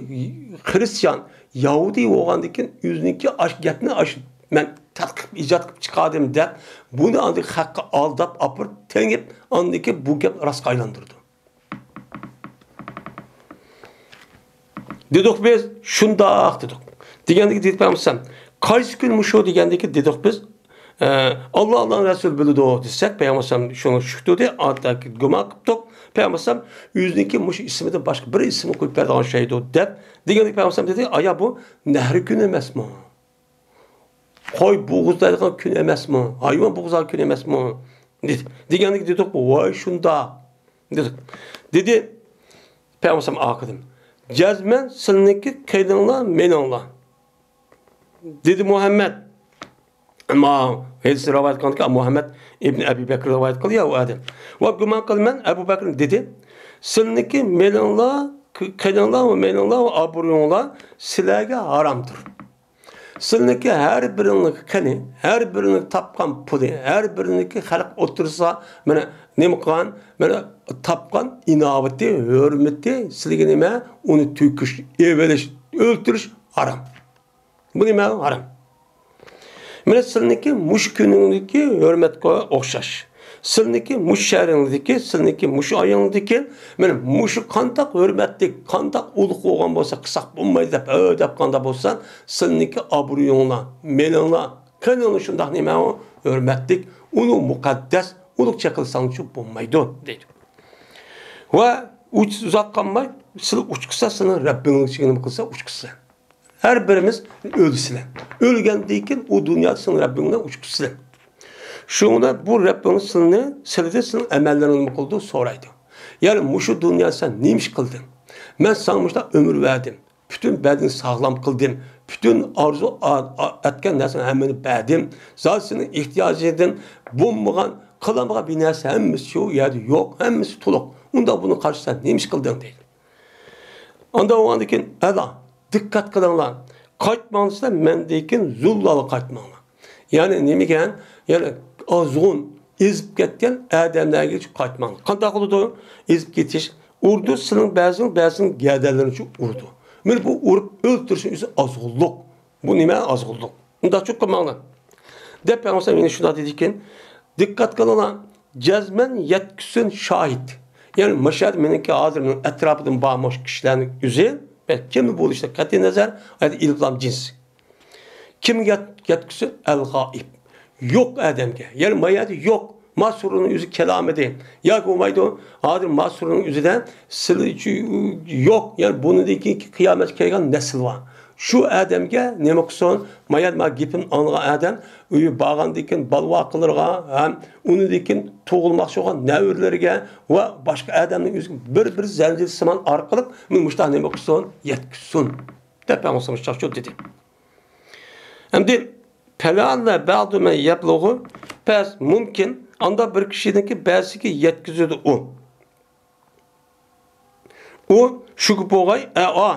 خرىستىيان، يەھۇدىي بولغاندىن كېيىن ئۆزىنىڭكى ئاش گەپنى ئاش، مەن تەتقىق قىلىپ ئىجاد قىلىپ چىقاردىم دەپ، بۇنى ئاندىن خەققە ئالداپ ئاپىرىپ تېڭىپ، ئاندىن كېيىن بۇ گەپنى راستقا ئايلاندۇرىدۇ. دېدۇق بىز، شۇنداق دېدۇق. دېگەندىكى دېدى پەيغەمبەر، قايسى كۈن مۇشۇ دېگەندىكى دېدۇق بىز، ئە، ئاللا، ئاللانىڭ رەسۇلى بىلىدۇ دېسەك، پەيغەمبەر شۇنى شۈك تۇردى، ئاتاكى گۇمان قىپتۇق. پەيغەمبەر ئۆزىنىڭكى مۇشۇ ئىسمىدىن باشقا بىر ئىسىمنى قويۇپ بەرىدىغان ئوخشايدۇ دەپ. دېگەندىكى پەيغەمبەر دېدى، ئايا بۇ نەھرى كۈنى ئەمەسمۇ؟ قوي بوغۇزلايدىغان كۈن ئەمەسمۇ؟ ھايۋان بوغۇزلايدىغان كۈن ئەمەسمۇ؟ دېدى. دېگەندىكىن دېدۇق، ۋاي شۇنداق. دېدۇق. دېدى پەيغەمبەر ئاخىرىدا، جەزمەن سىلىنىڭكى قېنىڭلار، مېنىڭلار. دېدى مۇھەممەد. ئەمما ھەدىسنى رىۋايەت قىلغاندىكى مۇھەممەد ئىبن ئەبى بەكر رىۋايەت قىلدى يا ئۇ ئادەم. ۋە گۇمان قىلىمەن ئەبۇ بەكر دېدى، سىلىنىڭكى مېنىڭلار، قېنىڭلار ۋە مېنىڭلار ۋە ئابرۇيۇڭلار سىلەرگە ھارامدۇر. سىلىنىڭكى ھەر بىرىڭلارنىڭ قېنى، ھەر بىرىڭلارنىڭ تاپقان پۇلى، ھەر بىرىڭلارنىڭكى خەلق ئوتتۇرىسىغا مانا نېمە قىلغان، مانا تاپقان ئىناۋىتى، ھۆرمىتى سىلىگە نېمە؟ ئۇنى تۆكۈش، ئېۋىلىش، ئۆلتۈرۈش ھارام. بۇ نېمە؟ ھارام. مانا سىلىنىڭكى مۇشۇ كۈنىڭدىكى ھۆرمەتكە ئوخشاش. سىلىنىڭكى مۇشۇ شەھىرىڭدىكى، سىلىنىڭكى مۇشۇ ئايىڭدىكى، مانا مۇشۇ قانداق ھۆرمەتلىك، قانداق ئۇلۇق بولغان بولسا، قىلساق بولمايدۇ دەپ، ھە دەپ قاندا بولسا، سىلىنىڭكى ئابرۇيۇڭلار، مېنىڭلار، قېنىڭلار شۇنداق نېمە ئۇ؟ ھۆرمەتلىك، ئۇنى مۇقەددەس، ئۇلۇغچە قىلساڭچۇ بولمايدۇ، دەيدۇ. ۋە ئۇزاق قالماي، سىلى ئۇچ قىلسا، سىلىنىڭ رەببىڭلارچە نېمە قىلسا، ئۇچ قىلسا. ھەر بىرىمىز ئۆلىسىلەر. ئۆلگەندىن كېيىن ئۇ دۇنيادا سىلىڭ رەببىڭلار ئۇچ قىلسىلەر. شۇڭا بۇ رەببىڭلار سىلىنى، سىلىدىن سىلىڭ ئەمەللىرىڭنى نېمە قىلىدۇ؟ سورايدۇ. يەنى مۇشۇ دۇنيادا سەن نېمە ئىش قىلدىڭ؟ مەن ساڭا مۇشۇنداق ئۆمۈر بەردىم. پۈتۈن بەدىنىڭنى ساغلام قىلدىم. پۈتۈن ئارزۇ ئا-، ئا-، ئەتكەن نەرسەڭنى ھەممىنى بەردىم. زادى سېنىڭ ئېھتىياجىڭدىن بولمىغان، قىلالمىغان بىر نەرسە ھەممىسى شۇ يەردە يوق، ھەممىسى تولۇق. ئۇنداق بۇنى قارىسا سەن نېمە ئىش قىلدىڭ دەيدۇ. ئانداق بولغاندىن كېيىن، ئەلا، دىققەت قىلىڭلار. قايتماڭ دېسە، مەندىن كېيىن زۇللالغا قايتماڭلار. يەنى نېمىگەن؟ يەنى ئازغۇن، ئېزىپ كەتكەن ئادەملەرگە قايتماڭلار. قانداق قىلىدۇ؟ ئېزىپ كېتىش. ئۇرىدۇ، سىلىڭ بەزىڭ، بەزىڭ گەدەنلىرىنى ئۇرىدۇ. مانا بۇ ئۇرۇپ ئۆلتۈرۈشنىڭ ئۆزى ئازغۇنلۇق. بۇ نېمە ئازغۇنلۇق؟ ئۇنداق چوقۇم قىلماڭلار. دەپ پەيغەمبەر يەنە شۇنداق دېدىكەن، دىققەت قىلىڭلار، جەزمەن يەتكۈزسۇن شاھىت. يەنى مۇشۇ يەردە مېنىڭكى ھازىر مېنىڭ ئەتراپىدىن بار مۇشۇ كىشىلەرنىڭ ئۆزى، بەلكى كىم بولۇشىدا قەتئىي نەزەر، ئايەتتە ئېلىپلام جىنس. كىمگە يەت-، يەتكۈزسۇن؟ ئەل غائىب. يوق ئادەمگە. يەنى ما يەردە يوق. ما سورۇننىڭ ئۆزى كېلەلمىدى. ياكى بولمايدۇ. ھازىر ما سورۇننىڭ ئۆزىدە سىلى يوق. يەنى بۇنىڭدىن كېيىنكى قىيامەتكە كەلگەن نەسىل بار. شۇ ئادەمگە نېمە قىلسۇن؟ ما يەردە ما گېپىمنى ئاڭلىغان ئادەم ئۆيگە بارغاندىن كېيىن بالا-ۋاقىلىرىغا ھەم ئۇنىڭدىن كېيىن تۇغۇلماقچى بولغان نەۋرىلىرىگە ۋە باشقا ئادەمنىڭ ئۆزىگە بىر-بىر زەنجىر سىمان ئارقىلىق مۇشۇنداق نېمە قىلسۇن؟ يەتكۈزسۇن. دەپ پەيغەمبەر شۇنداق دېدى. ئەمدى، فەلەئەللە بەئزە مەن يەبلۇغۇ، بەس مۇمكىن، ئاندا بىر كىشىنىڭكى بەزىسىگە يەتكۈزىدۇ ئۇ. ئۇ شۇ گېپى بولغاي، ئەئا،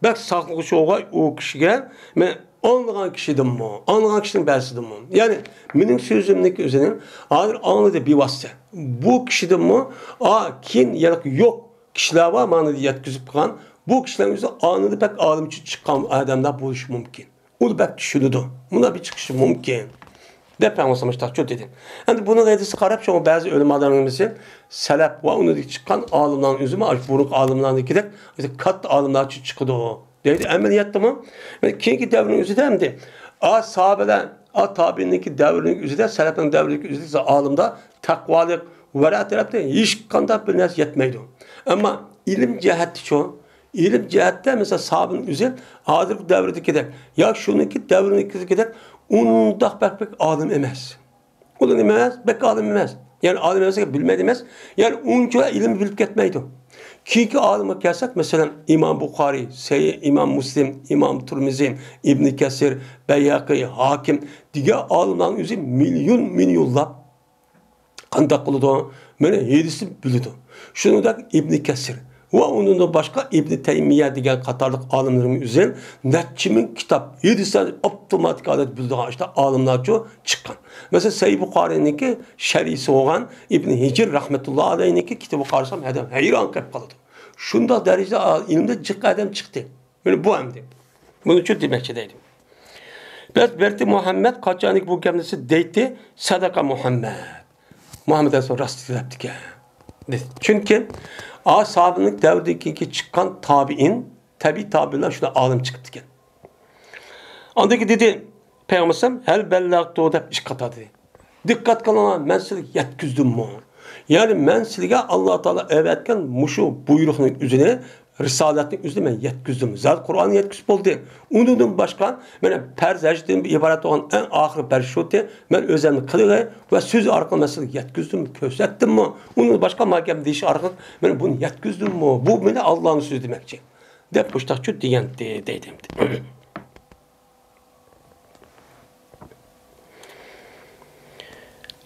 بەك ساقلىغۇچى بولغاي ئۇ كىشىگە، مەن ئاڭلىغان كىشىدىنمۇ، ئاڭلىغان كىشىنىڭ بەزىسىدىنمۇ. يەنى، مېنىڭ سۆزۈمنىڭكى ئۆزىنى ھازىر ئاڭلىدى بىۋاسىتە. بۇ كىشىدىنمۇ، ئا، كېيىن يەنە يوق كىشىلەر بار، مانا يەتكۈزۈپ قىلغان. بۇ كىشىلەرنىڭ ئۆزى ئانىدا بەك ئالىمچە چىققان ئادەملەر بولۇشى مۇمكىن. ئۇ بەك چۈشىنىدۇ. مۇنداق بىر چىقىشى مۇمكىن. دەپ پەيغەمبەر مۇشتاق دېدى. ئەمدى بۇنىڭ ھەدىسىگە قاراپ، شۇڭا بەزى ئۆلىمالارنىڭ نېمىسى، سەلەپ ۋە ئۇنىڭدىن چىققان ئالىملارنىڭ ئۆزىمۇ، ئاشۇ بۇرۇنقى ئالىملارنىڭكىدەك، كاتتا ئالىملارچە چىقىدۇ. دەيدۇ، ئەمەلىيەتتىمۇ، كېيىنكى دەۋرنىڭ ئۆزىدە ئەمدى، ئا، ساھابىلەر، ئا، تابىئىننىڭكى دەۋرىنىڭ ئۆزىدە، سەلەپنىڭ دەۋرىدىكى ئۆزىدە ئالىمدا تەقۋالىق، ۋەرە تەرەپتە ھېچقانداق بىر نەرسە يەتمەيدۇ. ئەمما ئىلىم جەھەتتىچۇ؟ ئىلىم جەھەتتە، مەسىلەن، ساھابىنىڭ ئۆزى ھازىرقى دەۋردىكىدەك يا شۇنىڭكى دەۋرىنىڭكىدەك ئۇنداق بەك، بەك ئالىم ئەمەس. ئۇ نېمە ئەمەس؟ بەك ئالىم ئەمەس. يەنى ئالىم ئەمەس، بىلمەيدۇ ئەمەس. يەنى ئۇنچە ئىلىم بىلىپ كەتمەيدۇ. كېيىنكى ئالىمغا كەلسەك، مەسىلەن، ئىمام بۇخارىي، سەھىھ ئىمام مۇسلىم، ئىمام تۇرمىزى، ئىبنى كەسىر، بەيھەقى، ھاكىم دېگەن ئالىملارنىڭ ئۆزى مىليون، مىليونلاپ قانداق قىلىدۇ؟ مانا ھەدىسنى بىلىدۇ. شۇنىڭدەك ئىبنى كەسىر ۋە ئۇنىڭدىن باشقا ئىبنى تەيمىيە دېگەن قاتارلىق ئالىملىرىمىز ئۆزى نەچچە مىڭ كىتاب، ھەدىسلەرنى ئاپتوماتىك ھالەتتە بىلىدىغان ئاشۇنداق ئالىملارچۇ چىققان. مەسىلەن، سەھىھ بۇخارىينىڭكى شەرھىسى بولغان ئىبنى ھىجىر رەھمەتۇللا ئەلەيھنىڭكى كىتابىغا قارىسام، ئادەم ھەيران قېلىپ قالىدۇ. شۇنداق دەرىجىدە ئىلىمدە جىق ئادەم چىقتى. مانا بۇ ئەمدى. بۇنى شۇ دېمەكچى دەيدۇ. بەس بەلكى مۇھەممەد قاچانكى بۇ گەپنى دېسە دەيتتى، سەدەقە مۇھەممەد. مۇھەممەد ئەلەيھىسسالام راست دەپتىكەن. دېدى. چۈنكى ئا ساھابىنىڭ دەۋرىدىن كېيىنكى چىققان تابىئىن، تەبىئىي تابىئىنلار شۇنداق ئالىم چىقىپتىكەن. ئاندىن كېيىن دېدى، پەيغەمبەر ھەل بەللەغتۇ دەپ ئىككى قاتار دېدى. دىققەت قىلىڭلار، مەن سىلەرگە يەتكۈزدۈممۇ؟ يەنى مەن سىلەرگە ئاللا تائالا ئەۋەتكەن مۇشۇ بۇيرۇقنىڭ ئۆزىنى رىسالەتنىڭ ئۆزىنى مەن يەتكۈزدۈم. زادى قۇرئاننى يەتكۈزۈپ بولدى. ئۇنىڭدىن باشقا مەن پەرز ھەجدىن ئىبارەت بولغان ئەڭ ئاخىرقى پەرز شۇتى، مەن ئۆزۈمنى قىلغى ۋە سۆز ئارقىلىق مەن سىزگە يەتكۈزدۈم، كۆرسەتتىممۇ؟ ئۇنىڭدىن باشقا ما گەپنى دېيىش ئارقىلىق مەن بۇنى يەتكۈزدۈممۇ؟ بۇ مېنى ئاللانىڭ سۆزى دېمەكچى، دەپ مۇشتاقچۇ دېگەنتى دەيدۇ ئەمدى.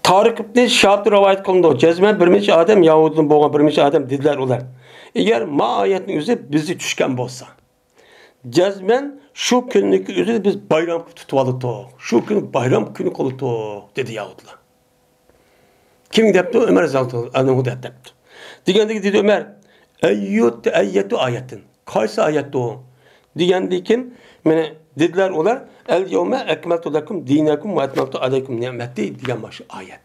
تارىق ئىبنى شىھابتىن رىۋايەت قىلىنىدۇ. جەزمەن بىر نەچچە ئادەم، يەھۇدىيدىن بولغان بىر نەچچە ئادەم دېدىلەر ئۇلار، ئەگەر ما ئايەتنىڭ ئۆزى بىزگە چۈشكەن بولسا، جەزمەن شۇ كۈننىڭكى ئۆزىنى بىز بايرام قىلىپ تۇتۇۋالاتتۇق. شۇ كۈنى بايرام كۈنى قىلاتتۇق، دېدى يەھۇدىيلار. كىم دەپتۇ؟ ئۆمەر رەزىياللاھۇ ئەنھۇ دەپ دەپتۇ. دېگەندىكىن دېدى ئۆمەر، ئەييۇت-، ئەييەتۇ ئايەتىن، قايسى ئايەتتۇ؟ دېگەندىكىن، مانا دېدىلەر ئۇلار، ئەل يەۋمە ئەكمەلتۇ لەكۇم دىنەكۇم ۋە ئەتمەمتۇ ئەلەيكۇم نىئمەتى دېگەن مانا شۇ ئايەت.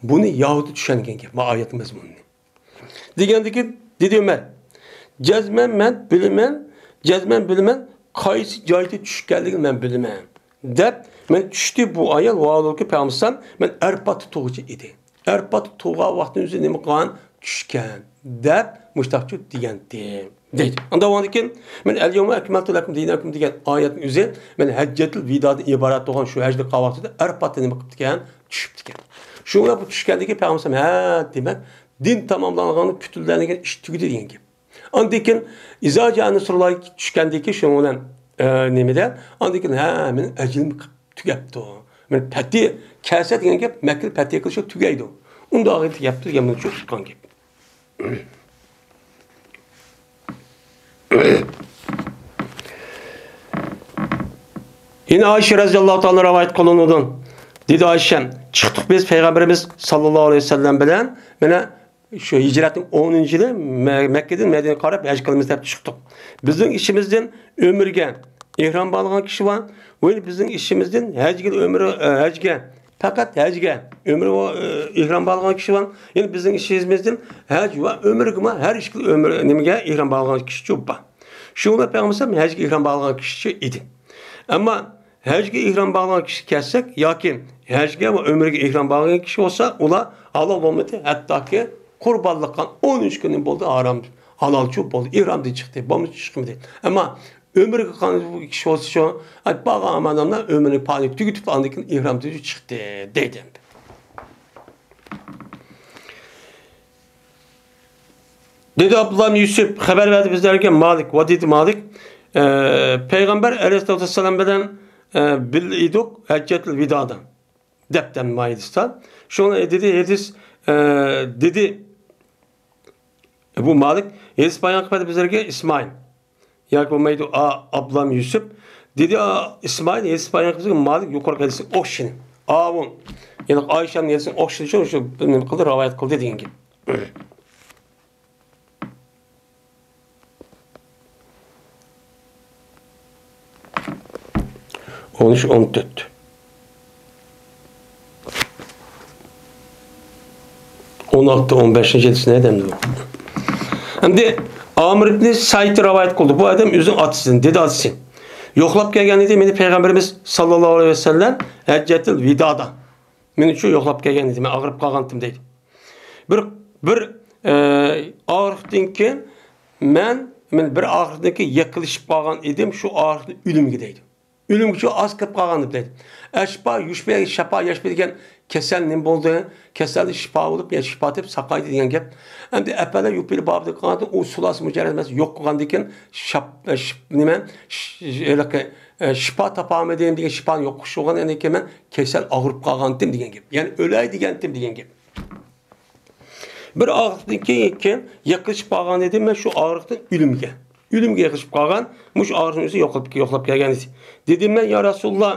بۇنى يەھۇدىي چۈشەنگەن گەپ، ما ئايەتنىڭ مەزمۇنىنى. دېگەندىكىن دېدى ئۆمەر، جەزمەن مەن بىلىمەن، جەزمەن بىلىمەن، قايسى جايدا چۈشكەنلىكىنى مەن بىلىمەن، دەپ، مەن چۈشتى بۇ ئايەت، ۋاھالۇكى پەيغەمبەر ئەلەيھىسسالام، مەن ئەرپاتتا تۇرغۇچى ئىدى. ئەرپاتتا تۇرغان ۋاقتىنىڭ ئۆزى نېمە قىلغان؟ چۈشكەن، دەپ مۇشتاقچۇ دېگەنتى، دەيدۇ. ئاندىن كېيىن، مەن ئەل يەۋمە ئەكمەلتۇ لەكۇم دىنەكۇم دېگەن ئايەتنىڭ ئۆزى، مەن ھەججەتۇل ۋىدادىن ئىبارەت بولغان شۇ ھەجنى قىلغان ۋاقتىدا ئەرپاتتا نېمە قىپتىكەن؟ چۈشۈپتىكەن. شۇڭا بۇ چۈشكەندىكىن پەيغەمبەر ھە، دېمەك، دىن تاماملانغاندا پۈتۈنلەنگەن ئىش تۈگىدى دېگەن گەپ. ئاندىن كېيىن، ئىزا جائە نەسرۇللاھ چۈشكەندىن كېيىن شۇنىڭ بىلەن، ئە، نېمىدە؟ ئاندىن كېيىن، ھە، مېنىڭ ئەجىلىم تۈگەپتۇ. مېنىڭ پەتھى كەلسە دېگەن گەپ، مەككىنى پەتھى قىلىشى تۈگەيدۇ. ئۇنداق تۈگەپتۇ دېگەن مۇنچە چىققان گەپ. يەنە ئائىشە رەزىياللاھۇ تائالا رىۋايەت قىلىنىدۇ. دېدى ئائىشەم، چىقتۇق بىز پەيغەمبىرىمىز ساللاللاھۇ ئەلەيھى ۋەسەللەم بىلەن، مانا شۇ ھىجرەتنىڭ ئونىنچى يىلى مە-، مەككىدىن مەدىنىگە قاراپ ھەج قىلىمىز دەپ چىقتۇق. بىزنىڭ ئىچىمىزدىن ئۆمرىگە ئېھرام باغلىغان كىشى بار. ۋە بىزنىڭ ئىچىمىزدىن ھەجگە ئۆمرە، ئە، ھەجگە، پەقەت ھەجگە ئۆمرە، ئە، ئېھرام باغلىغان كىشى بار. يەنە بىزنىڭ ئىچىمىزدىن ھەج ۋە ئۆمرىگىمۇ ھەر ئىككىلا ئۆمرە نېمىگە ئېھرام باغلىغان كىشىچۇ بار. شۇڭا پەيغەمبەر ھەجگە ئېھرام باغلىغان كىشىچۇ ئىدى. ئەمما ھەجگە ئېھرام باغلىغان كىشى كەلسەك ياكى ھەجگە ۋە ئۆمرىگە ئېھرام باغلىغان كىشى بولسا، ئۇلار ھالال بولمىدى، ھەتتاكى قۇربانلىق قىلغان ئون ئۈچ كۈندىن بولدى، ھارام، ھالالچۇ بولدى، ئېھرامدىن چىقتى، بولمىسا چىقمىدى. ئەمما ئۆمرىگە قالغان كىشى بولسا شۇ، ئاي، باغ ئامان ئامنا ئۆمرىنى پائالىيەت تۈگىتىپ، ئاندىن كېيىن ئېھرامدىن چىقتى، دەيدۇ. دېدى ئابدۇللا ئىبنى يۈسۈپ، خەۋەر بەردى بىزلەرگە مالىك، ۋە دېدى مالىك، ئە، پەيغەمبەر ئەلەيھىسسالاتۇ ۋەسسالام بىلەن، ئە، بىللە ئىدۇق ھەججەتۇل ۋىدادا، دەپتۇ ماھىدىستا. شۇڭا دېدى، ھەدىس، ئە، دېدى، بۇ مالىك، ھەدىس بايان قىلىپ بەردى بىزلەرگە ئىسمائىل. ياكى بولمايدۇ، ئا، ئابلام يۈسۈپ. دېدى، ئا، ئىسمائىل، ھەدىس بايان قىلسا مالىك يۇقىرىقى ھەدىسنىڭ ئوخشىشىنى. ئاۋۇ، يەنى ئائىشەنىڭ ھەدىسىنىڭ ئوخشىشىنى شۇ، شۇ نېمە قىلدى، رىۋايەت قىلدى دېگەن گەپ. ئون ئۈچ، ئون تۆت. ئون ئالتە، ئون بەشىنچى ھەدىسىنى دەمدۇ. ئەمدى ئامىر ئىبنى سەئىد رىۋايەت قىلدى. بۇ ئادەم ئۆزىنىڭ ئاتىسىدىن، دېدى ئاتىسى. يوقلاپ كەلگەن ئىدى مېنى پەيغەمبىرىمىز ساللاللاھۇ ئەلەيھى ۋەسەللەم ھەججەتۇل ۋىدادا. مېنى شۇ يوقلاپ كەلگەن ئىدى، مەن ئاغرىپ قالغانتىم دەيدۇ. بىر، بىر، ئە، ئاغرىقتىن كېيىن مەن، مەن بىر ئاغرىقتىن كېيىن يېقىلىشىپ قالغان ئىدىم، شۇ ئاغرىقتىن ئۆلۈمگە دەيدۇ. ئۆلۈمگىچۇ ئاز كىرىپ قالغان دەيدۇ. ئەشپا، يۇشپا، شەپا، يەشپا دېگەن كېسەل نېمە بولدى؟ كېسەلدىن شىپا بولۇپ، يا شىپا تېپىپ ساقايدى دېگەن گەپ. ئەمدى ئەپەلە يۇپىلى بابىدىن قالغاندا ئۇ سۇلاسى مۇجەررەد ئەمەس، يوق قىلغاندىن كېيىن شاپ-، شىپ-، نېمە، ش-، ش-، ھېلىقى، ئە، شىپا تاپالمىدىم دېگەن شىپانى يوق قىلىش بولغاندىن كېيىن مەن كېسەل ئاغرىپ قالغانتىم دېگەن گەپ. يەنى ئۆلەي دېگەنتىم دېگەن گەپ. بىر ئاغرىقتىن كېيىن، كېيىن يېقىلىشىپ قالغان ئىدىم مەن شۇ ئاغرىقتىن ئۆلۈمگە. ئۆلۈمگە يېقىلىشىپ قالغان، مۇشۇ ئاغرىقنىڭ ئۆزى يوقلاپ، يوقلاپ كەلگەن ئىدى. دېدىم مەن، يا رەسۇلاللا،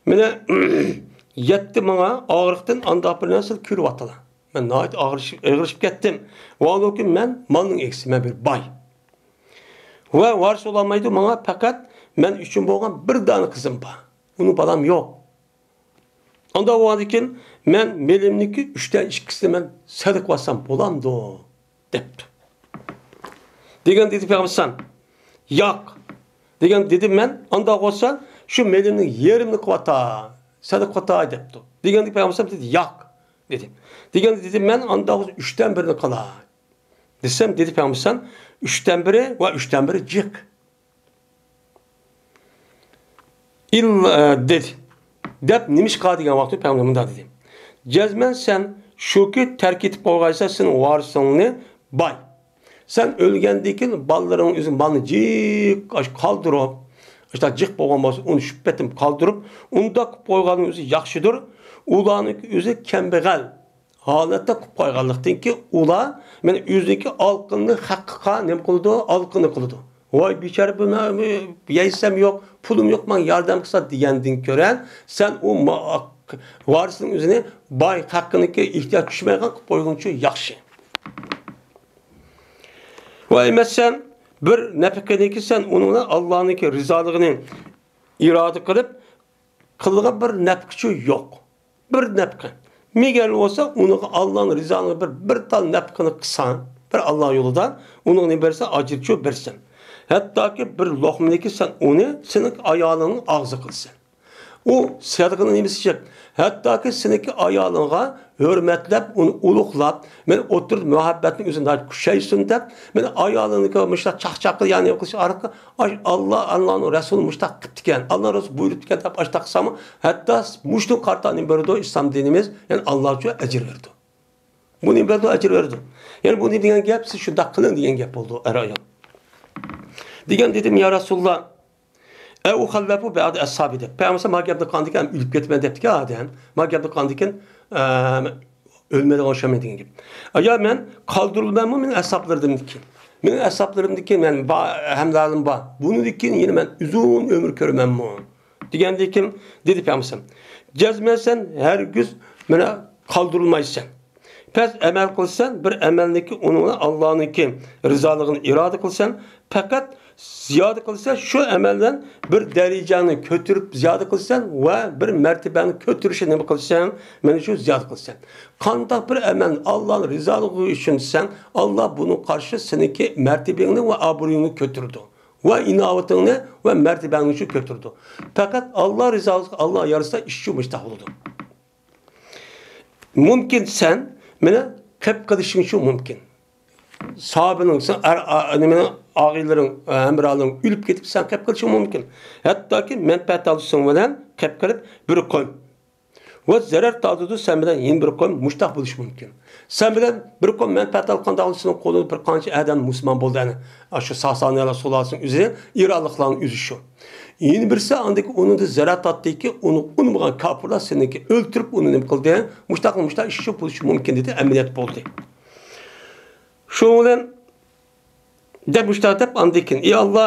مانا يەتتى ماڭا ئاغرىقتىن ئانداق بىر نەرسە كۆرۈۋاتىلا. مەن ناھايىتى ئاغرىشىپ، ئېغىرىشىپ كەتتىم. ۋاللۇكى مەن مالنىڭ ئىگىسى، مەن بىر باي. ۋە ۋارىس بولالمايدۇ ماڭا، پەقەت مەن ئۈچۈن بولغان بىر دانە قىزىم بار. ئۇنىڭ بالام يوق. ئانداق بولغاندىكىن مەن مېلىمنىڭكى ئۈچتىن ئىككىسىنى مەن سەدىقە قىلىۋەتسەم بولامدۇ؟ دەپتۇ. دېگەن دېدى پەيغەمبەر ئەلەيھىسسالام، ياق. دېگەن دېدىم مەن، ئانداق بولسا شۇ مېلىمنىڭ يېرىمىنى قىلىۋاتا، سەدىقە قىلىۋاتاي دەپتۇ. دېگەندە پەيغەمبەر ئەلەيھىسسالام دېدى، ياق، دېدى. دېگەندە دېدىم مەن، ئانداق بولسا ئۈچتىن بىرىنى قىلاي. دېسەم، دېدى پەيغەمبەر ئەلەيھىسسالام، ئۈچتىن بىرى ۋە ئۈچتىن بىرى جىق. ئىللا، ئە، دېدى. دەپ نېمىشقا دېگەن ۋاقىتتا پەيغەمبەر مۇنداق دېدى. جەزمەن سەن شۇكى تەرك ئېتىپ قويغايسەن سېنىڭ ۋارىسىڭنى باي. سەن ئۆلگەندىن كېيىن بالىلىرىڭ ئۆزى مالنى جىق ئاش قالدۇرۇپ، ئاشۇنداق جىق بولغان بولسا ئۇنى شۇ پېتىم قالدۇرۇپ، ئۇنداق قىلىپ قويغاننىڭ ئۆزى ياخشىدۇر. ئۇلارنىڭكى ئۆزى كەمبەغەل ھالەتتە قىلىپ قويغانلىقتىن كېيىن ئۇلار مانا ئۆزىنىڭكى ئالقىنىنى خەققە نېمە قىلىدۇ؟ ئالقىنى قىلىدۇ. ۋاي بىچارە، بۇ يەيسەم يوق، پۇلۇم يوق، ماڭا ياردەم قىلسا دېگەندىن كۆرە، سەن ئۇ ما-، ۋارىسنىڭ ئۆزىنى باي، خەققىنىڭكى ئېھتىياج چۈشمەيدىغان قىلىپ قويغىنىچۇ ياخشى. ۋە ئەمەسسەن بىر نەپىقىنىڭكى سەن ئۇنىڭ بىلەن ئاللانىڭكى رىزالىقىنى ئىرادە قىلىپ قىلغان بىر نەپقىچۇ يوق. بىر نەپقە. مېگەر بولسا ئۇنىڭغا ئاللانىڭ رىزالىقى بىر، بىر تال نەپقىنى قىلساڭ، بىر ئاللا يولىدا ئۇنىڭ نېمە بەرسە ئاجىرچۇ بەرسەن. ھەتتاكى بىر لوقمىنىكى سەن ئۇنى سېنىڭ ئايالىڭنىڭ ئاغزى قىلسەن. ئۇ سەدىقىنىڭ نېمىسى جىق؟ ھەتتاكى سېنىڭكى ئايالىڭغا ھۆرمەتلەپ، ئۇنى ئۇلۇغلاپ، مانا ئوتتۇرىدا مۇھەببەتنىڭ ئۆزى ناھايىتى كۈچەيسۇن دەپ، مانا ئايالىڭنىڭكى مۇشۇنداق چاقچاق قىل، يەنى قىلىش ئارقىلىق ئاش-، ئاللا، ئاللانىڭ رەسۇلى مۇشۇنداق قىپتىكەن، ئاللا رەسۇلى بۇيرۇپتىكەن دەپ ئاشۇنداق قىلساڭمۇ، ھەتتا مۇشۇنىڭغا قارىتا نېمە بېرىدۇ ئىسلام دىنىمىز، يەنى ئاللاچۇ ئەجىر بېرىدۇ. بۇنى بېرىدۇ، ئەجىر بېرىدۇ. يەنى بۇنى دېگەن گەپ، سىز شۇنداق قىلىڭ دېگەن گەپ بولىدۇ ئەر ئايال. دېگەن دېدىم، يا رەسۇلاللا، ئەۋ ئۇخەللەفۇ بەئدى ئەسھابى دەپ. پەيغەمبەر ما گەپنى قىلغاندىكىن ئۆلۈپ كېتىمەن دەپتىكەن ئادەم. ما گەپنى قىلغاندىكىن، ئە، ئۆلمەيدىغان ئوخشايمەن دېگەن گەپ. يا مەن قالدۇرۇلىمەنمۇ مېنىڭ ئەسھابلىرىمدىن كېيىن؟ مېنىڭ ئەسھابلىرىمدىن كېيىن مەن بار، ھەمراھلىرىم بار. بۇنىڭدىن كېيىن يەنە مەن ئۇزۇن ئۆمۈر كۆرىمەنمۇ؟ دېگەندىكىن دېدى پەيغەمبەر، جەزمەن سەن ھەرگىز مانا قالدۇرۇلمايسەن. پەس ئەمەل قىلسەن، بىر ئەمەلنىكى ئۇنىڭ بىلەن ئاللانىڭكى رىزالىقىنى ئىرادە قىلسەن، پەقەت زىيادە قىلسەن، شۇ ئەمەل بىلەن بىر دەرىجەڭنى كۆتۈرۈپ زىيادە قىلسەن ۋە بىر مەرتىبەڭنى كۆتۈرۈشنى نېمە قىلسەن، مانا شۇ زىيادە قىلسەن. قانداق بىر ئەمەلنى ئاللانىڭ رىزالىقى ئۈچۈن دېسەڭ، ئاللا بۇنىڭغا قارشى سېنىڭكى مەرتىبەڭنى ۋە ئابرۇيۇڭنى كۆتۈرىدۇ. ۋە ئىناۋىتىڭنى ۋە مەرتىبەڭنى شۇ كۆتۈرىدۇ. پەقەت ئاللا رىزالىقى، ئاللا يارىسا ئىشچۇ مۇشتاق بولىدۇ. مۇمكىن سەن مېنى قېپ قىلىشىڭ شۇ مۇمكىن. ساھابىنىڭ، سەن ئەر-، ئا-، نېمىنىڭ، ئاغىنىلىرىڭ، ھەمراھلىرىڭ ئۆلۈپ كېتىپ سەن قېپ قىلىشىڭ مۇمكىن. ھەتتاكى مەنپەئەت ئالىشىڭ بىلەن قېپ قىلىپ بىر قويما. ۋە زەرەر تارتىدۇ سەن بىلەن يەنە بىر قوم مۇشتاق بولۇشى مۇمكىن. سەن بىلەن بىر قوم مەنپەئەت ئالغاندا سېنىڭ قولۇڭدا بىر قانچە ئادەم مۇسۇلمان بولدى ئەنە. ئاشۇ ساسانىيلار سۇلالىسىنىڭ ئۆزى، ئىرانلىقلارنىڭ ئۆزى شۇ. يەنە بىرسى ئاندىكى ئۇنىڭدا زەرەر تارتتىكى، ئۇنى ئۇنىمىغان كاپىرلار سېنىڭكى ئۆلتۈرۈپ ئۇنى نېمە قىلدى؟ مۇشتاق، مۇشتاق ئىش شۇ بولۇشى مۇمكىن دېدى، ئەمەلىيەت بولدى. شۇنىڭ بىلەن دەپ مۇشتاق دەپ، ئاندىن كېيىن، ئى ئاللا،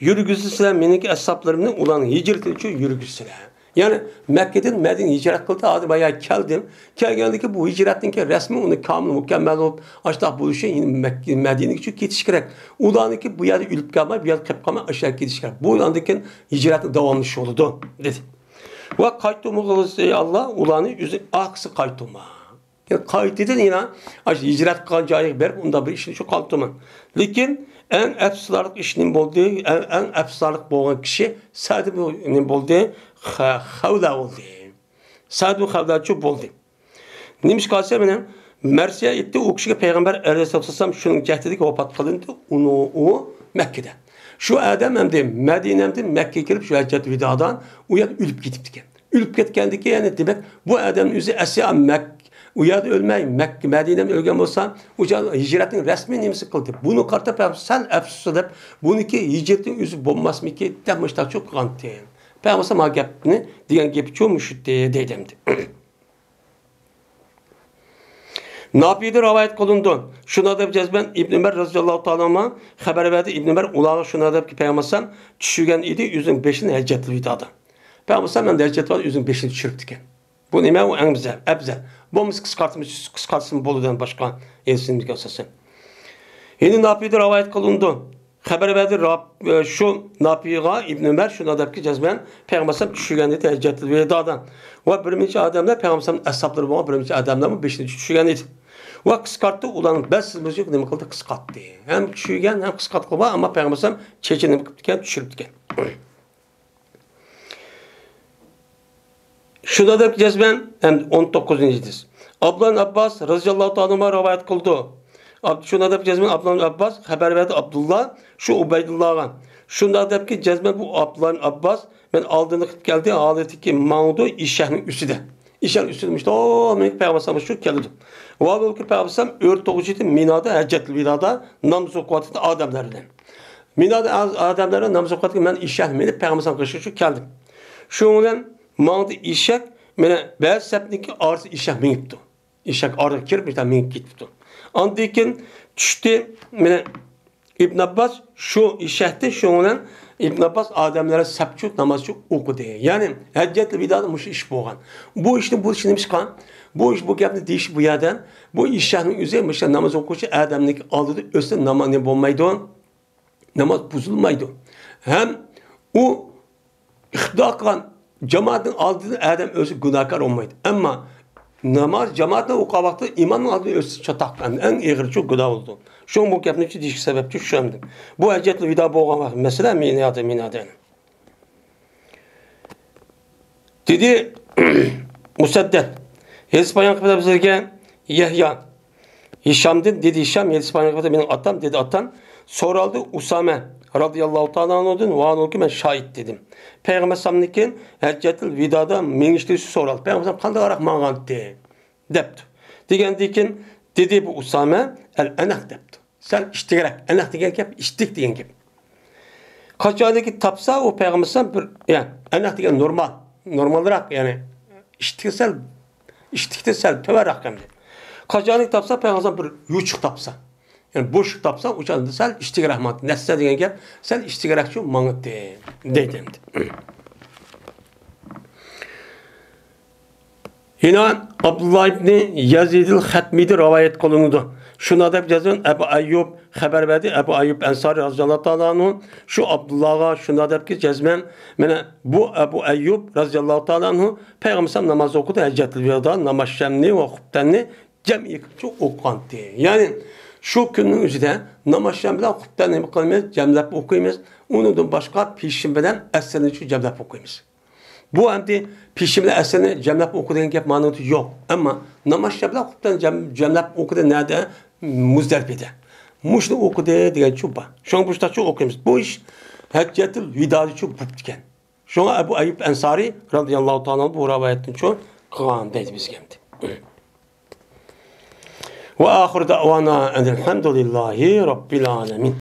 يۈرگۈزسىلە مېنىڭكى ئەسھابلىرىمنى، ئۇلارنىڭ ھىجرىتىنىچۇ يۈرگۈزسىلە. يەنى مەككىدىن مەدىنە ھىجرەت قىلدى، ھازىر بايا كەلدىم. كەلگەندىكى بۇ ھىجرەتنىڭكى رەسمى ئۇنى كامىل مۇكەممەل بولۇپ، ئاشتاق بولۇشى يەنى مەككە، مەدىنىگىچۇ كېتىش كېرەك. ئۇلارنىڭكى بۇ يەردە ئۆلۈپ قالماي، بۇ يەردە قېلىپ قالماي، ئاشۇ يەرگە كېتىش كېرەك. بۇ ئاندىن كېيىن ھىجرەتنىڭ داۋاملىشىشى بولىدۇ، دېدى. ۋە قايتۇرمىغىلى، ئى ئاللا، ئۇلارنى ئۆزى ئارقىسى قايتۇرما. يەنى قايتىدىن يەنە ئاشۇ ھىجرەت قىلغان جايىغا بېرىپ، ئۇنداق بىر ئىشنى شۇ قالدۇرماڭ. لېكىن ئەڭ ئەپسۇسلارلىق ئىش نېمە بولدى؟ ئەڭ، ئەڭ ئەپسۇسلارلىق بولغان كىشى سەئد ئىبنى نېمە بولدى؟ خە-، خەۋلە بولدى. سەئد ئىبنى خەۋلەچۇ بولدى. نېمىشقا دېسە، مانا مەرسىيە ئېيتتى، ئۇ كىشىگە پەيغەمبەر ئەلەيھىسسالام شۇنىڭ جەھدىدىكى ۋاپات قىلىندى، ئۇنى ئۇ مەككىدە. شۇ ئادەم ئەمدى مەدىنەمدىن مەككىگە كېلىپ، شۇ ھەججەتۇل ۋىدادا ئۇ يەردە ئۆلۈپ كېتىپتىكەن. ئۆلۈپ كەتكەندىكىن، يەنى دېمەك، بۇ ئادەمنىڭ ئۆزى ئەسلى مەك-، ئۇ يەردە ئۆلمەي، مەك-، مەدىنەدە ئۆلگەن بولسا، ئۇ جا-، ھىجرەتنىڭ رەسمىي نېمىسى قىلدى. بۇنى قارىتا پەيغەمبەر سەل ئەپسۇسى دەپ، بۇنىڭكى ھىجرىتىنىڭ ئۆزى بولماسمىكى دەپ مۇشتاقچۇ قىلغانتى. پەيغەمبەر ما گەپنى دېگەن گېپىچۇ مۇشۇتتى دەيدۇ ئەمدى. ناپىيدىن رىۋايەت قىلىنىدۇ. شۇنداق دەپ جەزمەن ئىبن ئۆمەر رەزىياللاھۇ تائالا ئەنھۇما خەۋەر بەردى. ئىبن ئۆمەر ئۇلارغا شۇنداق دەپ پەيغەمبەر ئەلەيھىسسالام چۈشۈرگەن ئىدى ئۆزىنىڭ بېشىنى ھەججەتۇل ۋىدادا. پەيغەمبەر ئەلەيھىسسالام ئەمدى ھەججەتۇل ۋىدادا ئۆزىنىڭ بېشىنى چۈشۈرۈپتىكەن. بۇ نېمە؟ ئۇ ئەڭ ئەپزەل، ئەپزەل. بولمىسا قىسقارتسىمۇ، قىسقارتسىمۇ بولىدۇ، باشقا ھەدىسلىرىمىزگە ئاساسەن. يەنە ناپىيدىن رىۋايەت قىلىنىدۇ. خەۋەر بەردى، راب-، ئە، شۇ ناپىيغا ئىبن ئۆمەر شۇنداق دەپكى، جەزمەن پەيغەمبەر ئەلەيھىسسالام چۈشۈرگەن ئىدى ھەججەتۇل ۋىدادا. ۋە بىر نەچچە ئادەملەر پەيغەمبەر ئەلەيھىسسالام ئەسھابلىرى بولغان بىر نەچچە ئادەملەرمۇ بېشىنى چۈشۈرگەن ئىدى. ۋە قىسقارتتى، ئۇلارنىڭ بەزىسى نېمە قىلدى؟ قىسقارتتى. ھەم چۈشۈرگەن، ھەم قىسقارتقىلى بار، ئەمما پەيغەمبەر ئەلەيھىسسالام چېچىنى نېمە قىپتىكەن؟ چۈشۈرۈپتىكەن. شۇنداق دەپ جەزمەن، ھەم ئون توققۇزىنچى ھەدىس. ئابدۇللا ئىبن ئابباس رەزىياللاھۇ تائالا ئەنھۇما رىۋايەت قىلىدۇ. ئاب-، شۇنداق دەپ جەزمەن ئابدۇللا ئىبن ئابباس خەۋەر بەردى ئابدۇللا شۇ ئۇبەيدۇللاغا. شۇنداق دەپكى جەزمەن بۇ ئابدۇللا ئىبن ئابباس مەن ئالدىندا قىلىپ كەلدى، ھالىتىكى ماڭىدۇ ئېشەكنىڭ ئۈستىدە. ئېشەكنىڭ ئۈستىدە مۇشۇنداق مېڭىپ پەيغەمبەر ئەلەيھىسسالام شۇ كەلدى. ۋە بۇ پەيغەمبەر ئەلەيھىسسالام ئۆرتوقچىدا مىنادا ھەججەتۇل ۋىدادا ناماز ئوقۇۋاتىدۇ ئادەملەر بىلەن. مىنادا ئادەملەر بىلەن ناماز ئوقۇۋاتىدۇ، مەن ئېشەكنى مىنىپ پەيغەمبەر ئەلەيھىسسالام قېشىغا شۇ كەلدىم. شۇنىڭ بىلەن ماڭدى ئېشەك، مانا بەزى سەپنىڭكى ئارىسىدا ئېشەك مېڭىپتۇ. ئېشەك ئارىغا كىرىپ، بىر مېڭىپ كېتىپتۇ. ئاندىن كېيىن چۈشتى، مانا ئىبن ئابباس شۇ ئېشەكتە، شۇنىڭ بىلەن ئىبن ئابباس ئادەملەر سەپچۇ نامازچۇ ئوقۇدى. يەنى ھەججەتۇل ۋىدادا مۇشۇ ئىش بولغان. بۇ ئىشنىڭ بولۇشى نېمىشقا؟ بۇ ئىش، بۇ گەپنى دېيىش بۇ يەردە، بۇ ئېشەكنىڭ ئۆزى مۇشۇ ناماز ئوقۇغۇچى ئادەمنىڭكى ئالدىدا ئۆتسە ناماز نېمە بولمايدۇ؟ ناماز بۇزۇلمايدۇ. ھەم ئۇ ئىقتىدا قىلغان جامائەتنىڭ ئالدىدا ئادەم ئۆزى گۇناھكار بولمايدۇ. ئەمما ناماز جامائەتتە ئوقۇغان ۋاقتىدا ئىمامنىڭ ئالدىدا ئۆتسە چاتاق، ئەڭ ئېغىرچۇ گۇناھ بولىدۇ. شۇڭا بۇ گەپنى دېيىشكە سەۋەبچى شۇ ئەمدى. بۇ ھەججەتۇل ۋىدا بولغان ۋاقىت مەسىلە مىنادە، مىنادە. دېدى مۇسەددەد، ھەدىس بايان قىلىپ بىزگە يەھيا، ھىشامدىن، دېدى ھىشام، ھەدىس بايان قىلىپ مېنىڭ ئاتام، دېدى ئاتام، سورالدى ئۇسامە رازىياللاھۇ تائالا ئەنھۇدىن، ۋە ئانھۇكى مەن شاھىت دېدىم. پەيغەمبەر ئەلەيھىسسالامدىن كېيىن ھەججەتۇل ۋىدادا مېڭىشلىرى سورالدى. پەيغەمبەر ئەلەيھىسسالام قانداقراق ماڭغانتى؟ دەپتۇ. دېگەندىن كېيىن دېدى بۇ ئۇسامە، ئەل ئەنەق دەپتۇ. سەل ئىتتىكرەك. ئەنەق دېگەن گەپ ئىتتىك دېگەن گەپ. قاچانكى تاپسا ئۇ پەيغەمبەر ئەلەيھىسسالام بىر، يا، ئەنەق دېگەن نورمال. نورمالراق، يەنى ئىتتىك سەل، ئىتتىكتىن سەل تۆۋەنرەك ئەمدى. قاچانكى تاپسا پەيغەمبەر ئەلەيھىسسالام بىر يوچۇق تاپسا، يەنى بوشلۇق تاپسا، ئۇ چاغدا سەل ئىتتىكرەك ماڭاتتى. نەسسە دېگەن گەپ سەل ئىتتىكرەكچۇ ماڭاتتى دەيدۇ ئەمدى. يەنە ئابدۇللا ئىبنى يەزىدىل خەتمىدىن رىۋايەت قىلىنىدۇ. شۇنداق دەپ جەزمەن ئەبۇ ئەييۇب خەۋەر بەردى. ئەبۇ ئەييۇب ئەنسارى رازىياللاھۇ تائالا ئەنھۇ شۇ ئابدۇللاغا شۇنداق دەپكى جەزمەن، مانا بۇ ئەبۇ ئەييۇب رازىياللاھۇ تائالا ئەنھۇ پەيغەمبەر ناماز ئوقۇدى، ھەججەتۇل ۋىدا، ناماز شەمنى ۋە خۇپتەننى جەمئىي قىلىپ ئوقۇغانتى. يەنى شۇ كۈننىڭ ئۆزىدە ناماز شەم بىلەن خۇپتەننى نېمە قىلىمىز؟ جەملەپ ئوقۇيمىز. ئۇنىڭدىن باشقا پېشىن بىلەن ئەسىرنى جەملەپ ئوقۇيمىز. بۇ ئەمدى پېشىن بىلەن ئەسىرنى جەملەپ ئوقۇ دېگەن گەپ مانا يوق. ئەمما ناماز شەم بىلەن خۇپتەن جەم-، جەملەپ ئوقۇدى نەدە؟ مۇزدەلىپىدە. مۇشۇنى ئوقۇدى دېگەنچۇ بار. شۇڭا بۇ شۇنداقچۇ ئوقۇيمىز. بۇ ئىش ھەججەتۇل ۋىدادىچۇ بوپتىكەن. شۇڭا ئەبۇ ئەييۇب ئەنسارى رازىياللاھۇ تائالا بۇ رىۋايەتنىچۇ قىلغان دەيدۇ بىزگە ئەمدى. ۋە ئاخىر دەۋانا ئەنىل ھەمدۇلىللاھى رەببىل ئالەمىن.